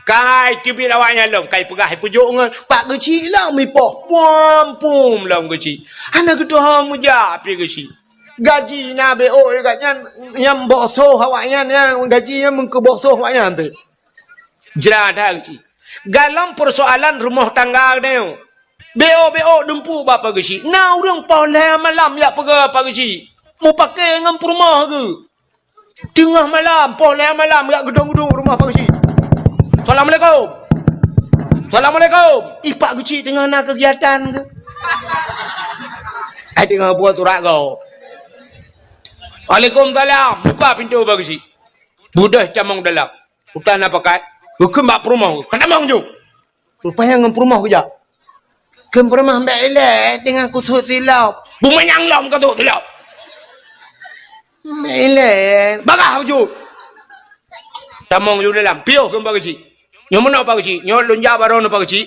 Kai teubiet awak nyan lom, kai peugah ipeujok ngon Pak Geuchik lom ipoh, puam pum lom geuchik. Hana geutuho meujak pih geuchik. Gaji na B O geuh nyan, nyang boh soh awak nyan, nyang gaji nyan meukeu boh soh awak nyan teuh. Jra that geuchik. Galom peusoalan rumoh tangga geutanyoe. B O B O dumpeue bak Pak Geuchik. Na ureueng poh lhèe malam jak peugah Pak Geuchik. Mupakè ngon peurumoh geuh. Teungoh malam, poh lhèe malam, jak geudong-geudong rumoh Pak Geuchik. "Assalamualaikum. Assalamualaikum." Ih, Pak Geuchik teungoh na keugiatan keuh. Ai teungoh buet urat gob. "Waalaikumsalam." Buka pintoe Pak Geuchik. Beudôh tamong dalam. Utan na pakat. Geukheun bak peurumoh. "Ka tamong ju." Rupanya ngon peurumoh geujak. Kheun peurumoh, "Bèk ilèe, teungoh kusut silop." "Bumanyang lom ka sut silop." "Bèk ilèe." Bagah bacut. Tamong ju dalam. Piôh kheun Pak Geuchik. "Nyoe meunoe Pak Geuchik. Nyoe lôn jak bak droeneuh Pak Geuchik.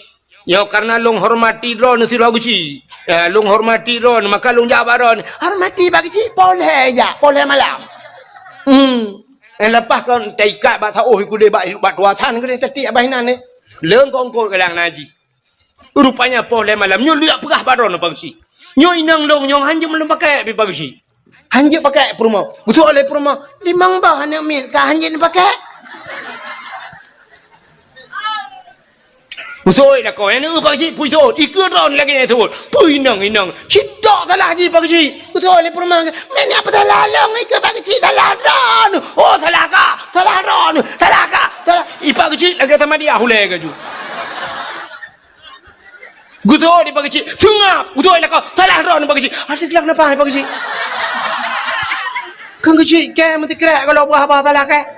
Nyoe karena lôn hormati droeneuh sidroe Geuchik. Eh, lôn hormati droeneuh, maka lôn jak bak droeneuh." "Hormati Pak Geuchik, poh lhèe jak, poh lhèe malam." Hmm. Eh, leupah kon taikat bak saôh i keudè bak, bak tuasan keudè tatiek abah inan nyan. Leungkot-ngkot kadang na jih. Rupanya poh lhèe malam nyoe lheueh peugah bak droeneuh Pak Geuchik. "Nyoe inong lôn nyoe hanjeuet meulôn pakè pih Pak Geuchik." Hanjeuet pakè peurumoh. Geuseuôt lé peurumoh, "Limong boh aneuk miet ka hanjeuet neupakè." Geuseuôt lakoe, "Nyan Pak Geuchik, peue seuôt? Ikeue droeneuh lagèe nyan seuôt. Peue inong-inong. Cit tok salah jih Pak Geuchik." Geuseuôt lé peurumoh, "Meunan peue salah lôn ikeue Pak Geuchik, salah droeneuh. Oh, salah kah, salah droeneuh, salah kah, salah." Ih, Pak Geuchik lagèe samadiah ulèe gaju. Geuseuôt di Pak Geuchik, seungab. Geuseuôt lakoe, salah droeneuh Pak Geuchik. Adak glak napa Pak Geuchik? Kheun Geuchik kèe meusikrek kalau buah-buah salah kèe.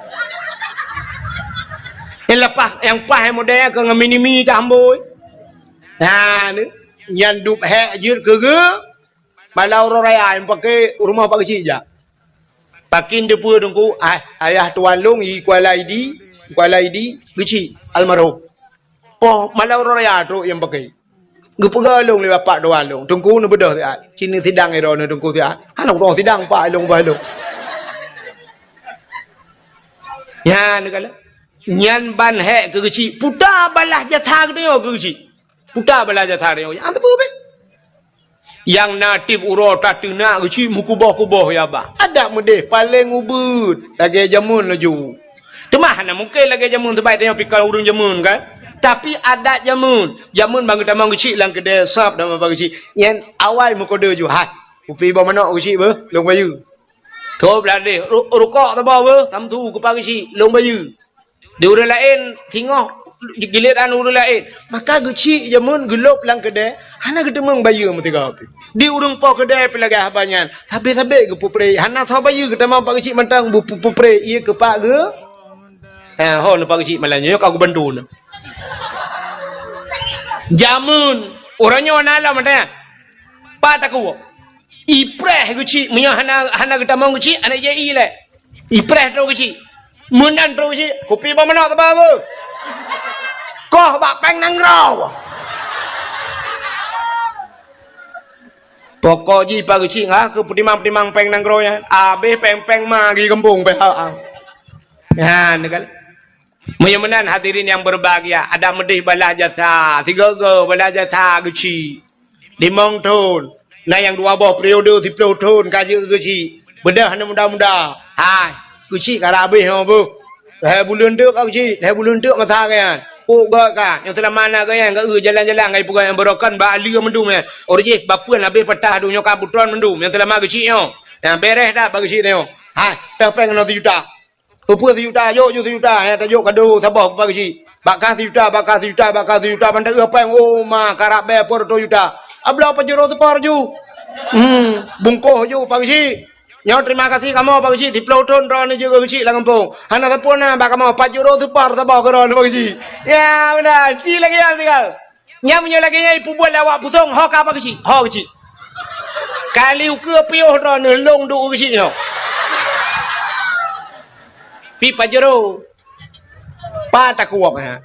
Nyang leupah, nyang paih model keu ngon mini-mi tambôi. Nah, ni. Nyan dub hék jeuet keu geu. Malam uroe raya nyang pakè rumoh Pak Geuchik jak. Pakin teupeue Teungku, ah, ayah tuan lôn i Kuala Idi, Kuala Idi, Geuchik, almarhum. Poh malam uroe raya trok nyang pakè. Geupeugah lôn lé bapak tuan lôn, "Teungku neubeudôh siat, ci neusidang droeneuh Teungku siat." Hana udong sidang pak lôn bah lôn. Nyan kala. Nyan ban hék keu Geuchik, puta balah jasa geutanyoe keu Geuchik. Puta balah jasa geutanyoe. Nyan teupeue beh. Nyang na tiep uroe tateunak Geuchik meukuboh-kuboh ya bah. Adak meudeh paleng ubeuet lagèe jameun laju. Teuma hana mungken lagèe jameun, sabab tanyoe pih ka ureueng jameun kan. Tapi adat jameun, jameun ban geutamong Geuchik lam keudè sab dan ban Geuchik. Nyan awai meukodeu ju, "Hai, kupi boh manok Geuchik beuh, lôn bayeue." Tôb ladeh, "Ru-, rukok saboh beuh, samsu keu Pak Geuchik, lôn bayeue." Di ureueng laén singoh giliran ureueng laén. Maka Geuchik jameun geulôb lam keudè, hana geuteumeung bayeue meusigoe pih. Di ureueng po keudè pih lagèe haba nyan. Sabé-sabé geupeupreh, hana soe bayeue geutamong Pak Geuchik mantong bu-, pu-, peupreh, ié keu Pak Geu-, ha, ho neu Pak Geuchik malam nyoe ka geubantu neu. Jameun, uroe nyoe na lom mantong nyan. Pat takue. Ipreh Geuchik, meunyoe hana, hana geutamong Geuchik, hana jai lé. Ipreh trok Geuchik. Meunan trok Geuchik, kupi boh manok teuba beuh. Koh bak péng nanggroe. Pokok jih Pak Geuchik, ha, keu peutimang-timang péng nanggroe nyan. Abéh péng-péng ma di gampông pih ha. Nyan kan. Meunyoe meunan hadirin yang berbahagia, adak meudeh balah jasa, sigoe-goe balah jasa Geuchik. Limong thon. Na nyang dua boh periode siplôh thon ka jeuet Geuchik. Beudôh aneuk muda-muda. Hai, Geuchik ka rab abéh nyoe beuh. Lhèe buleuen teuk ka Geuchik, lhèe buleuen teuk masa geuh nyan. Kok gèt ka, nyang seulama na geuh nyan, geuh jalan-jalan ngon ipeugah nyang beurokon bak aleue mandum nyan. Ureueng jih bapeuen abéh patah dum nyoe ka beutron mandum, nyang seulama Geuchik nyoe. Nyang bèrèh that bak Geuchik nyoe. Hai, pèng-pèng keunoe sijuta. Peue-peue sijuta, jok ju sijuta, nyang tajok kado saboh bak Geuchik. Bak kah sijuta, bak kah sijuta, bak kah sijuta, ban ta-eu péng, oh ma, karab bèe peuet reutôh juta. Abloe Pajero seupar ju. Hmm, bungkôh ju Pak Geuchik. Nyoe terima kasih kamoe Pak Geuchik, siplôh thon droeneuh jeuet keu Geuchik lam gampông. Hana sapeue na bak kamoe, Pajero seupar saboh keu droeneuh Pak Geuchik. Ya, meunan, ci lagèe nyan tinggai. Nyan meunyoe lagèe nyan ipeubuet lé awak Pusong, ho ka Pak Geuchik, ho Geuchik. Kali ukeue piôh droeneuh lôn duek Geuchik nyoe. Pi Pajero. Pat takuok, ha.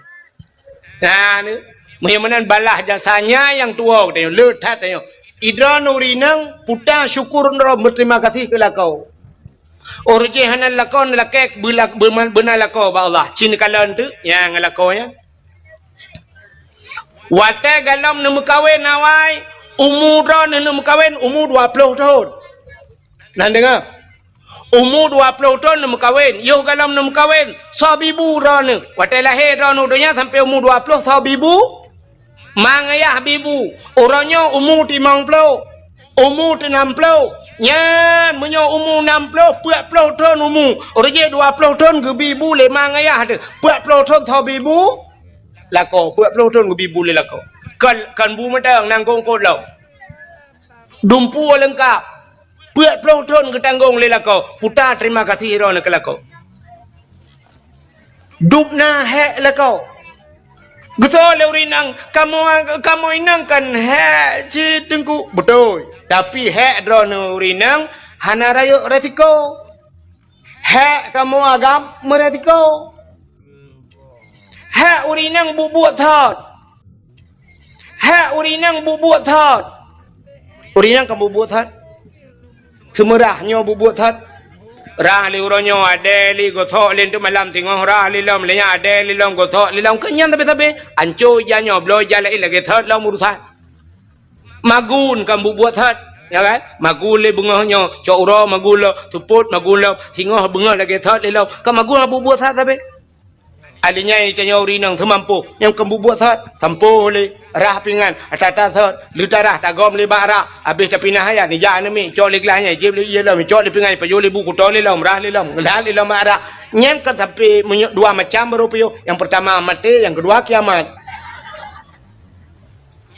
Nah, ni. Meunyoe meunan balah jasanya nyang tuwoe geutanyoe, le that tanyoe. Idroeneuh ureueng inong, puta syukur droe, beuterima kasih keu lakoe. Óh reueh jih hana lakoe, neulakèe beula-, beuma-, beuna lakoe bak Allah. Ci neukalon teuk nyang lakoe nyan. Watèe galom neumeukawen awai, umu droeneuh neumeukawen umu dua ploh thon. Nah, deungö. Umu dua ploh thon neumeukawen, yoh galom neumeukawen, soe bibu droeneuh. Watèe lahé droeneuh donya sampoe umu dua ploh, soe bibu? Ma ngayah bibu. Uroe nyoe umu limong ploh, umu teunam ploh. Nyan meunyoe umu nam ploh, peuet ploh thon umu, reueh jih dua ploh thon geubi bu lé ma ngayah teuh. Peuet ploh thon soe bibu? Lakoe, peuet ploh thon geubi bu lé lakoe. Kon, kon bu mantong, nanggung kot lom. Dumpeue leungkap. Peuet ploh thon geutanggong lé lakoe, puta terima kasih droeneuh keu lakoe. Dub na hék lakoe. Geusoe lé ureueng inong, kamoe, kamoe inong kan hék cit Teungku. Beutôi. Tapi hék droeneuh ureueng inong hana rayeuk resiko. Hék kamoe agam meuresiko. Hék ureueng inong buet-buet thot. Hék ureueng inong buet-buet thot. Ureueng inong kan buet-buet thot. Seumeurah nyoe buet-buet thot. Rah lé uroe nyoe, adèe lé gosok lé teuk malam singoh rah lé lom, lé nyan adèe lé lom gosok lé lom. Keu nyan sabe-sabe. Anco ija nyoe, bloe ija laén lagèe thot lom urusan. Magun kan buet-buet thot, ya kan? Magun lé beungoh nyoe, cok uroe magun lom, seupôt magun lom, singoh beungoh lagèe thot lé lom. Kan magun buet-buet thot sabe. Alinyan tanyoe ureueng inong seumampoh, nyang keu buet-buet thot, sampoh lé, rah pingan, ata-ata thot, leuta rah, tagom lé bak rak, abéh tapinah ayat, nijak aneuk miet, cok lé glah nyan, jieb lé ié lom, cok lé pingan, pajoh lé bu, kuto lé lom, rah lé lom, ngeulat lé lom bak rak. Nyan kan sampoe meunyoe dua macam baru piôh. Nyang peurtama maté, nyang keudua kiamat.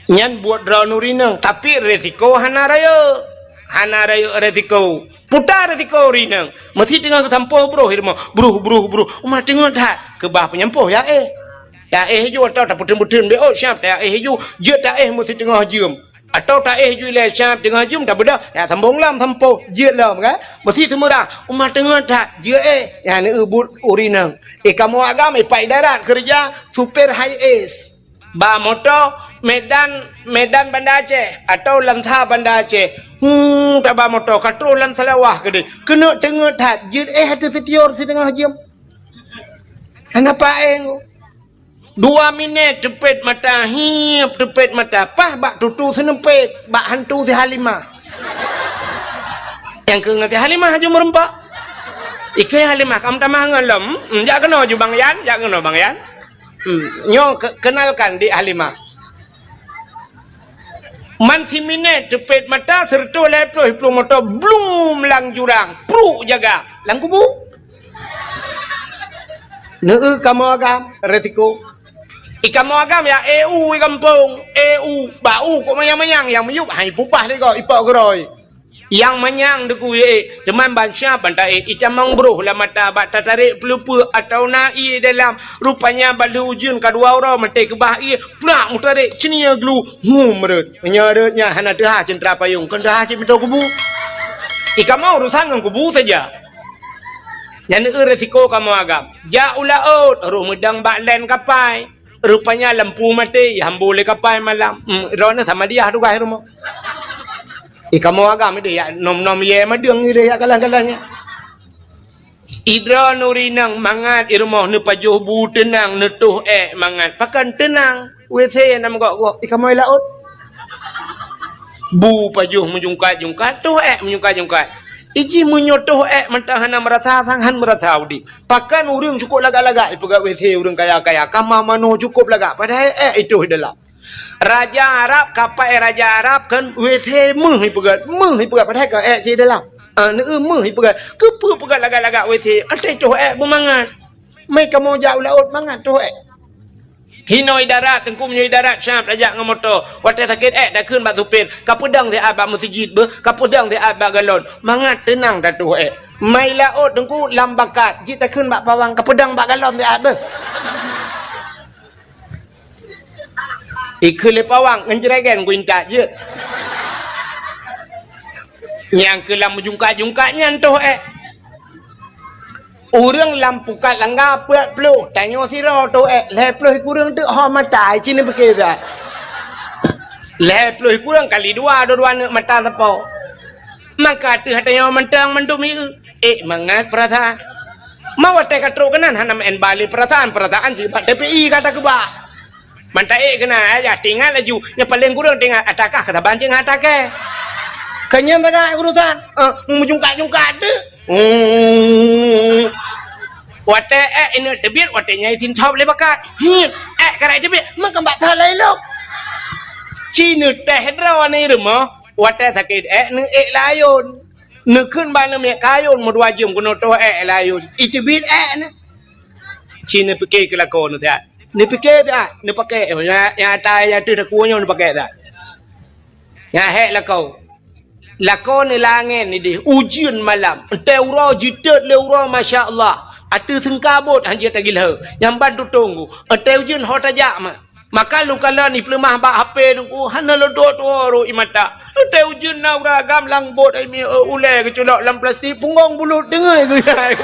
Nyan buet droeneuh ureueng inong, tapi resiko hana rayeuk. Hana rayeuk resiko. Puta resiko ureueng inong. Meusi teungoh geusampoh broh i rumoh. Broh, broh, broh. Uma teungoh that. Keubah peunyampôh ya éh. Ta éh ju atau tapeuteun-peuteun B O siap ta éh ju. Jeuet ta éh meusi teungoh jeuem. Atau ta éh ju ilèe siap teungoh jeuem tabeudoh. Ya sambong lom sampoh. Jeuet lom kan. Meusi seumeurah. Uma teungoh that. Jeuet éh. Ya neubuet ureueng inong. Eh kamoe agam, eh Pak Idarat keureuja supir high S. Ba moto Medan, Medan Banda Aceh atau Lansa Banda Aceh. Hu, taba moto ka troh lam Salawah keudeh. Keuneuk teungeut that, jeuet éh ateueh sitior siteungoh jeuem. Kenapa éh? Dua minèt teupet mata, hiep teupet mata, paih bak tutu seuneupet, bak hantu si Halimah. Nyang keu ngon si Halimah aju meureumpok. Ikeu Halimah, kam tamah ngon lom. Hmm, jak keunoe ju Bang Yan, jak keunoe Bang Yan. Hmm, nyoe ke-, kenalkan Dik Halimah. Man siminèt teupet mata, seureutôh lhèe ploh iplueng moto, blum lam jurang, pruk jaga, lam kubu. Neueu kamoe agam, resiko. I kamoe agam ya E U i gampông, E U, bak u kok manyang-manyang, nyang miyueb hai pupah lé gob, ipok geurôi. Nyang manyang deukuyue ék, teuma ban siap ban taék, itamong broh lam mata bak tatarek peuleupeue atawa na ié dalam. Rupanya bak lheueh ujeuen ka dua uroe maté keubah ié, plak meutarek ceunie glu, hum rhot. Meunyoe rhot nyan hana teuhah ceuntra payong, kon teuhah cit meutoe kubu. I kamoe urusan ngon kubu saja. Nyan eu resiko kamoe agam. Jak u laôt, roh meudong bak len kapai. Rupanya lampu maté, ihambô lé kapai malam. Hmm, droeneuh Samadiyah tugaih rumoh. Eh, kamoe agam ideh yak nom-nom yé madeueng ideh yak galah-galah nyan. Idroeneuh ureueng inong mangat i rumoh neupajoh bu teunang, neutoh ék mangat. Pakon teunang? W C na meugok-gok. Eh, kamoe laôt. Bu pajoh meujungkat-jungkat, toh ék meujungkat-jungkat. Iji meunyoe toh ék mantong hana meurasa sang, han meurasa udép. Pakon ureueng cukôp lagak-lagak ipeugah W C ureueng kaya-kaya, kama manoe cukôp lagak, padahai ék itoh i dalam. Raja Arab, kapai raja Arab kan W C méuh ipeugah, méuh ipeugah, padahai ka ék cit i dalam. Ah, neueu méuh ipeugah. Keupeue peugah lagak-lagak W C? Até toh ék beumangat. Mé kamoe jak u laôt mangat toh ék. Hinoe darat, Teungku, meunyoe darat siab tajak ngon moto. Watée sakét ék takheun bak supir, "Kapeudong siat bak meuseujid beuh, kapeudong siat bak galon." Mangat teunang tatoh ék. Mai laôt, Teungku, lam bakat, jeuet takheun bak pawang, "Kapeudong bak galon siat beuh." Ikheun lé pawang ngon jregen ku intat jeuet. Nyang keu lam meujungkat-jungkat nyan toh ék. Ureuëng lam pukat langga peuet ploh, tanyoe sidroe toh ék, lhée ploh kureueng teuk ho mata, ci neupike that. Lhée ploh kureueng kali dua, dua-dua neuk mata sapo. Maka teuh tanyoe mantong mandum ieu, ék mangat peurasaan. Ma watée ka trok keunan hana meu'en ba lé peurasaan, peurasaan sibak T P I ka takeubah. Mantong ék keunan, ya, tingat laju. Nyang paleng kureueng tingat, atakah ka saban cit ngon atakée. Keunyan tagak urusan, eh, meujungkat-jungkat teuk. Hmm. Watée ék ineuk teubiet, watée nyan isinthop lé bakat. Hmm. Ék karai teubiet, meukeubak that laén lom. Ci neutéh droe ni rumoh, watée sakét ék neuék layôn. Neukheun bak neumiet kayôn meudua jeuem keunoe toh ék layôn. Iteubiet ék neu. Ci neupike keu lakoe neu siat. Neupike siat, neupake, nyang, nyang ata nyang teuh takue nyoe neupake siat. Nyang hék lakoe. Lakoe neu langét nideh, ujeuen malam. Entée uroe jitot lé uroe, masya Allah. Ateueh seungkabot han jeuet tagilheu. Nyang ban tutong ku. Entée ujeuen ho tajak ma. Maka lôn kalon ipeuleumah bak H P Teungku, hana lôn tuwoe-tuwoe rot ié mata. Entée ujeuen na ureuëng agam lam bot ai mi, eh, ulée geuculok lam plastik, punggong bulut deungoe geuya.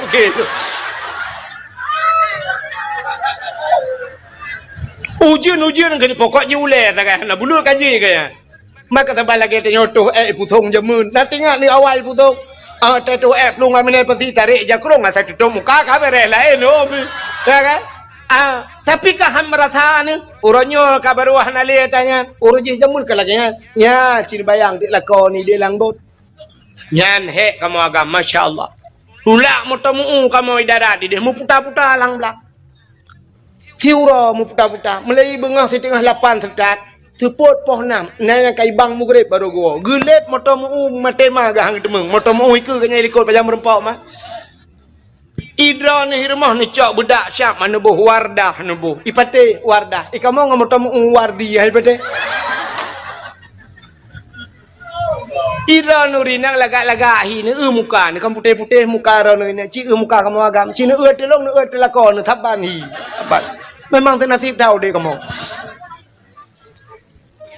Ujeuen-ujeuen keu pokok jih ulée sagai hana bulut ka jih gaya. Maka saban lagée tanyoe toh ék ipusong jameun. Na teuingat ni awai ipusong. Ah, teuh toh ék plueng aminai pasi tarek jakrong asai tutup muka ka beres laén, oh, mi. Ya kan? Ah, tapi ka han meurasa ni, uroe nyoe ka barô hana lé ata nyan, uroe jih jameun ka lagée nyan. Nyan, ci neubayang dik lakoe ni di lam bot. Nyan hék kamoe agam, masya Allah. Tulak moto meu-u kamoe di darat ideh, meuputa-puta lam blang. Siuroe meuputa-puta, meulai beungoh siteungoh lapan seutat, seupôt poh nam, na nyang ka ibang mugreb barô geuwoe. Geulét moto meu-u maté ma geuhang teumeueng, moto meu-u ikeue geunyang likot pajan meurumpok ma. Idroe neuh i rumoh neucok beudak siab ma neuboh Wardah neuboh. Ipatéh Wardah. Ikamoe ngon moto meu-u Wardi hai patéh. Idroe neuh rinang lagak-lagak hi neueu muka, neukan putéh-putéh muka droe neuh rinang, ci eu muka kamoe agam, ci neueu teulông neueu teulakô neuh saban hi. Saban. Memang teunasib that udeb kamoe.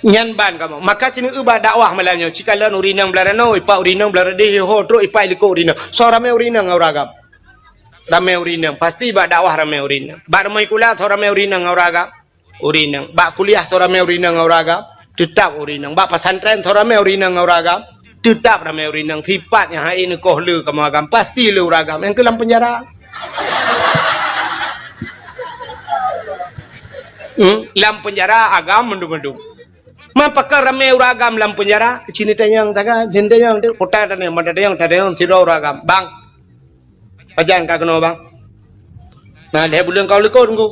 Nyan ban kamoe. Maka ci neueu bak dakwah malam nyoe. Ci kalon ureueng inong blah ranoe, ipak ureueng inong blah radeh, ho trok ipak ilikot ureueng inong. Soe ramé ureueng inong ngon ureueng agam? Ramé ureueng inong. Pasti bak dakwah ramé ureueng inong. Bak rumoh sikula soe ramé ureueng inong ngon ureueng agam? Ureueng inong. Bak kuliah soe ramé ureueng inong ngon ureueng agam? Teutap ureueng inong. Bak pesantren soe ramé ureueng inong ngon ureueng agam? Teutap ramé ureueng inong. Sipat nyang hai neukoh le kamoe agam, pasti le ureueng agam. Nyang keu lam penjara. Hmm? Lam penjara agam mandum-mandum. Man pakon ramé ureueng agam lam penjara? Ci neutanyong sagai, ci neutanyong di kota tanyong, mata tanyong, tanyong sidroe ureueng agam. Bang, pajan ka keunoe, Bang? Na lhée buleuen ka u likot, Teungku.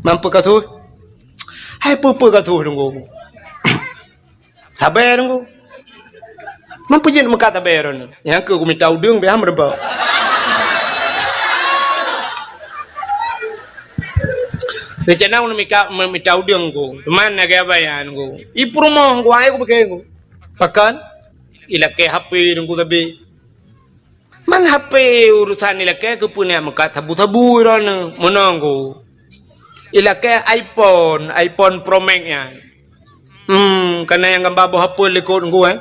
Man peue ka su? Hai peue-peue ka su, Teungku. Sabe, Teungku. Man peue jeuet meukat sabe droeneuh? Nyang keu kumita udeueng biasa meureumpok. Rencana ulôn mika, me-, mita udeueng ku. Teuma na gaya bayan ku. I peurumoh ku, ai ku pike ku. Pakon? Ilakée H P Teungku sabe. Man H P urusan ilakée keupeue na meukat sabu-sabu droeneuh. Meunoe ku. Ilakée iPhone, iPhone Pro Max nyan. Hmm, kana nyang gamba boh apel likot Teungku, eh.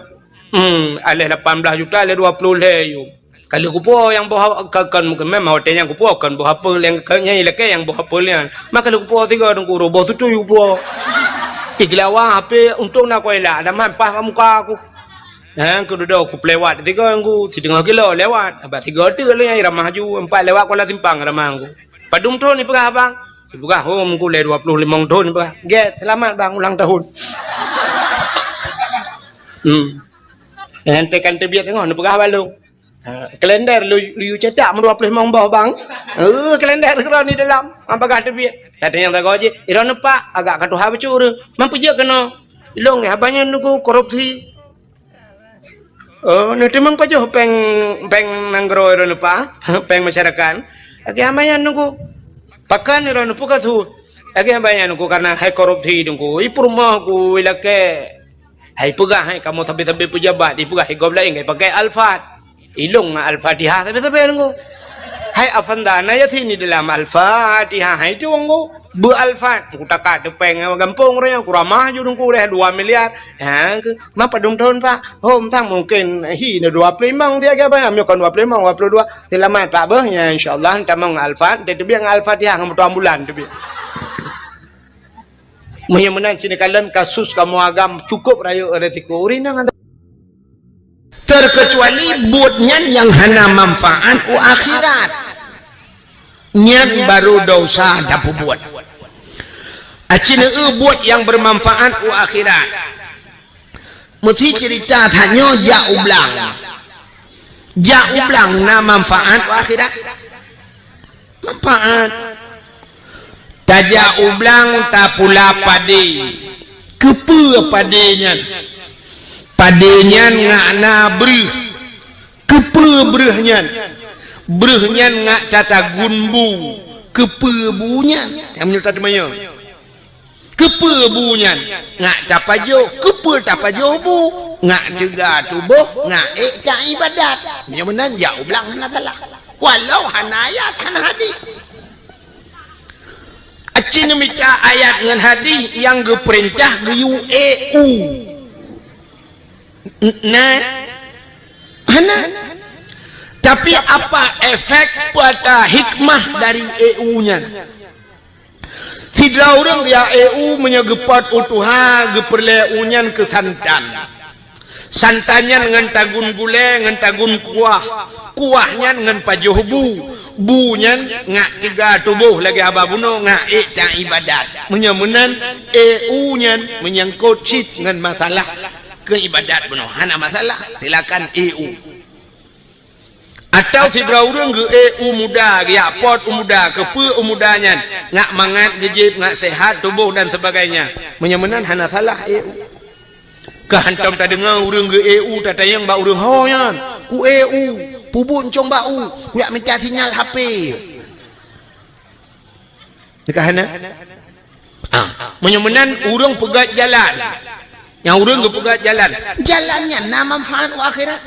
Hmm, aleh lapan blah juta, aleh dua ploh lhée yum. Ka lheueh kupo nyang boh, ka, kon, memang watée nyan kupo kon boh apel nyang, ka, nyang ilakée nyang boh apel nyan. Maka lheueh kupo sigoe Teungku, roh boh tutui kupo. Iglawa H P untông na kuela, ada mampah ka muka aku. Ha, kududoe kupeuliwat sigoe Teungku, siteungoh kilo liwat. Abah sigoe teuk lé nyang iramah ju, empat liwat kuala simpang ramah Teungku. Padum thon ipeugah abang? Ipeugah, "Oh, Teungku, lé dua ploh limong thon," ipeugah. "Gét, selamat, Bang, ulang tahun." Hmm. Nyan tekan teubiet teungoh neupeugah bak lôn. Ha, kalender lu, lu cetak meudua ploh limong boh, Bang. Eh, kalender keudroe ni dalam. Am bagah teubiet. Kata nyang sagoe jih, "Droeneuh Pak, agak ka tuha bacut ureueng. Man peue jeuet keunoe?" "Ilôn haba nyan Teungku korupsi." "Oh, neuteumeung pajoh péng, péng nanggroe droeneuh Pak, péng masyarakat?" "Lagée hama nyan Teungku." "Pakon droeneuh peue ka su?" Lagèe banyak nyan ku, karena hai korupsi nyan ku. I peurumoh ku, i lakèe. Hai peugah hai kamoe sabe-sabe pejabat, i peugah hai gob laén, hai pakai Al-Fat. I lôn ngon Al-Fatihah sabe-sabe nyan ku. Hai Afanda, na Yasin di dalam Al-Fatihah, hai tu nyan ku. Beu Al-Fat, ku taka teupeng gampông raya, ku ramah ju nyan ku deh dua miliar. Ha, ke, ma padum thôn, Pak? Hom sang mungkin hi na dua puluh lima, tiga ke apa? Meunyoe kon dua puluh lima, dua puluh dua. Selamat, Pak, beuh. Ya, insya Allah, tamong Al-Fat, teubiet ngon Al-Fatihah ngon meutuan bulan teubiet. Meunyoe meunan, sini kalon kasus kamoe agam cukup rayeuk resiko. Ureueng inong. Terkecuali buet nyan nyang hana manfaat u akhirat. Nyan baru dosa tapeubuet. Aci neu buet nyang bermanfaat u akhirat. Meusi cerita tanyoe jak u blang. Jak u blang na manfaat u akhirat? Manfaat. Tajak u blang tapula padé. Keupeue padé nyan? Padé nyan ngak na breuh. Keupeue breuh nyan? Breuh nyan ngak tatagun bu. Keupeue bu nyan? Nyang meunyoe tateumanyong. Keupeue bu nyan? Ngak tapajoh. Keupeue tapajoh bu? Ngak teuga tuboh, ngak ék taibadat. Meunyoe meunan jak u blang hana salah. Walau hana ayat, hana hadih. Aci neumita ayat ngon hadih nyang geupeurintah geuyue ék u. N-, na? Hana. Tapi apa efek, peue ata hikmah dari ék u nyan? Sidroe ureueng geujak ék u meunyoe geupot u tuha, geupeureulèe u nyan keu santan. Santan nyan ngon tagun gulèe, ngon tagun kuah. Kuah nyan ngon pajoh bu. Bu nyan ngak teuga tuboh lagèe haba bunoe, ngak ék taibadat. Meunyoe meunan, ék u nyan meunyangkot cit ngon masalah keu ibadat bunoe. Hana masalah, silakan ék u. Atawa sidroe ureueng geuék u muda, geujak pot u muda, keupeue u muda nyan, ngak mangat geujieb, ngak sehat tuboh dan sebagainya. Meunyoe meunan hana salah ék u. Ka hantom tadeungoe ureueng geuék u tatanyong bak ureueng ho nyan, "Kuék u, peubuet cong bak u, kujak mita sinyal H P." Nyan ka hana? Ah, meunyoe meunan ureueng peugöt jalan. Nyang ureueng geupeugöt jalan. Jalan nyan na manfaat u akhirat.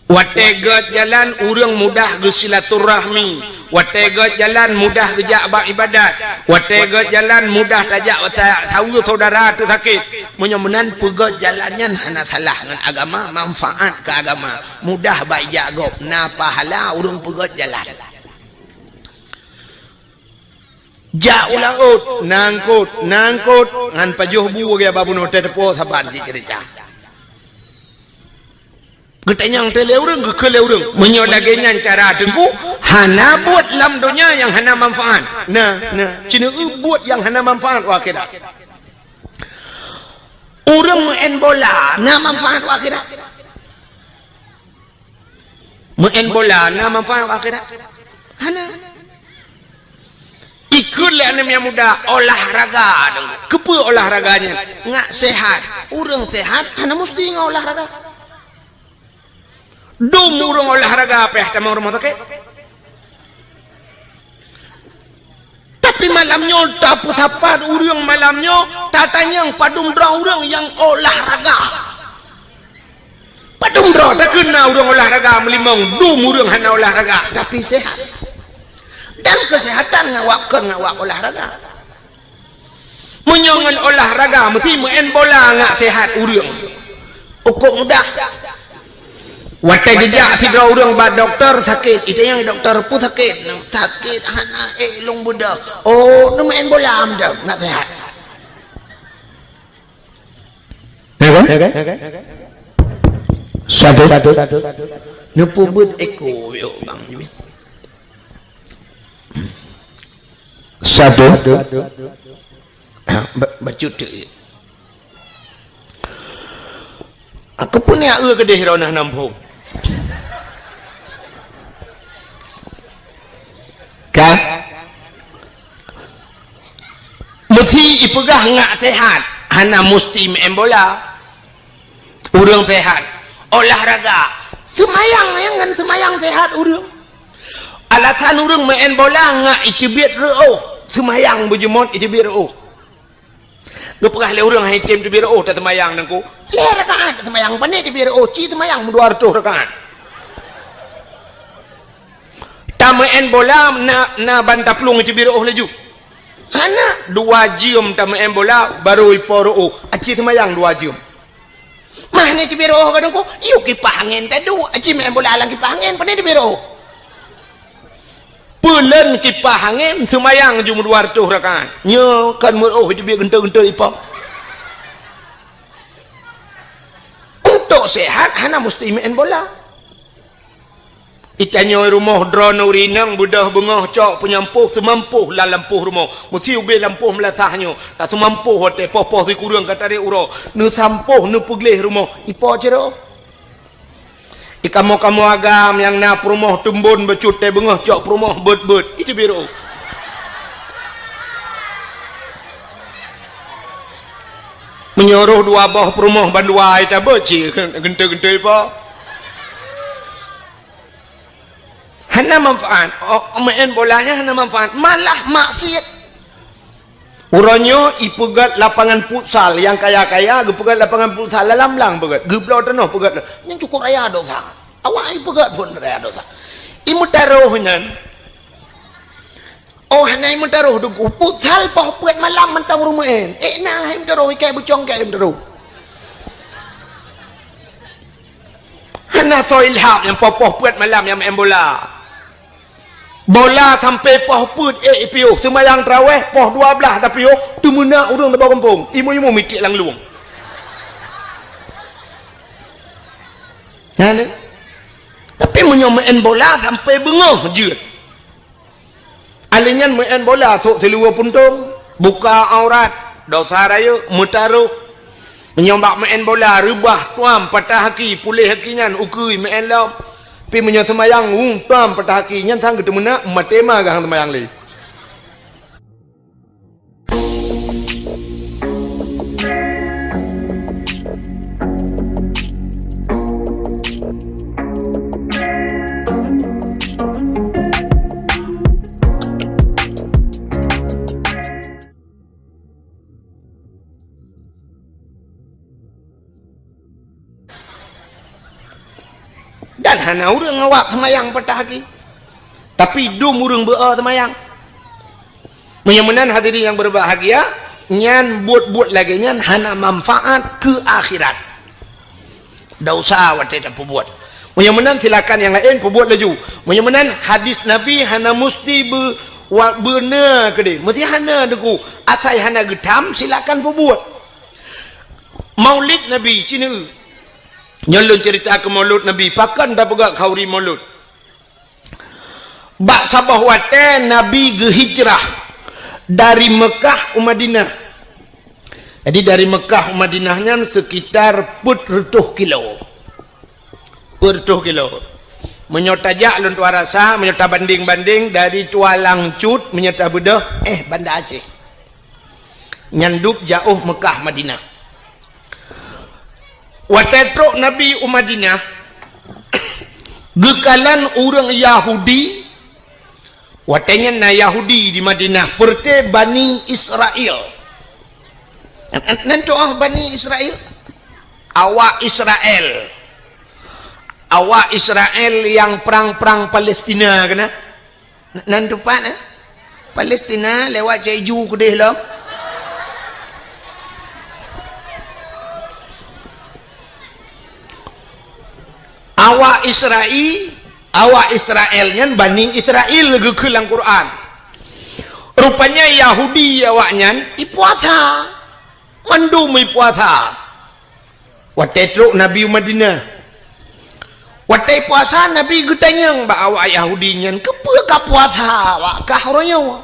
Watèe göt jalan ureueng mudah geusilaturahmi. Watèe göt jalan mudah geujak bak ibadat. Watèe göt jalan mudah tajak sa-, saweue syedara teu sakét. Meunyoe meunan peugöt jalan nyan hana salah ngon agama, manfaat keu agama. Mudah bak ijak gob, na pahala ureueng peugöt jalan. Jak u laôt, na eungkôt, na eungkôt, ngon pajoh bu lagèe haba bunoe teupeue saban cit ceurita. Geutanyong teuh lé ureueng, geukheun lé ureueng. Meunyoe lagèe nyan cara Teungku, hana buet lam donya nyang hana manfaat. Na, na, ci neu buet nyang hana manfaat u akhirat. Ureueng meu'en bola na manfaat u akhirat? Meu'en bola na manfaat u akhirat? Hana. Ikheun lé aneuk muda olahraga. Keupeue olahraga nyan? Ngak sehat. Ureueng sehat hana musti ngon olahraga. Dum ureueng olahraga payah tamong rumoh sakét. Tapi malam nyoe tapeusapat ureueng malam nyoe, tatanyong padum droe ureueng nyang olahraga. Padum droe takheun na ureueng olahraga meulimong, dum ureueng hana olahraga, tapi sehat. Dan kesehatan ngawak kon ngawak olahraga. Meunyoe ngon olahraga meusti meu'en bola ngak sehat ureueng. Ukok mudah. Watèe geujak sidroe ureueng bak dokto sakét, itanyong dokto peue sakét, sakét hana ék lôn beudôh. Oh, neumeu'en bola meudoh, ngak sehat. Ya kan? Ya kan? Satu. Neupeubuet éko, yo, bang. Satu. Ha, ba-, bacut tu. Aku pun ya eu kedeh rona nampung. Kan? Meusti ipeugah ngak sehat, hana musti meu'en bola. Ureueng sehat, olahraga, seumayang, nyang ngon seumayang sehat ureueng. Alasan ureueng meu'en bola ngak iteubiet reu'oh. Seumayang beujeuet iteubiet reuôh. Geupeugah lé ureuëng hai tem teubiet reuôh taseumayang Teungku. Lhée rakaat taseumayang, pane teubiet reuôh, ci seumayang meudua reutôh rakaat. Tameu'en bola na, na ban taplueng iteubiet reuôh laju. Hana, dua jeuem tameu'en bola, barô ipo reuôh, aci seumayang dua jeuem. Mah ni teubiet reuôh ka Teungku, yue kipah angén taduek, aci meu'en bola lam kipah angén, pane teubiet reuôh. Peulon kipah angén, seumayang jeuem dua reutôh rakaat. Nyoe kan meureuôh iteubiet geuntôi-geuntôi ipo. Untuk sehat, hana musti meu'en bola. Itanyoe rumoh droeneuh rineng beudôh beungoh cok peunyampôh seumampoh lam lampôh rumoh. Meusi ubé lampôh meulasah nyoe, tak seumampoh watée poh-poh sikureueng ka tarek uroe. Neusampôh neupeugleh rumoh, ipo cit reuôh. Ikamoe-kamoe agam nyang na peurumoh teumbon bacut tée beungoh cok peurumoh beuet-beuet. Iteubiet reuôh. Meunyoe rôh dua boh peurumoh bandua ita beuet cit geuntôi-geuntôi ipo. Hana manfaat. Oh, meu'en bola nyan hana manfaat, malah maksiet. Uroe nyoe ipeugét lapangan futsal, nyang kaya-kaya geupeugét lapangan futsal lam blang peugét, geubloe tanoh peugét. Nyan cukôp raya dosa. Awak ipeugét phon raya dosa. Imeutarôh nyan. Oh, hana imeutarôh Teungku. Futsal poh peuet malam mantong ureuëng meu'en. Eh, na hai meutarôh, ikai bucong kai meutarôh. Hana soe ilham nyang poh-poh peuet malam nyang meu'en bola. Bola sampai poh peuet ék ipiôh, seumayang taraweh poh dua blaih tapiôh, teumeunak ureuëng saboh gampông, imeum-imeum mitiek lam lueng. Nyan deh. Tapi meunyoe meu'en bola sampai beungoh jeuet. Alèh nyan meu'en bola sôk siluweue puntông, buka aurat, dosa rayeuk, meutarôh. Meunyoe bak meu'en bola reubah, tuam, patah aki, puléh aki nyan, ukeue meu'en lom. Pi meunyoe seumayang, wu, tuam, patah aki, nyan sang geuteumeunak, maté ma geuh seumayang lé. Dan hana ureuëng awak seumayang patah aki. Tapi dum ureuëng beu-o seumayang. Meunyoe meunan hadirin nyang berbahagia, nyan buet-buet lagée nyan hana manfaat keu akhirat. Dosa watée tapeubuet. Meunyoe meunan silakan nyang laén peubuet laju. Meunyoe meunan hadis Nabi hana musti beu-, wa-, beuna keudeh. Meusti hana Teungku. Asai hana geutam silakan peubuet. Maulid Nabi, ci neu. Nyoe lôn ceurita keu Maulud Nabi, pakon tapeugah khauri Maulud. Bak saboh watée Nabi geuhijrah dari Meukah u Madinah. Jadi dari Meukah u Madinah nyan sekitar peuet reutôh kilo. Peuet reutôh kilo. Meunyoe tajak lôn tuan rasa, meunyoe tabandeng-bandeng dari Tualang Cut, meunyoe tabeudôh, eh, Banda Aceh. Nyan dub jaôh Meukah Madinah. Watée trok Nabi u Madinah, geukalon ureuëng Yahudi, watée nyan na Yahudi di Madinah, peureuté Bani Israel. Nan, nan, nan tu'oh Bani Israel? Awak Israel. Awak Israel nyang prang-prang Palestina keunan? Nan teumpat, eh? Palestina lewat Cek Ju keudeh lom. Awak Israel, awak Israel nyan Bani Israel geukheun lam Quran. Rupanya Yahudi awak nyan ipuasa. Mandum ipuasa. Watée trok Nabi u Madinah. Watée puasa, Nabi geutanyong bak awak Yahudi nyan, "Keupeue ka puasa awak kah uroe nyoe?"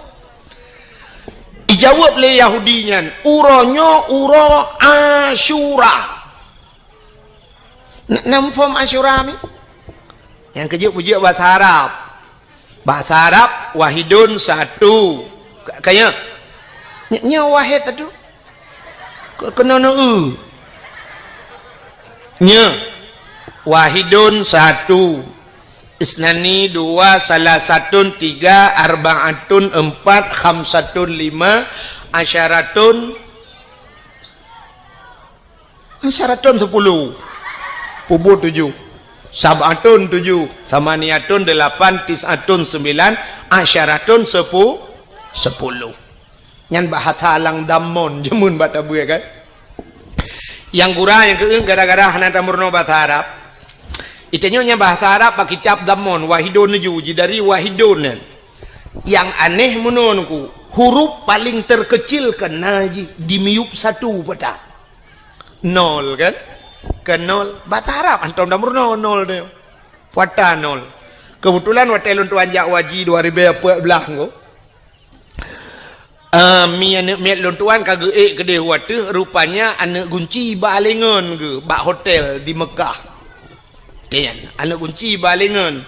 Ijaweueb lé Yahudi nyan, "Uroe nyoe uroe Asyura." N-, na muphom Asyura mi? Nyang keujeuet peujeuet bahasa Arab. Bahasa Arab, wahidun satu. Ka-, kaya? Ny-, nyoe wahid satu. Ke-, keunoe neu-eu. Nyoe. Wahidun satu. Isnani dua, salasatun tiga, arba'atun empat, khamsatun lima, asyaratun, asyaratun sepuluh, pubu tujuh, sab'atun tujuh, samaniyatun delapan, tis'atun sembilan, asyaratun sepu-, sepuluh. Nyan bahasa lam Dammon jameun bak tabeue kan. Nyang gura nyang keueun gara-gara hana tameurunoe bahasa Arab. Itanyoe nyan bahasa Arab bak kitab Dammon, Wahidun nyoe, jidari Wahidun nyan. Nyang aneh meunoe nyoe, huruf paling terkecil keunan jih di miyueb satu peue ta. Nol kan? Keu nol, bahasa Arab hantom tameurunoe nol nyoe. Peue ta nol. Keubeutulan watée lôn tuan jak haji dua ribée peuet blah nyoe. Ah, mi aneuëk miet lôn tuan ka geuék keudeh u ateueh, rupanya aneuëk gunci bak alengon geuh bak hotel di Meukah. Nyan, aneuëk gunci bak alengon.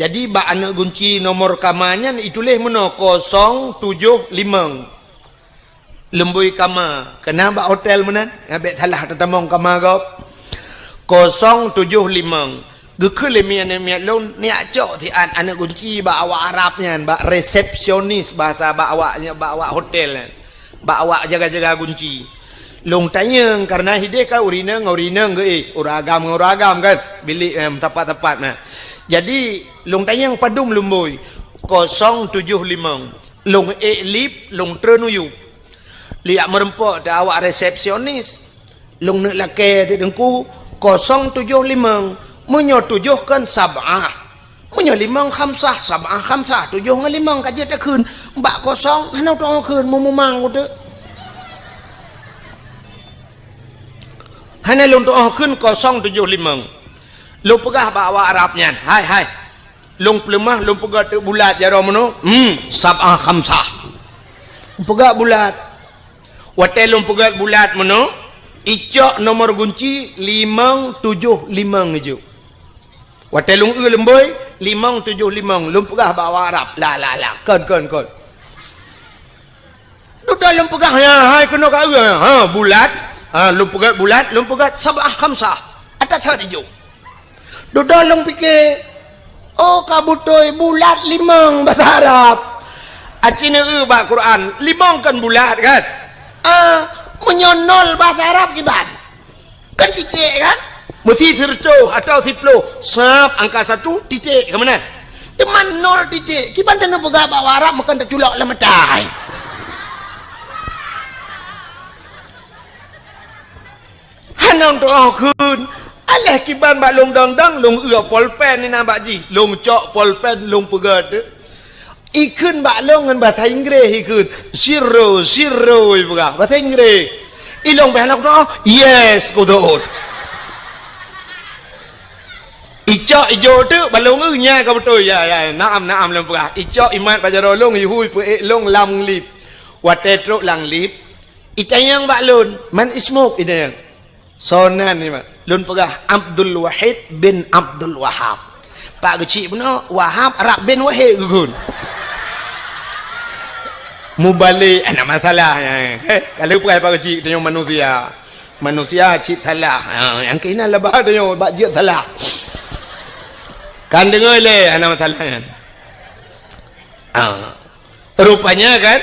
Jadi, bak aneuëk gunci nomor kama nyan ituléh meunoe kosong tujoh limong. Lumbôi kama, keunan bak hotel meunan, bék salah tatamong kama gob. Kosong tujoh limong. Geukheun lé mi aneuëk miet lôn, neujak cok siat aneuëk gunci bak awak Arab nyan, bak resepsionis bahasa bak awak, bak awak hotel nyan, bak awak jaga-jaga gunci. Lôn tanyong, kareuna hideh ka ureuëng inong ngon ureuëng inong geuék, ureuëng agam ngon ureuëng agam kan, bilék, em, teumpat-teumpat na. Jadi, lôn tanyong padum lumbôi, kosong tujoh limong. Lôn ék lip, lôn treun u yueb. Lôn jak meureumpok teuh awak resepsionis. Lôn neuk lakée teuh teungku, kosong tujoh limong. Meunyoe tujoh kan sab'ah. Meunyoe limong khamsah, sab'ah khamsah, tujoh ngon limong ka jeuet takheun. Bak kosong hana tuoh kheun, meumumang uteuk. Hana lôn tuoh kheun kosong tujoh limong. Lôn peugah bak awak Arab nyan, "Hai, hai. Lôn peuleumah, lôn peugah teuk bulat jaroe meunoe, hmm, sab'ah khamsah." Peugah bulat. Watée lôn peugah bulat meunoe, icok nomor gunci limong tujoh limong ijok. Watée lôn eu lumbôi, limong tujoh limong, lôn peugah bak awak Arab, "La, la, la, kon, kon, kon." Dudoe lôn peugah, "Ya, hai keunoe ka eu, ha, bulat." Ha, lôn peugah bulat, lôn peugah sab'ah khamsah. Ata that ijok. Dudoe lôn pike, "Oh, ka beutôi bulat limong bahasa Arab." Aci neu bak Quran, limong kan bulat kan? Ah, meunyoe nol bahasa Arab kiban? Kan titik kan? Meusti sireutôh atau siploh, sab angka satu, titik, ka meunan? Teuma nol titik, kiban taneuk peugah bak Arab meukan taculok lam mata. Hana tuoh kheun. Aléh kiban bak lôn dong-dong, lôn eu polpen inan bak jih. Lôn cok polpen, lôn peugah teuk. Ikheun bak lôn ngon bahasa Inggréh ikheun. "Zero, zero," ipeugah. Bahasa Inggréh. Ilôn beh hana kutuoh, "Yes," kutuoh. Icok ijok teuk bak lôn eu nya ka beutôi. "Ya, ya, naam, naam," lôn peugah. Icok imat bak jaroe lôn, ihui peuék lôn lam lip. Watée trok lam lip, itanyong bak lôn, "Man ismuk?" itanyong. "Soe nan nyoe?" Lôn peugah, "Abdul Wahid bin Abdul Wahab." Pak Geuchik bunoe, Wahab Arab bin Wahid geukheun. Mubalek, hana masalah nyan. Eh, ka lheueh peugah Pak Geuchik, tanyoe manusia. Manusia cit salah. Ha, nyang keunan laba tanyoe bak jeuet salah. Kan deungoe lé, hana masalah nyan. Ha. Rupanya kan,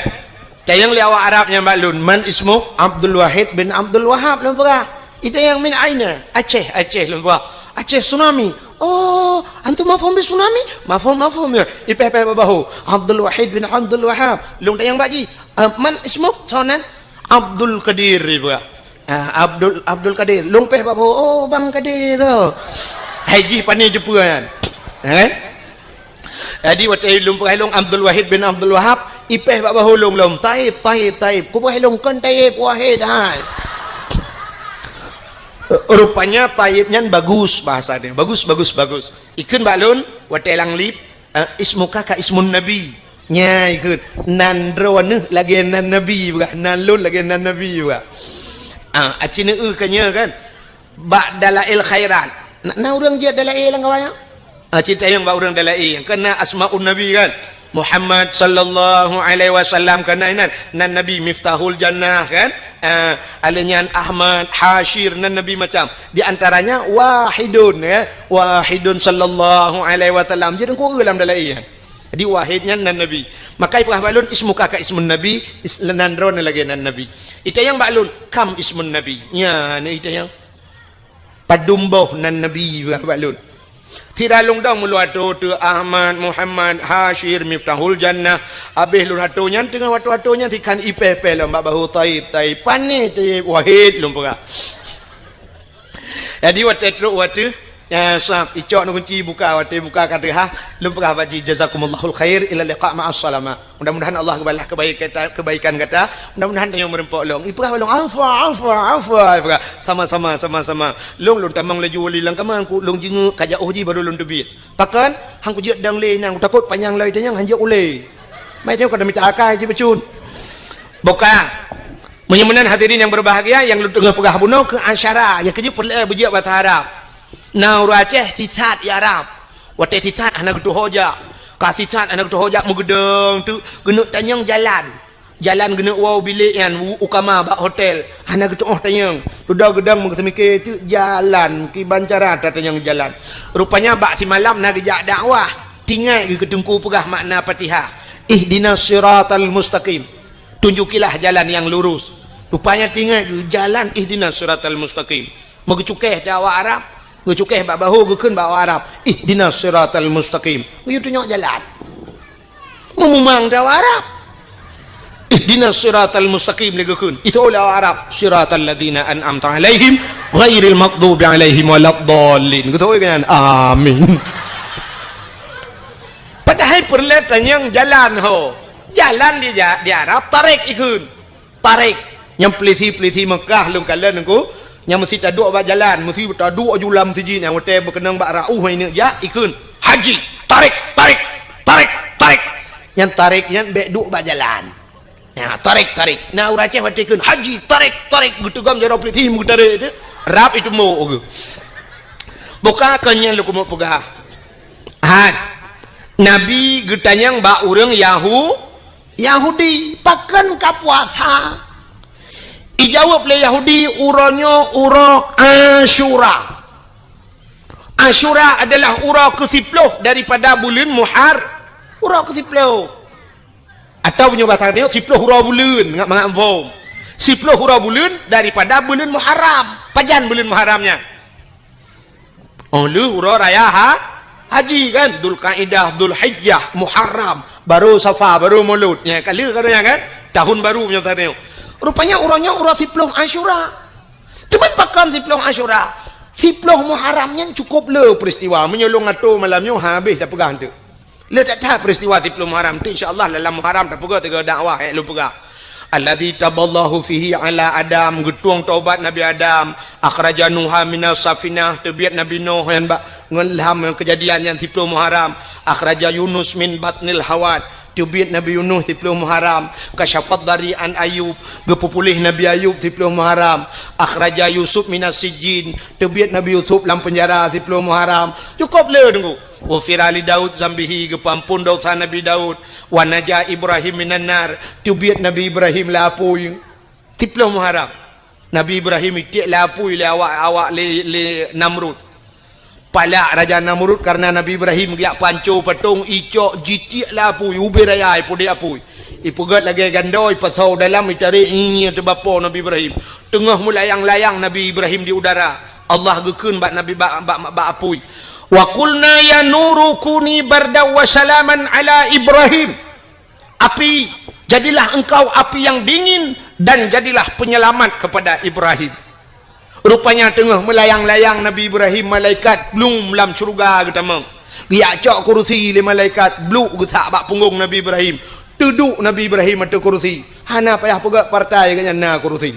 tanyong lé awak Arab nyan bak lôn, "Man ismuk?" "Abdul Wahid bin Abdul Wahab," lôn peugah. Itanyong, "Min aina?" "Aceh, Aceh," lôn peugah. "Aceh tsunami." "Oh, antum mafhum bi tsunami?" "Mafhum, mafhum," ya. Ipéh-péh bak bahô. "Abdul Wahid bin Abdul Wahab." Lôn tanyong bak jih, "Ah, man ismuk?" "Soe nan?" "Abdul Qadir," ipeugah. Ah, Abdul, Abdul Qadir. Lôn péh bak bahô, "Oh, Bang Qadir tu." Hai jih pane jeupeue nyan. Eh? Jadi, watée lôn peugah lôn Abdul Wahid bin Abdul Wahab, ipéh bak bahô lôn lom, "Taib, Taib, Taib." Kupeugah lôn, "Kon Taib, Wahid hai." Rupanya Taib nyan bagus bahasa dia. Bagus, bagus, bagus. Ikheun bak lôn, watée lam lip, eh, "Ismuka ka ismun Nabi." Nya ikheun, "Nan droeneuh lagée nan Nabi," ipeugah, "nan lôn lagée nan Nabi," ipeugah. Ah, aci neu ka nyoe kan. Bak Dalail Khairat. Na, na ureuëng jeuet Dalail lam kawan nyan? Ah, cit tanyong bak ureuëng Dalail. Keunan Asmaun Nabi kan. Muhammad sallallahu alaihi wasallam, kan nan, nan Nabi Miftahul Jannah, kan? Eh, alèh nyan Ahmad, Hasyir, nan Nabi macam. Di antaranya Wahidun, ya. Wahidun sallallahu alaihi wasallam. Jadi, ku lam dalam iyan. Jadi, Wahid nyan nan Nabi. Maka ipeugah bak lôn, ismuka ka ismun Nabi, is-, nan droeneuh lagèe nan Nabi. Itanyong bak lôn, kam ismun Nabi? Nya, na itanyong. Padum boh nan Nabi, ipeugah bak lôn. Sira lôn dong meulôn atô teu Ahmad, Muhammad, Hasyir, Miftahul Jannah. Abéh lôn atô nyan, teungoh watèe-watèe nyan, sikan ipèh-pèh lom bak bahô, Taib, Taib. Pané, Taib, Wahid lôn peugah. Jadi, watèe trok watèe, ya, sab, icok neukunci buka, watèe buka ka teuhah, lôn peugah bak jih, "Jazakumullahul khair, ila liqa ma'as salamah." Mudah-mudahan Allah geubalah kebaikan, kebaikan gata. Mudah-mudahan tanyoe meureumpok lôn. Ipeugah bak lôn, "Afwa, afwa, afwa." Ipeugah, "Sama-sama, sama-sama." Lôn, lôn tamong laju u lam kama, ku lôn jinguk, ka jiôh jih baru lôn teubiet. Pakon? Han kujeuet dong lé nyan, kutakot panyang lom itanyong, han jeuet u lé. Mai tanyoe ka mita akai cit bacut. Buka. Meunyoe meunan hadirin nyang berbahagia, nyang lôn teungoh peugah bunoe keu asyara, nyang keujeuet peureulèe beujeuet basa Arab. Na ureueng Aceh sisat i Arab. Watèe sisat hana geutuho jak. Ka sisat hana geutuho jak, meugeudong teuk, geuneuk tanyong jalan. Jalan geuneuk woe u bilék nyan, u, u kama bak hotel. Hana geutu'oh tanyong. Dudoe geudong meuseumiké teuk jalan, kiban cara tatanyong jalan. Rupanya bak simalam na geujak dakwah. Teuingat geuh keu teungku peugah makna Fatihah. Ihdinas siratal mustaqim. Tunjukilah jalan yang lurus. Rupanya teuingat geuh jalan ihdinas siratal mustaqim. Meugeucukéh teu awak Arab, geucukéh bak bahô geukheun bak awak Arab, "Ihdinas siratal mustaqim." Geuyue tunyok jalan. Meumumang teu awak Arab. "Ihdinas siratal mustaqim," lé geukheun. Itulah awak Arab, "Siratal ladzina an'amta 'alaihim, ghairil maghdubi 'alaihim waladdallin." Geutôi kan? Amin. Padahai peureulèe tanyong jalan ho. Jalan di ja-, di Arab, tarik ikheun. Tarik. Nyang peulisi-peulisi Mekah lôn kalon nyan ku, nyang meusti taduek bak jalan, meusti taduek aju lam sijih, nyang watèe beukeunong bak rauh ineuk jak, ikheun, "Haji, tarik, tarik, tarik, tarik." Nyang tarik nyan bèk duek bak jalan. Nah, tarik, tarik. Na ureueng Aceh watèe kheun, "Haji, tarik, tarik." Geuteugom jaroe peulisi meugeutarek teuh. Rab itumbok geuh. Buka kon nyan lôn keumeung peugah. Hat. Nabi geutanyong bak ureueng Yahu-, Yahudi, "Pakon ka puasa?" Ijaweueb lé Yahudi, "Uroe nyoe uroe Asyura." Asyura adalah uroe keusiploh daripada buleuen Muhar-, uroe keusiploh. Atawa meunyoe basa tanyoe, siploh uroe buleuen, mangat-mangat phôn. Siploh uroe buleuen daripada buleuen Muharram. Pajan buleuen Muharram nyan? Oh, lheueh uroe raya ha-, haji kan? Dzulqaidah, Dzulhijjah, Muharram, baru Safar, baru Maulud. Nyan ka lheueh ka nyan kan? Tahun baru meunyoe basa tanyoe. Rupanya uroe nyoe uroe siploh Asyura. Cuman pakon siploh Asyura? Siploh Muharram nyan cukôp le peuristiwa. Meunyoe lôn atô malam nyoe, habéh tapeugah teuk. Le that-that peuristiwa siploh Muharram tu, insya Allah dalam Muharram tapeugah tiga dakwah, eh, lôn peugah. Alladzi taballahu fihi ala Adam, geutueng taubat Nabi Adam, akhraja Nuha minas safinah, teubiet Nabi Nuh nyan bak ngon lam Keujadian nyan siploh Muharram, akhraja Yunus min batnil hawat, teubiet Nabi Yunus siploh Muharram, kasyafad dari an Ayub, geupeupuléh Nabi Ayub siploh Muharram, akhraja Yusuf minas sijjin, teubiet Nabi Yusuf lam peunjara siploh Muharram. Cukôp le teungku. Ghufira li Daud zambihi, geupeuamphon desya Nabi Daud. Wa naja Ibrahim minan nar, teubiet Nabi Ibrahim lé apui. Siploh Muharram. Nabi Ibrahim itiek lé apui lé awak, awak lé, lé Namrud. Palak Raja Namrud kareuna Nabi Ibrahim geujak panco patong, icok jitiek lé apui, ubé raya ipudek apui. Ipeugöt lagèe gandô, ipasoe dalam, itarek, ngieng teubapo Nabi Ibrahim. Teungoh meulayang-layang Nabi Ibrahim di udara, Allah geukheun bak Nabi, bak, bak, bak apui, "Wa qulna ya nuru kuni bardan wa salaman ala Ibrahim." Api, jadilah engkau api yang dingin dan jadilah penyelamat kepada Ibrahim. Rupanya teungoh meulayang-layang Nabi Ibrahim, malaikat blum lam syeuruga geutamong. Geujak cok kurusi lé malaikat, bluk geusak bak punggong Nabi Ibrahim. Teuduek Nabi Ibrahim ateueh kurusi. Hana payah peugöt partai, gobnyan na kurusi.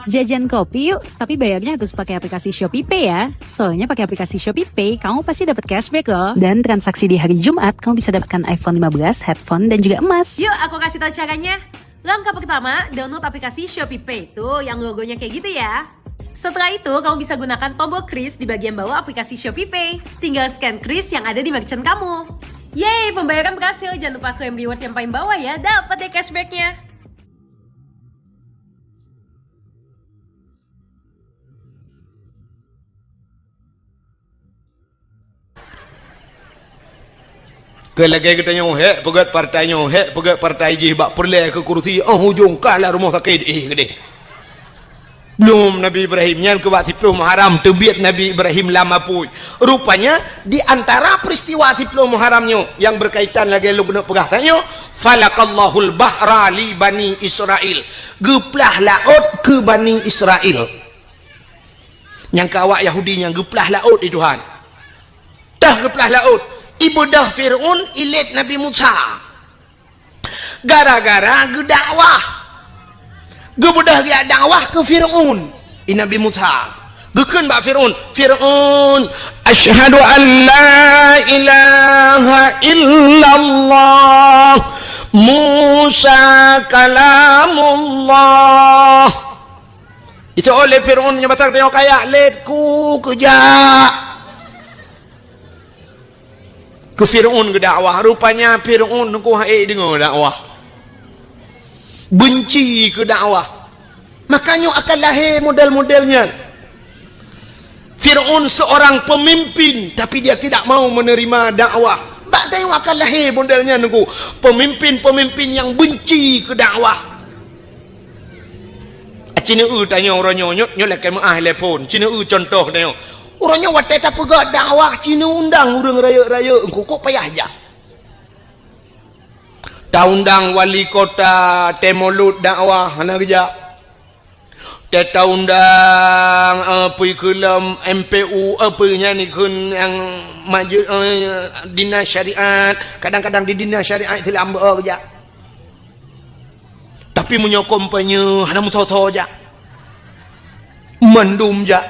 Jajan kopi yuk, tapi bayarnya harus pakai aplikasi ShopeePay ya. Soalnya pakai aplikasi ShopeePay, kamu pasti dapat cashback loh. Dan transaksi di hari Jumat, kamu bisa dapatkan iPhone lima belas, headphone, dan juga emas. Yuk, aku kasih tahu caranya. Langkah pertama, download aplikasi ShopeePay. Tuh, yang logonya kayak gitu ya. Setelah itu, kamu bisa gunakan tombol kris di bagian bawah aplikasi ShopeePay. Tinggal scan kris yang ada di merchant kamu. Yeay, pembayaran berhasil. Jangan lupa klaim reward yang paling bawah ya. Dapat deh cashbacknya. Keu lagèe geutanyoe, hék peugöt partai nyoe, hék peugöt partai jih bak peureulèe keu kursi, 'oh ujông ka lam rumoh sakét, eh, geudeh. Belum Nabi Ibrahim, nyan keu bak siplôh Muharram teubiet Nabi Ibrahim lam apui. Rupanya, di antara peristiwa siplôh Muharram nyoe nyang berkaitan lagèe lôn keuneuk peugah tanyoe, "Falaqallahul bahra li Bani Israil." Geuplah laôt keu Bani Israil. Nyang keu awak Yahudi nyan geuplah laôt di Tuhan. Teuh geuplah laôt, ibeudôh Fir'aun ilét Nabi Musa. Gara-gara geudakwah. Geubeudôh geujak dakwah keu Fir'aun, i Nabi Musa. Geukheun bak Fir'aun, "Fir'aun, asyhadu an la ilaha illallah, Musa kalamullah." Itu oleh Fir'aun meunyoe basa geutanyoe kaya, "Lét ku keujak." Keu Fir'aun geudakwah, rupanya Fir'aun nungku hana deungoe dakwah. Benci keu dakwah. Makanya akan lahé model-model nyan. Fir'aun seorang pemimpin, tapi dia tidak mau menerima dakwah. Bak tanyoe akan lahé model nyan nungku. Pemimpin-pemimpin yang benci keu dakwah. Cineue tanyoe uroe nyoe, nyoe, nyoe lakèe meu'ah telepon. Cineue contoh tanyoe. Uroe nyoe watèe tapeugah dakwah, cineue undang ureueng rayeuk-rayeuk, engko kok payah jak. Taundang wali kota, teuh mulod dakwah, hana geujak. Teuh taundang, eh, peue keu lom M P U, eh, peue nyan dikheun nyang maju, eh, dinas syariat, kadang-kadang di dinas syariat Islam beu geujak. Tapi meunyoe kampanye hana meusoe-soe jak. Mandum jak.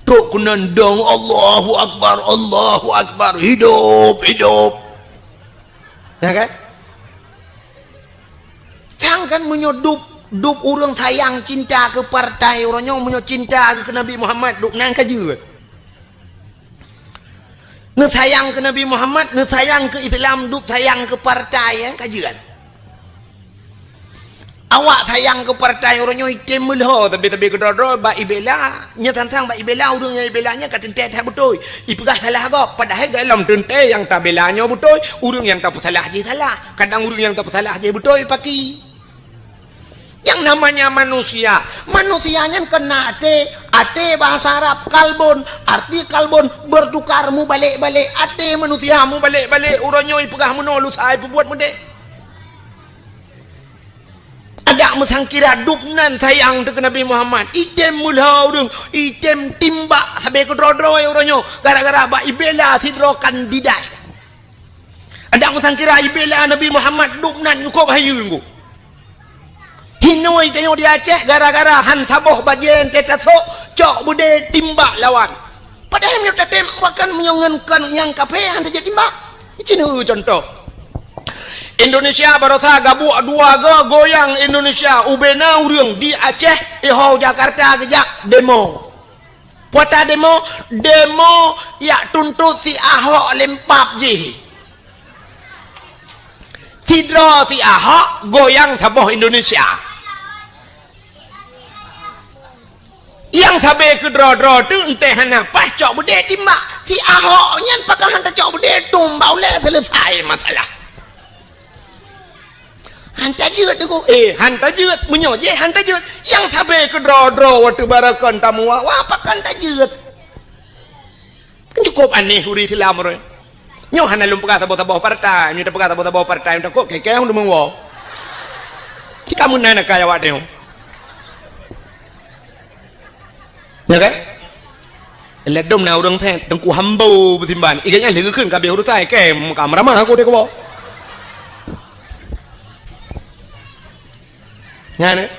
Trok keunan dong, "Allahu Akbar, Allahu Akbar, hidup, hidup." Ya kan? Sang kan meunyoe dub, dub ureueng sayang cinta keu partai uroe nyoe, meunyoe cinta keu Nabi Muhammad, dub nan ka jeuet. Neusayang keu Nabi Muhammad, neusayang keu Islam, dub sayang keu partai, eh, ka jeuet. Awak sayang keu partai uroe nyoe item meulhô, tapi-tapi keudroe-droe bak ibela, nyan sang-sang bak ibela, ureueng nyang ibela nyan ka teuntèe that beutôi. Ipeugah salah gob, padahai goh lom teuntèe nyang tabela nyoe beutôi, ureueng nyang tapeusalah jih salah. Kadang ureueng nyang tapeusalah jih beutôi paki. Yang namanya manusia, manusia nyan keunan até, até bahasa Arab kalbun, arti kalbun bertukar, mubalek-balek, até manusia mubalek-balek, uroe nyoe ipeugah meunoe lusa ipeubuet meudéh. Adak meusangkira dub nan sayang teuh keu Nabi Muhammad, item meulhô ureueng, item timbak sabe keudroe-droe uroe nyoe, gara-gara bak ibela sidroe kandidat. Adak meusangkira ibela Nabi Muhammad dub nan nyukôb hayeue ngon. Hinoe tanyoe di Aceh gara-gara han saboh bajèe teuh tasok, cok beudé timbak lawan. Padahai meunyoe tatem bahkan meunyoe ngon kon nyang kafé han tajak timbak. Ici neu contoh. Indonesia barosa gabuek dua go goyang Indonesia ubena ureueng di Aceh, iho Jakarta geujak demo. Peue ata demo, demo jak tuntot si Ahok lempap jih. Sidroe si Ahok goyang saboh Indonesia. Nyang sabe keudroe-droe teuh enteuk hana paih cok beudé timbak. Si Ahok nyan pakon han tacok beudé tumbak ulèe seuleusai masalah. Han tajeuet Teungku. Eh, han tajeuet. Meunyoe jih han tajeuet, nyang sabe keudroe-droe watèe barakon tamuwa, wah pakon tajeuet. Kan cukup aneh ureueng Islam ureueng. Nyoe hana lôn peugah saboh-saboh partai, nyoe tapeugah saboh-saboh partai, takot kèe-kèe ureueng meuwoe. Cit ka meunan akai awak nyoe. Ya kan? Ladôm na ureueng thèe, Teungku Hambo beusimban. Iga nyan lé geukheun ka abéh urusan, kèe ka meuramah aku deh keubo. Nyan, eh?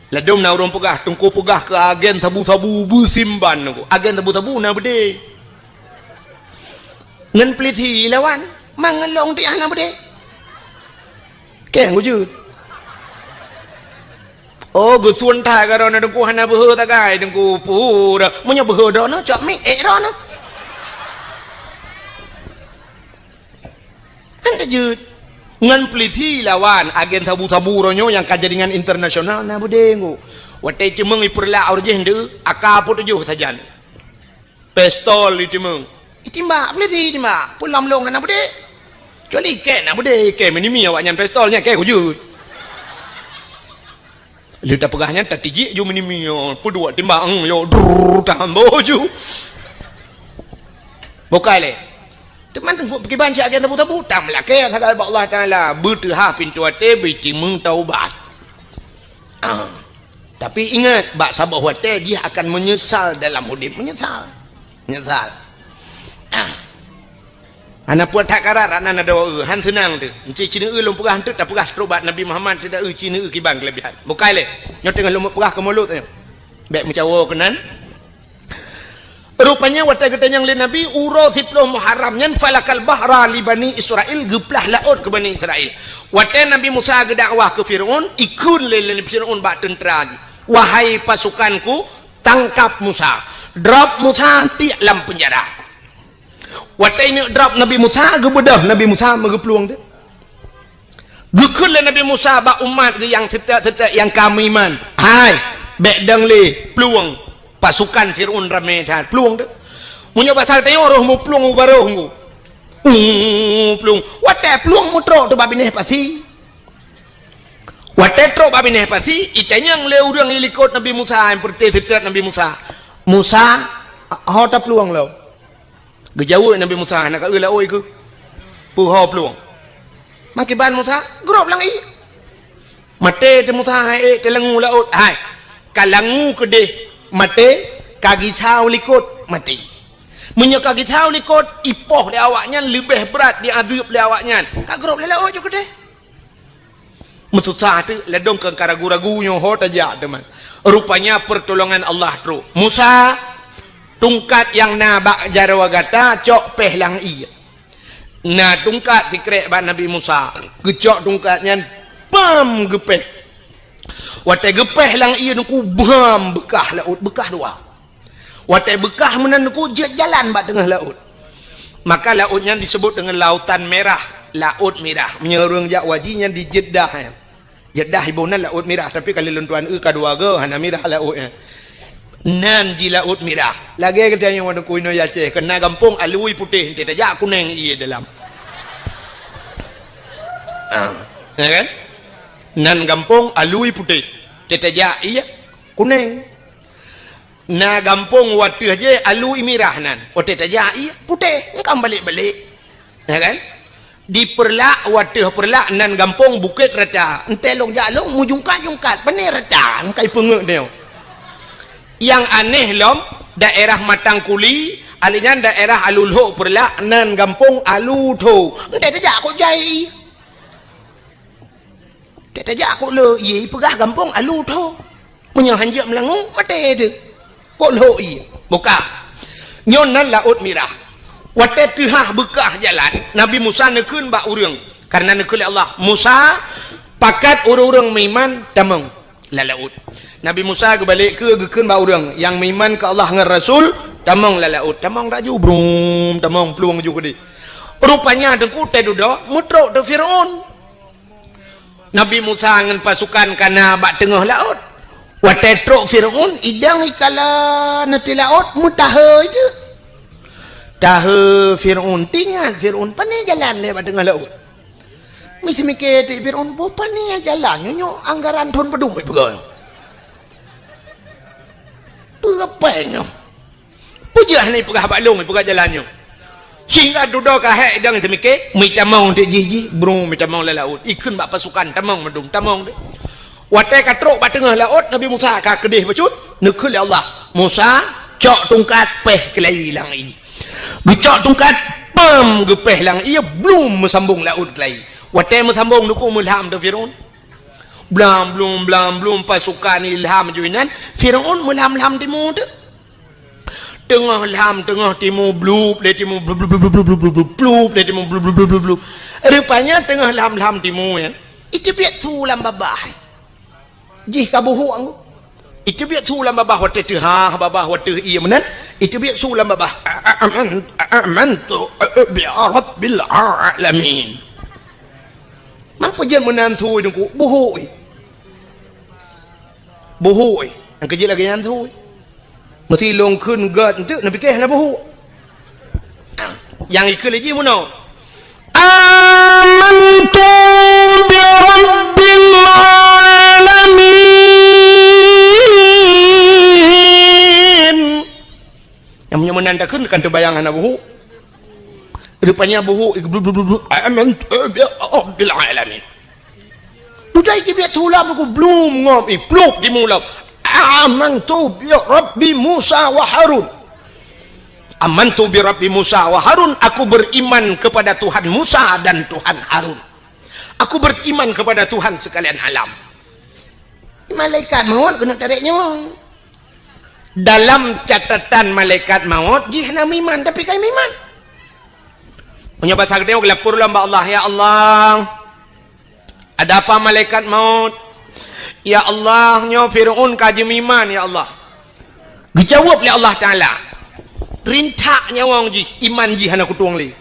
Ladôm na ureuëng peugah, Teungku peugah keu agen sabu-sabu beusimban Teungku. Agen sabu-sabu na beudé. Ngon peulisi lawan, mangelong tiah na beudé. Keng ujud. Oh, geusuon that ka droeneuh Teungku hana beuhe sagai Teungku pura. Meunyoe beuhe droeneuh cok miek ék droeneuh. Hana jeuet. Ngon peulisi lawan agen sabu-sabu uroe nyoe nyang ka jaringan internasional na beudé Teungku. Watée ceumeung ipeurlak ureuëng jih ndeu, aka peutujoh sajan. Pistol itimeung. Itimbak, peulisi itimbak. Peulom lông hana beudé. Kecuali keng na beudé, keng meunimi awaknyan pistol nyan keng kujeuet. Lheueh tapeugah nyan tatijik ju meunimi, yo, peuduek timbak, eng, yo, drrrr, tahambo ju. Bukai lé. Teuma teungku kiban cit agen tabu-tabu, tameulakée sagai bak Allah Taala, beuteuhah pintoe até, beutimeung taubat. Ah. Tapi ingat, bak saboh watée jih akan meunyeusal dalam udeb, meunyeusal. Meunyeusal. Ah. Hana puet that karat, rak nan adoe, han seunang teuh. Enci cineue lôn peugah enteuk tapeugah trok bak Nabi Muhammad teuh da eu cineue kiban keulebihan. Bukai lé. Nyoe teungoh lôn peugah keu mulod nyoe. Bék meucawo keunan. Rupanya watée geutanyong lé Nabi, uroe siplôh Muharram nyan falakal bahra li Bani Israil, geuplah laôt keu Bani Israil. Watée Nabi Musa geudakwah keu Fir'aun, ikheun lé, lé Fir'aun bak teuntra jih, "Wahai pasukanku, tangkap Musa, drop Musa tiek lam peunjara." Watée ineuk drop Nabi Musa, geubeudôh Nabi Musa meugeuplueng teuh. Geukheun lé Nabi Musa bak umat geuh nyang seutôt-seutôt nyang ka meuiman, "Hai, bék dong lé plueng pasukan Fir'aun ramé that, plueng teuh. Meunyoe basa tanyoe roh meuplueng u barôh ngku." Uh, plueng. Watée plueng meutrok teuh bak binéh pasi. Watée trok bak binéh pasi, itanyong lé ureuëng ilikot Nabi Musa nyang peureuté seutôt Nabi Musa, "Musa, ho taplueng lom?" Geujaweueb Nabi Musa, "Hana ka eu laôt keuh." "Peue ho plueng?" "Makiban Musa, grob lam ié." Maté teuh Musa, hai ék teulangu laôt. Hai, ka langu keudeh maté, ka gisa u likot maté. Meunyoe ka gisa u likot, ipoh lé awaknyan leubeh brat diazeueb lé awaknyan. Ka grob lé laôt ju keudeh. Meususah teuk, ladôm keu ka ragu-ragu nyoe ho tajak teuma. Rupanya pertolongan Allah trok. "Musa, tungkat nyang na bak jaroe gata cok péh lam ié." Na tungkat sikrek bak Nabi Musa. Geucok tungkat nyan, bam, geupéh. Watée geupéh lam ié teungku, bam, beukah laôt, beukah dua. Watée beukah meunan teungku jeuet jalan bak teungoh laôt. Maka laôt nyan disebut deungon Lautan Merah, Laôt Mirah. Meunyoe ureuëng jak haji nyan di Jeddah nyan. Jeddah iboh nan Laôt Mirah, tapi ka lheueh lôn tuan eu ka dua goe, hana mirah laôt nyan. Nan ji Laôt Mirah. Lagée geutanyoe teungku inoe Aceh, keu na gampông alui putéh, enteuk tajak kunéng ié dalam. Ah, ya kan? Nan gampông alui putéh, enteuk tajak ié kunéng. Na gampông wateueh jih alui mirah nan. Watée tajak ié putéh, engkam balek-balek. Ya kan? Di Peureulak, wateueh Peureulak nan gampông Bukét Rata. Enteuk lôn jak lôn meujungkat-jungkat, pané rata, engkai peungeut nyoe. Nyang aneh lom, daerah Matang Kuli, alé nyan daerah Alu Lhok Peureulak nan gampông Alu Tho. Enteuk tajak kok jai. Tajak kok le ié peugah gampông Alu Tho. Meunyoe hanjeuet meulangue, maté teuh. Kok lhok ié. Buka. Nyoe nan Laôt Mirah. Watée teuhah beukah jalan, Nabi Musa neukheun bak ureuëng. Karena neukheun lé Allah, "Musa, pakat ureuëng-ureuëng meuiman tamong lam laôt." Nabi Musa geubalek keu geukheun bak ureuëng nyang meuiman keu Allah ngon Rasul, "Tamong lam laôt." Tamong laju, brum, tamong plueng ju keudeh. Rupanya teungku teududoe meutrok teuh Fir'aun. Nabi Musa ngon pasukan ka na bak teungoh laôt. Watée trok Fir'aun, idong ikala neuteuh laôt, meutahe itu. Tahe Fir'aun, teuingat Fir'aun, pané jalan lé bak teungoh laôt. Miseumiké teuk Fir'aun, "Boh pané jalan nyoe, nyoe anggaran thon padum ipeugah. Peue pèng nyoe?" Peue jeuet hana ipeugah bak lôn, ipeugah jalan nyoe. Sehingga dudoe ka hék idong teumiké, meutamong teuk jih jih, brung meutamong lam laôt. Ikheun bak pasukan, tamong mandum, tamong deh. Watée ka trok bak teungoh laôt, Nabi Musa ka keudeh bacut, neukheun lé Allah, "Musa, cok tungkat péh keulayi lam ié." Geucok tungkat, pam, geupéh lam ié, blum meusambong laôt keulayi. Watée meusambong teungku meulam teuh Fir'aun. Blam blum, blam blum, pasukan ilham ju inan, Firaun meulam-lam timu tu. Teungoh lam, teungoh timu, blup lé timu, blup, blup, blup, blup, blup, blup, blup lé timu, blup, blup, blup, blup, blup. Rupanya teungoh lam-lam timu nyan, iteubiet su lam babah. Jih ka buhuk anggô. Iteubiet su lam babah watée teuhah, babah watée ié meunan, iteubiet su lam babah. A-, a-, aman-, a-, amantu bi rabbil alamin. Man peujeuet meunan su nyoe ku buhuk. Buhuk. Nyang keujeuet lagée nyan su. Meusi lôn kheun gét enteuk, neupiké hana buhuk. Nyang ikheun lé jih meunoe. Amantu bi rabbil alamin. Nyang meunyoe meunan takheun kan teubayang hana buhuk. Rupanya buhuk, blu, blu, blu, blu. Amantu bi rabbil alamin. Dudoe iteubiet su lam ku blum ngom, ih, plup timu lam. Amantu bi rabbi Musa wa Harun. Amantu bi rabbi Musa wa Harun, aku beriman kepada Tuhan Musa dan Tuhan Harun. Aku beriman kepada Tuhan sekalian alam. Malaikat maut keuneuk tarek nyawong. Dalam catatan malaikat maut, jih hana meuiman, tapi ka meuiman. Meunyoe basa geutanyoe geulapor lom bak Allah, "Ya Allah, ada apa malaikat maut? Ya Allah, nyoe Firaun ka jimeuiman, ya Allah." Geujaweueb lé Allah Taala, "Rintak nyawong jih, iman jih hana kutueng lé."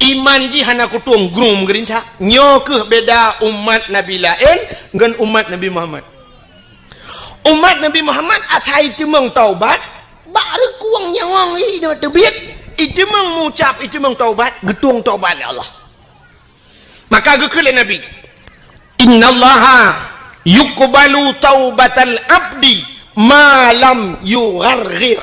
Iman jih hana kutueng, grung geurintak. Nyoe kheueh beda umat Nabi laén ngon umat Nabi Muhammad. Umat Nabi Muhammad asai teumeung taubat, bak reukueng nyawong jih teubiet, iteumeung mucab, iteumeung taubat, geutueng taubat lé Allah. Maka geukheun lé Nabi, "Innallaha yuqbalu taubatal abdi ma lam yugharghir."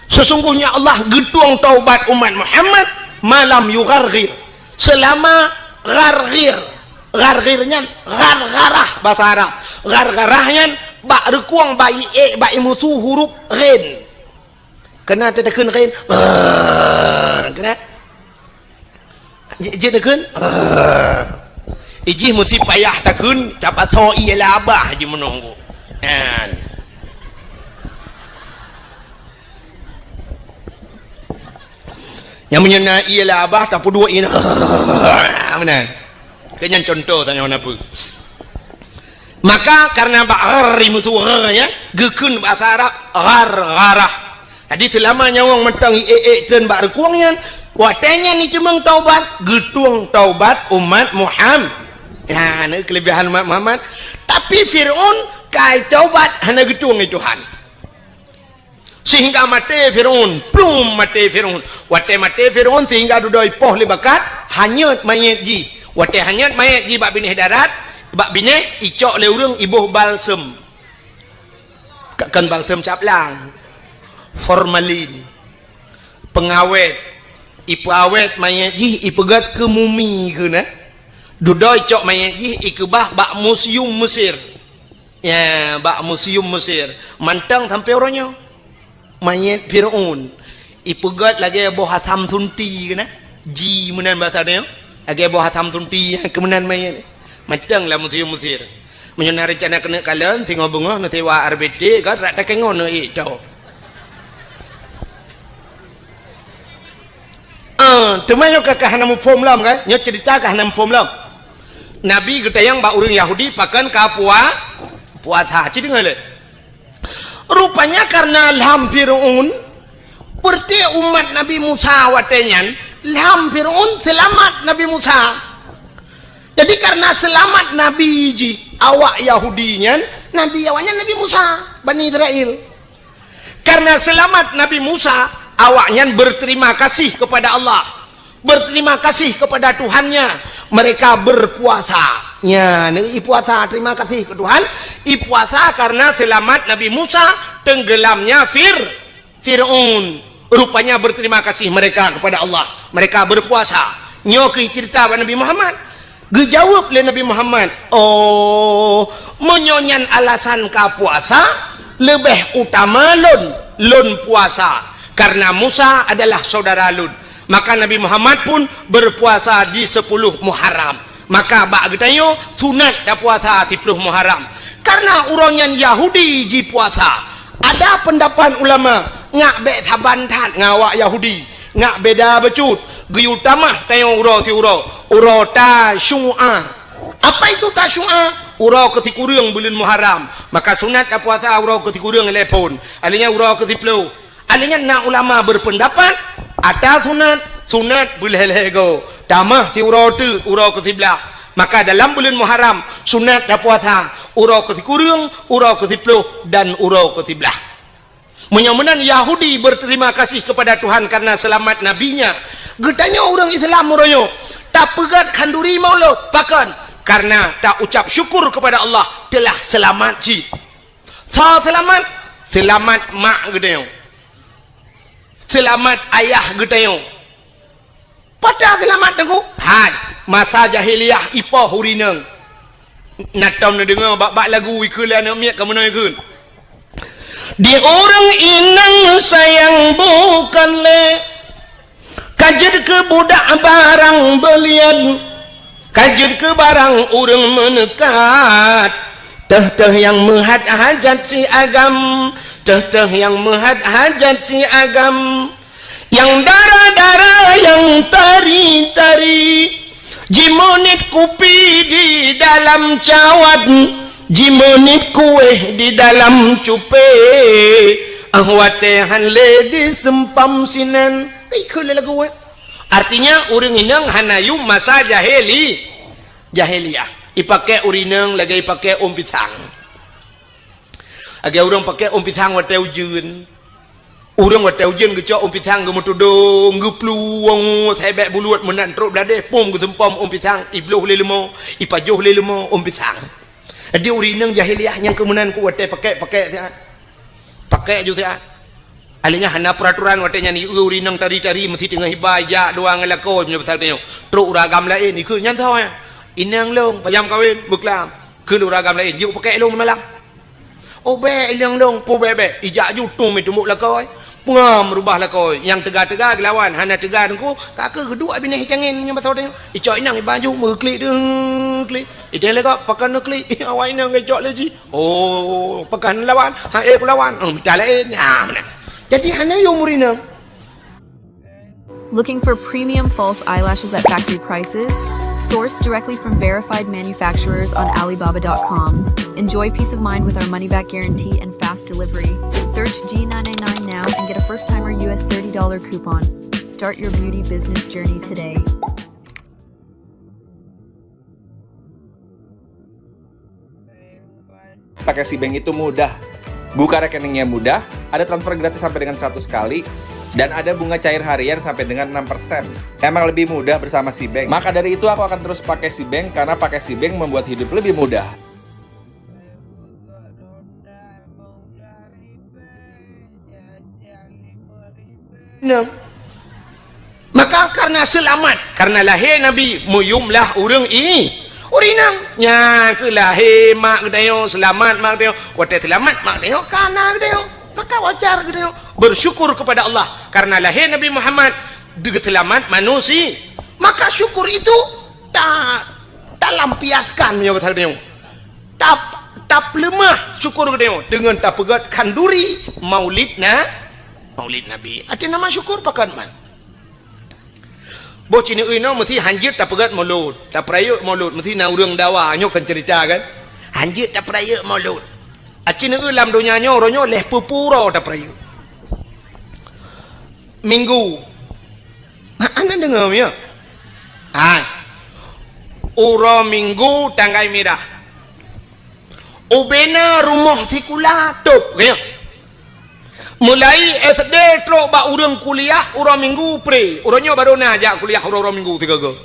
Sesungguhnya Allah geutueng taubat umat Muhammad ma lam yugharghir. Selama gharghir. Gharghir nyan ghargharah basa Arab. Ghargharah nyan bak reukueng, bak iék, bak imusu huruf ghin. Keunan teuteukheun ghin. Keunan. Jeuet, jeuet neukheun? Ah. Ijih meusti payah takheun, tapasoe ié lam babah jih meunoe. Nyan. Nyang meunyoe na ié lam babah, tapeuduek ié. Meunan. Keu nyan contoh tanyoe na peue. Maka karena bak r imusu r ya, geukheun basa Arab ghargharah. Jadi, seulama nyawong mantong iék-ék treun bak reukueng nyan, watée nyan iteumeung taubat, geutueng taubat umat Muham-, nyan keulebihan umat Muhammad. Tapi Firaun ka taubat hana geutueng lé Tuhan. Sehingga maté Firaun, plum maté Firaun. Watée maté Firaun sehingga dudoe ipoh lé bakat, hanyot manyét jih. Watée hanyot manyét jih bak binéh darat, bak binéh icok lé ureuëng iboh balsem. Ka-, kon balsem cap lang, formalin, pengawét, ipeuawét manyét jih ipeugét keu mumi keunan. Dudoe icok manyét jih ikeubah bak museum Mesir. Ya, bak museum Mesir. Mantong sampoe uroe nyoe. Manyét Firaun ipeugét lagée boh asam sunti keunan. Ji meunan basa nyoe. Lagée boh asam sunti keu meunan manyét. Mantong lam museum Mesir. Meunyoe na reuncana keuneuk kalon, singoh beungoh neusewa R B T, ka rak takengon neuék to. Ah, teuma nyoe ka, ka hana muphom lom kan? Nyoe cerita ka hana muphom lom. Nabi geutanyong bak ureuëng Yahudi pakon ka pua-, puasa. Ci deungoe lé. Rupanya karena lam Firaun, peureuté umat Nabi Musa watée nyan, lam Firaun seulamat Nabi Musa. Jadi karena seulamat Nabi jih, awak Yahudi nyan, Nabi awaknyan Nabi Musa, Bani Israel. Karena seulamat Nabi Musa, awaknyan berterima kasih kepada Allah, berterima kasih kepada Tuhannya. Mereka berpuasa. Ya, ipuasa, terima kasih ke Tuhan. Ipuasa karena selamat Nabi Musa, tenggelamnya Fir-, Fir'aun. Rupanya berterima kasih mereka kepada Allah. Mereka berpuasa. Nyoe keuh cerita bak Nabi Muhammad. Geujaweueb lé Nabi Muhammad, "Oh, meunyoe nyan alasan ka puasa, leubeh utama lôn, lôn puasa, karena Musa adalah saudara lôn." Maka Nabi Muhammad pun berpuasa di sepuluh Muharram. Maka bak geutanyoe sunat tapuasa siplôh Muharram. Karena uroe nyan Yahudi jipuasa. Ada pendapat ulama, ngak bék saban that ngon awak Yahudi. Ngak beda bacut. Geuyue tamah tanyoe uroe siuroe. Uroe Tasyu'a. Apa itu Tasyu'a? Uroe keusikureueng buleuen Muharram. Maka sunat tapuasa uroe keusikureueng lhèe phon. Alèh nyan uroe keusiplôh. Alèh nyan na ulama berpendapat, ata sunat, sunat beulhèe-lhèe goe. Tamah siuroe teuk, uroe keusiblaih. Maka dalam buleuen Muharram, sunat tapuasa uroe keusikureueng, uroe keusiplôh, dan uroe keusiblaih. Meunyoe meunan Yahudi berterima kasih kepada Tuhan karena selamat nabinya. Geutanyoe ureueng Islam uroe nyoe, tapeugöt khanduri Maulud, pakon? Karena taucap syukur kepada Allah telah selamat cit. Soe seulamat? Seulamat mak geutanyoe. Seulamat ayah geutanyoe. Pat seulamat teungku? Hai, masa jahiliyah ipoh ureueng inong. Na tom neudeungoe bak-bak lagu ikheun lé aneuk miet ka meunoe kheun. Di ureueng inong sayang bukan lé. Ka jeuet keu budak barang beulian, ka jeuet keu barang ureueng meuneukat. Teuh-teuh nyang meuhat hajat si agam, teuh-teuh nyang meuhat hajat si agam. Nyang dara-dara, nyang tari-tari, jimeuniet kupi di dalam cawat, jimeuniet kuéh di dalam cupé. Ah, watèe han lé diseumpam sinan. Ikheun lé lagu, eh. Artinya, ureueng inong hana yum masa jahili-, jahiliyah. Ipakèk ureueng inong lagèe ipakèk ôn pisang. Lagèe ureueng pakèk ôn pisang watèe ujeuen. Ureueng watèe ujeuen geucok ôn pisang geumeutudong, geuplueng, sabèk buluet meunan trok bladeh, pom geuseumpom ôn pisang, ibloh lé leumo, ipajoh lé leumo ôn pisang. Jadi ureueng inong jahiliyah nyang keu meunan ku watèe pakèk-pakèk siat. Pakèk ju siat. Alèh nyan hana peuraturan watèe nyan, ureueng inong tari-tari meusi teungoh iba ijak dua ngon lakoe meunyoe pasal tanyoe. Trok ureueng agam laén, ikheun nyan soe nyan? Inong lôn, panyang kawen, beuklam. Kheun ureueng agam laén, jeuet pakèk lôn malam. Oh, bèk inong lôn, peue bèk-bèk. Ijak ju tum itumbok lakoe. Peungam rubah lakoe. Nyang teuga-teuga geulawan, hana teuga teungku, ka keuh geuduek binéh itangen nyan pasal tanyoe. Icok inong iba ju meuklik deuh klik. Iteng lé gob, pakon neuklik. Awak inong geucok lé jih. Oh, pakon lawan? Ha, eh, kulawan. Oh, mita laén. Ha, meunan. Jadi, hana yum ureueng inong. Looking for premium false eyelashes at factory prices? Sourced directly from verified manufacturers on Alibaba dot com. Enjoy peace of mind with our money back guarantee and fast delivery. Search G nine nine nine now and get a first timer U S thirty dollar coupon. Start your beauty business journey today. Pakai Sibank itu mudah. Buka rekeningnya mudah, ada transfer gratis sampai dengan seratus kali, dan ada bunga cair harian sampai dengan enam persen. Emang lebih mudah bersama Sibank. Maka dari itu aku akan terus pakai Sibank karena pakai Sibank membuat hidup lebih mudah. Nah, maka karena seulamat, karena lahé Nabi, meuyum lah ureueng i-, ureueng inong. Nyan keuh lahé mak geutanyoe, seulamat mak geutanyoe. Watèe seulamat mak geutanyoe, ka na geutanyoe. Maka wajar geutanyoe bersyukur kepada Allah karena lahé Nabi Muhammad, geuseulamat manusia. Maka syukur itu ta-, talampiaskan meunyoe kata geutanyoe. Tap-, tapeuleumah syukur geutanyoe deungon tapeugöt khanduri Maulid na-, Maulid Nabi. Arti nama syukur pakon man. Boh ci neueu inoe meusi hanjeuet tapeugöt Maulud, tapeurayeuk Maulud, meusi na ureueng dawa, nyoe kan cerita kan. Hanjeuet tapeurayeuk Maulud. Aci neueu lam donya nyoe, uroe nyoe lhèe peuet ploh uroe tapeurayeuk. Minggu. Ha, hana deungoe, ya? Hai. Uroe Minggu tanggai mirah. Ubena rumoh sikula tôb, ya. Mulai S D trok bak ureueng kuliah uroe Minggu pre. Uroe nyoe barô na jak kuliah uroe-uroe Minggu sigoe-goe.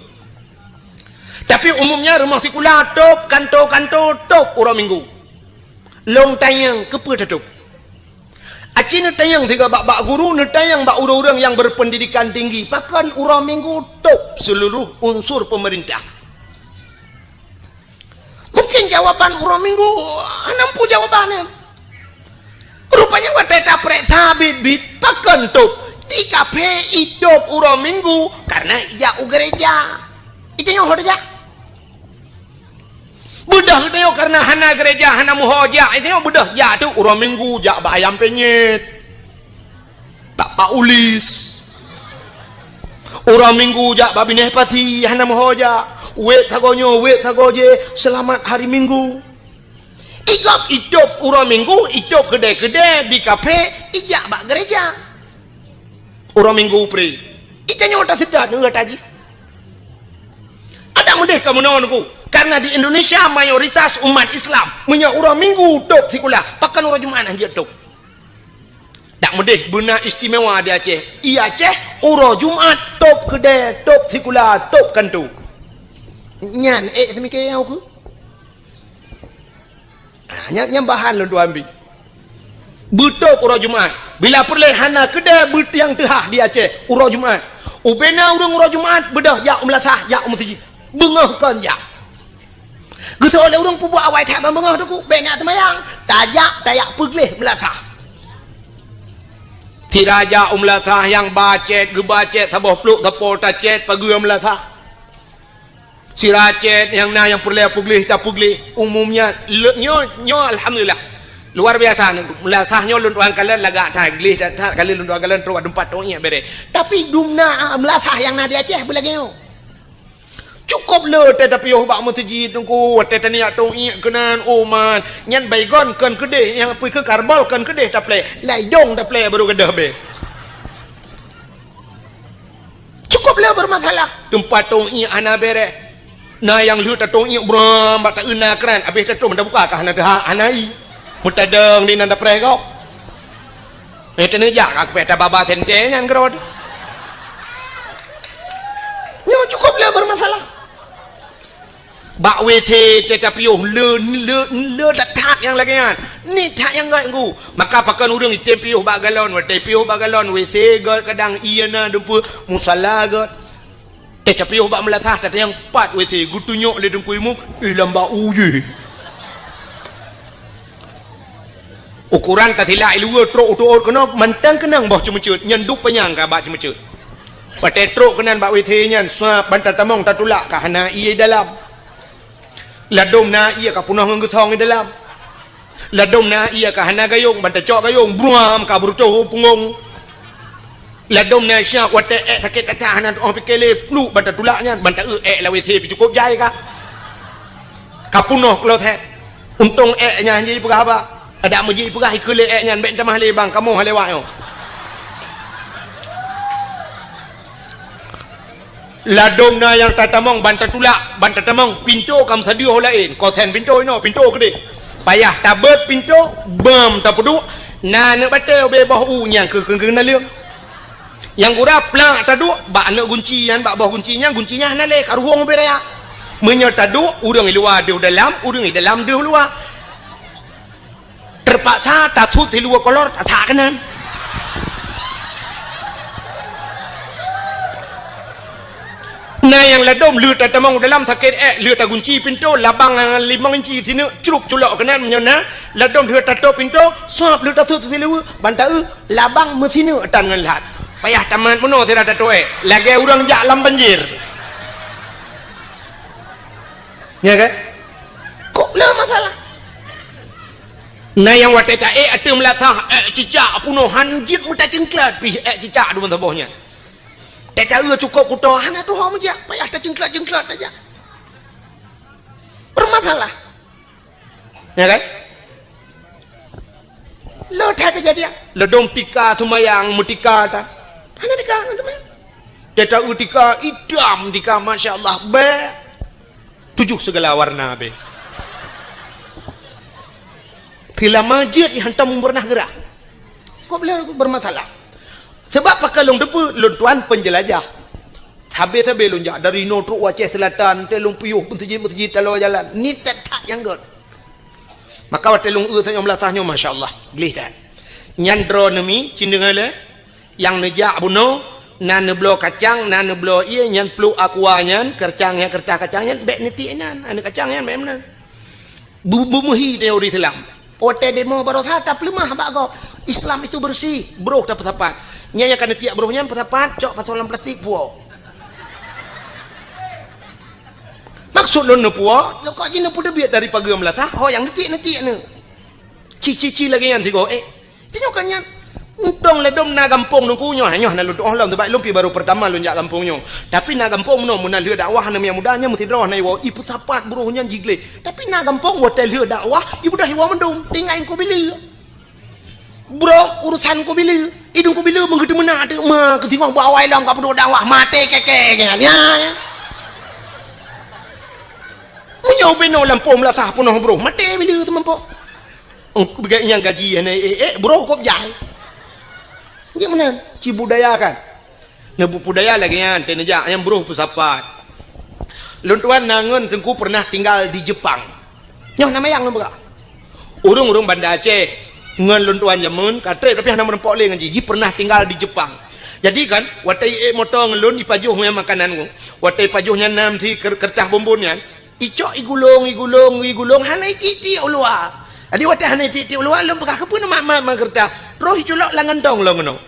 Tapi umumnya rumoh sikula tôb, kanto-kanto tôb uroe Minggu. Lôn tanyong, keupeue tatôb? Aci neutanyong sigoe bak, bak guru, neutanyong bak ureueng-ureueng nyang berpendidikan tinggi, pakon uroe Minggu tôb seluruh unsur pemerintah? Mungkin jawaban uroe Minggu hana mampu jawaban nyan. Rupanya watèe tapeuriksa biet-biet, pakon tôb? Di kaphé itôb uroe Minggu karena ijak u gereja. Itanyong ho tajak? Beudôh geutanyoe kareuna hana gereja, hana meuho jak, geutanyoe beudôh jak tu uroe Minggu jak bak Ayam Penyet, bak Pak Ulis. Uroe Minggu jak bak Binéh Pasi, hana meuho jak. Wék sagoe nyoe, wék sagoe jéh, seulamat hari Minggu. Igop itôb uroe Minggu, itôb keudè-keudè di kaphé, ijak bak gereja. Uroe Minggu pré. Geutanyoe taseutôt ngon gata jih. Adak meudeh ka meunoe Teungku. Karena di Indonesia mayoritas umat Islam, meunyoe uroe Minggu tôb sikula, pakon uroe Jumat hana jeuet tôb. Dak meudeh beuna istimewa di Aceh. Di Aceh, uroe Jumat tôb keudè, tôb sikula, tôb kantô. Nyan ék seumike nyang ukeue. Ah, nyan, nyan bahan lôn tuan bi. Beutôb uroe Jumat. Bila peureulée hana keudè beutiang teuhah di Aceh uroe Jumat. Ubena ureuëng uroe Jumat beudôh jak u meulasah, jak u meuseujid. Beungoh kon jak. Geusoe lé ureuëng peubuet awai that ban beungoh Teungku, bék na seumayang. Tajak, tajak peugleh meulasah. Sira jak u meulasah nyang bacet, geubacet saboh pluk sapo tacet pageue meulasah. Sira cét nyang na nyang peureulée peugleh tapeugleh. Umumnya le-, nyoe, nyoe alhamdulillah. Luar biasa, meulasah nyoe lôn tuan kalon lagak that, gleh that, that, kali lôn tuan kalon trok bak teumpat tong iek bereh. Tapi dumna, ah, meulasah nyang na di Aceh beulagée nyoe. Cukôp le watée tapiôh bak meuseujid Teungku, watée taniyak tong iek keunan, oh man, nyan baygon kon keudeh, nyang pih keu karbol kon keudeh taplek, laidong taplek baru gadôh be. Cukôp le beureumasalah. Teumpat tong iek hana bereh. Na nyang lheueh tatong iek bram bak taeu na kran, abéh tatrôh tabuka ka hana teuhah, hana ie. Meutadong di nan tapreh gob. Eh, teuneujak ka kupéh tababa sentée nyan keudroe. Nyoe cukôp le beureumasalah. Bak W C teuh tapiôh le, le, le that-that nyang lagée nyan. Ni that nyang göt Teungku. Maka pakon ureuëng item piôh bak galon, watée piôh bak galon, W C göt kadang, ie na dumpeue, musala göt. Teuh tapiôh bak meulasah, tatanyong pat W C, geutunyok lé Teungku Imum, eh, lam bak u jih. Ukoran tasilak i luwa trok u tuôt keunoe, mantong keunong boh ceumeuceuet, nyan duek panyang ka bak ceumeuceuet. Watée trok keunan bak W C nyan, suap ban tatamong tatulak ka hana ie dalam. Ladôm na ie ka peunoh ngon geusong i dalam. Ladôm na ie ka hana gayông, ban tacok gayông, bruam ka beurutoh u punggong. Ladôm na syak watée ék sakét that-that hana tu'oh pike lé, pluek ban tatulak nyan, ban taeu ék lam W C pih cukôp jai ka. Ka peunoh kloset. Untông ék nyan han jipeugah haba. Adak meujih peugah ikheun lé ék nyan, bék tamah lé bang, kamoe han lewat nyoe. Ladôm na nyang tatamong ban tatulak, ban tatamong, pintoe ka meusadeue ho laén, kosen pintoe inoe, pintoe keudeh. Payah tabeuet pintoe, beuem tapeuduek, na aneuk batée ubé boh u nyang keu, keu, keu naleueng. Nyang gura plak taduek bak aneuk gunci nyan, bak boh gunci nyan, gunci nyan hana lé, ka ruhueng ubé raya. Meunyoe taduek, ureuëng i luwa deuh dalam, ureuëng i dalam deuh luwa. Teupaksa tasut siluweue kolor, tasak keunan. Na nyang ladôm lheueh tatamong dalam sakét ék, lheueh tagunci pintoe, labang limong inci sineuk, crup culok keunan meunyoe na, ladôm lheueh tatôp pintoe, suap lheueh tasut siluweue, ban taeu, labang meusineuk tan ngon lhat. Payah tamat meunoe sira tatôp ék, lagée ureuëng jak lam banjir. Nya kan? Kok le masalah? Na nyang watée taék ateueh meulasah, ék cicak peunoh han jeuet meutacingklat pih ék cicak dum saboh nyan. Teuka cukôp kuto hana tuho meujak, payah tacingklat-cingklat tajak. Bermasalah. Ya kan? Lo that keujadian. Ladôm tika seumayang meutika tan. Hana tika ngon seumayang. Teuka tika itam tika, masya Allah, bèk. Tujoh sigala warna be. Seulama jeuet hantom peureunah geurah. Kok beulah bermasalah? Sebab pakon lôn teupeu, lôn tuan penjelajah. Sabe-sabe lôn jak dari inoe trok u Aceh Selatan, teuh lôn piôh meuseujid-meuseujid taloe jalan. Ni that-that nyang göt. Maka watèe lôn eu tanyoe meulasah nyoe, masya Allah, gleh that. Nyan droeneuh mi, cit deungö lé. Nyang neujak bunoe, na neubloe kacang, na neubloe ié, nyan pluek aqua nyan, keureutah nyan, keureutah kacang nyan, bèk neutiek inan, aneuk kacang nyan bèk meunan. Bu-, beumeuhi teori Islam. Watèe demo baroesa tapeuleumah bak gob. Islam itu bersih, broh tapeusapat. Nyan nyang ka neutiek broh nyan peusapat, cok pasoe lam plastik, puwoe. Maksud lôn neupuwoe, lôn kok jih neupeuteubiet dari pageue meulasah, ho nyang neutiek-neutiek neu. Ci-ci-ci lagèe nyan sigoe, eh. Tanyoe kan nyan. Untông ladôm na gampông Teungku nyoe, nyoe na lôn tu'oh lom, sabab lôn pih baru peurtama lôn jak gampông nyoe. Tapi na gampông meunoe, meunan lheueh dakwah aneuk muda nyan meusidroe na iwoe, ipeusapat buroh nyan jigleh. Tapi na gampông watèe lheueh dakwah, ibeudôh iwoe mandum, tinggai Teungku Bileu. Broh urusan Teungku Bileu, idong Teungku Bileu meugeuteumeunak teuk ma keutingong bak awai lom ka peuduek dakwah, maté kèe-kèe nyan. Ya, ya. Meunyoe binoe lampôh meulasah peunoh broh, maté Bileu teumampok. Engkau beugai nyang gaji hana ék-ék, broh kop jai. Jeuet meunan, ci budaya kan. Neubeubudaya lagèe nyan, teuneujak nyang broh peusapat. Lôn tuan na ngon Teungku pernah tinggal di Jepang. Nyoe na mayang lôn peugah. Ureueng-ureueng Banda Aceh ngon lôn tuan jameun ka trép tapi hana meurumpok lé ngon jih. Jih pernah tinggal di Jepang. Jadi kan, watèe ék moto ngon lôn ipajoh nyan makanan nyoe. Watèe ipajoh nyan nam si ker-, keureutas bumbon nyan, icok igulong, igulong, igulong, hana itiek-tiek u luwa. Jadi watèe hana itiek-tiek u luwa, lôn peugah, "Keupeue neumat-mat ma keureutas?" Roh iculok lam gantong lôn keunoe.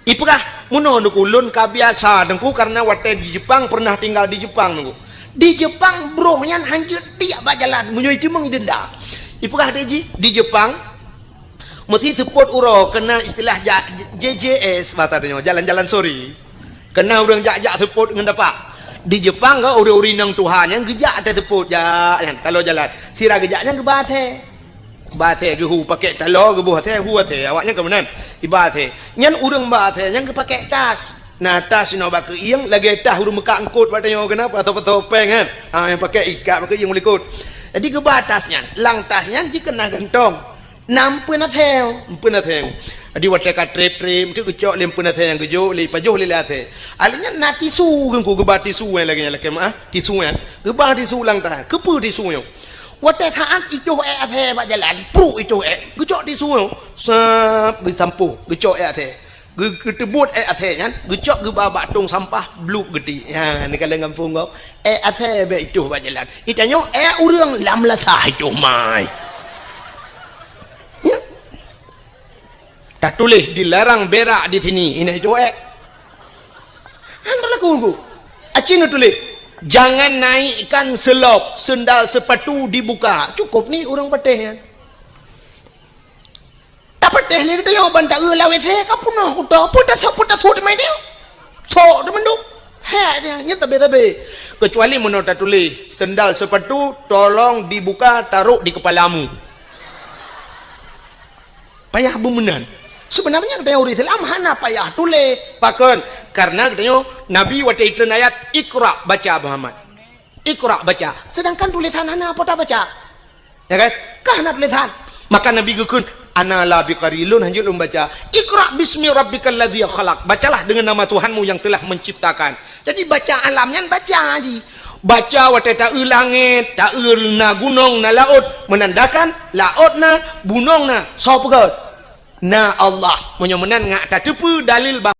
Ipeugah, "Meunoe Teungku, lôn ka biasa Teungku, karena watèe di Jepang, pernah tinggal di Jepang Teungku. Di Jepang broh nyan hanjeuet tiek bak jalan, meunyoe iteumeung idenda." Ipeugah di ji, di Jepang, meusi seupôt uroe keunan istilah ja-, J J S, bahasa tanyoe, jalan-jalan sore. Keunan ureueng jak-jak seupôt ngon dapak. Di Jepang ka ureueng-ureueng inong tuha nyan geujak ateueh seupôt jak nyan, taloe jalan. Sira geujak nyan geuba asèe. Ba asèe geuhu pakèk taloe, geuboh asèe, hu asèe. Awaknyan ka meunan. Iba asèe. Nyan ureueng ba asèe nyan geupakèk tas. Na tas inoe bak keuieng, lagèe tas ureueng meukat eungkôt bak tanyoe keunan, pasoe-pasoe pèng kan. Ha, nyang pakèk ikat bak keuieng u likôt. Jadi geuba tas nyan. Lam tas nyan jikeunan gantong. Na empeuen asèe, empeuen asèe. Jadi watèe ka trép-trép, meuteuk geucok lé empeuen asèe nyang geujok, lé ipajoh lé, lé asèe. Alèh nyan na tisu Teungku, geuba tisu nyang lagèe nyan lakèe meu'ah, tisu nyan. Geuba tisu lam tas. Keupeue tisu nyoe? Watèe saat itoh èk asèe bak jalan, pruk itoh èk, geucok tisu nyoe, sab, geusampôh, geucok èk asèe. Geu-, geuteubot èk asèe nyan, geucok geuba bak tông sampah, bluek geutiek. Ya, neukalon gampông gob. Èk asèe bèk itoh bak jalan. Itanyoe èk ureueng lam lasah itoh mai. Ya. Tatuléh dilarang berak di sini. Ini itoh èk. Hana laku Teungku. Aci neutuléh, "Jangan naikkan selop, sendal sepatu dibuka." Cukup ni ureueng patéh nyan. Tapatéh lé geutanyoe ban taeu lam W C ka peunoh kuto. Peue tasok, peue tasok teuma nyoe? Sok teuma mandum. Hek dia, nyan tabé-tabé. Kecuali meunoe tatuléh, "Sendal sepatu tolong dibuka, taruh di kepalamu." Payah beumeunan. Sebenarnya geutanyoe ureueng Islam hana payah tuléh. Pakon? Karena geutanyoe Nabi watèe itreun ayat, "Iqra, baca Muhammad. Iqra, baca." Sedangkan tulisan hana po tabaca. Ya kan? Ka hana tulisan. Maka Nabi geukheun, "Ana la biqari, lôn hanjeuet lôn baca. Iqra bismi rabbikal ladzi khalaq. Bacalah dengan nama Tuhanmu yang telah menciptakan." Jadi baca alam nyan baca jih. Baca watèe taeu langèt, taeu na gunong, na laôt, menandakan laôt na, gunong na, soe peugöt? Na Allah. Meunyoe meunan ngat tateupeue dalil bah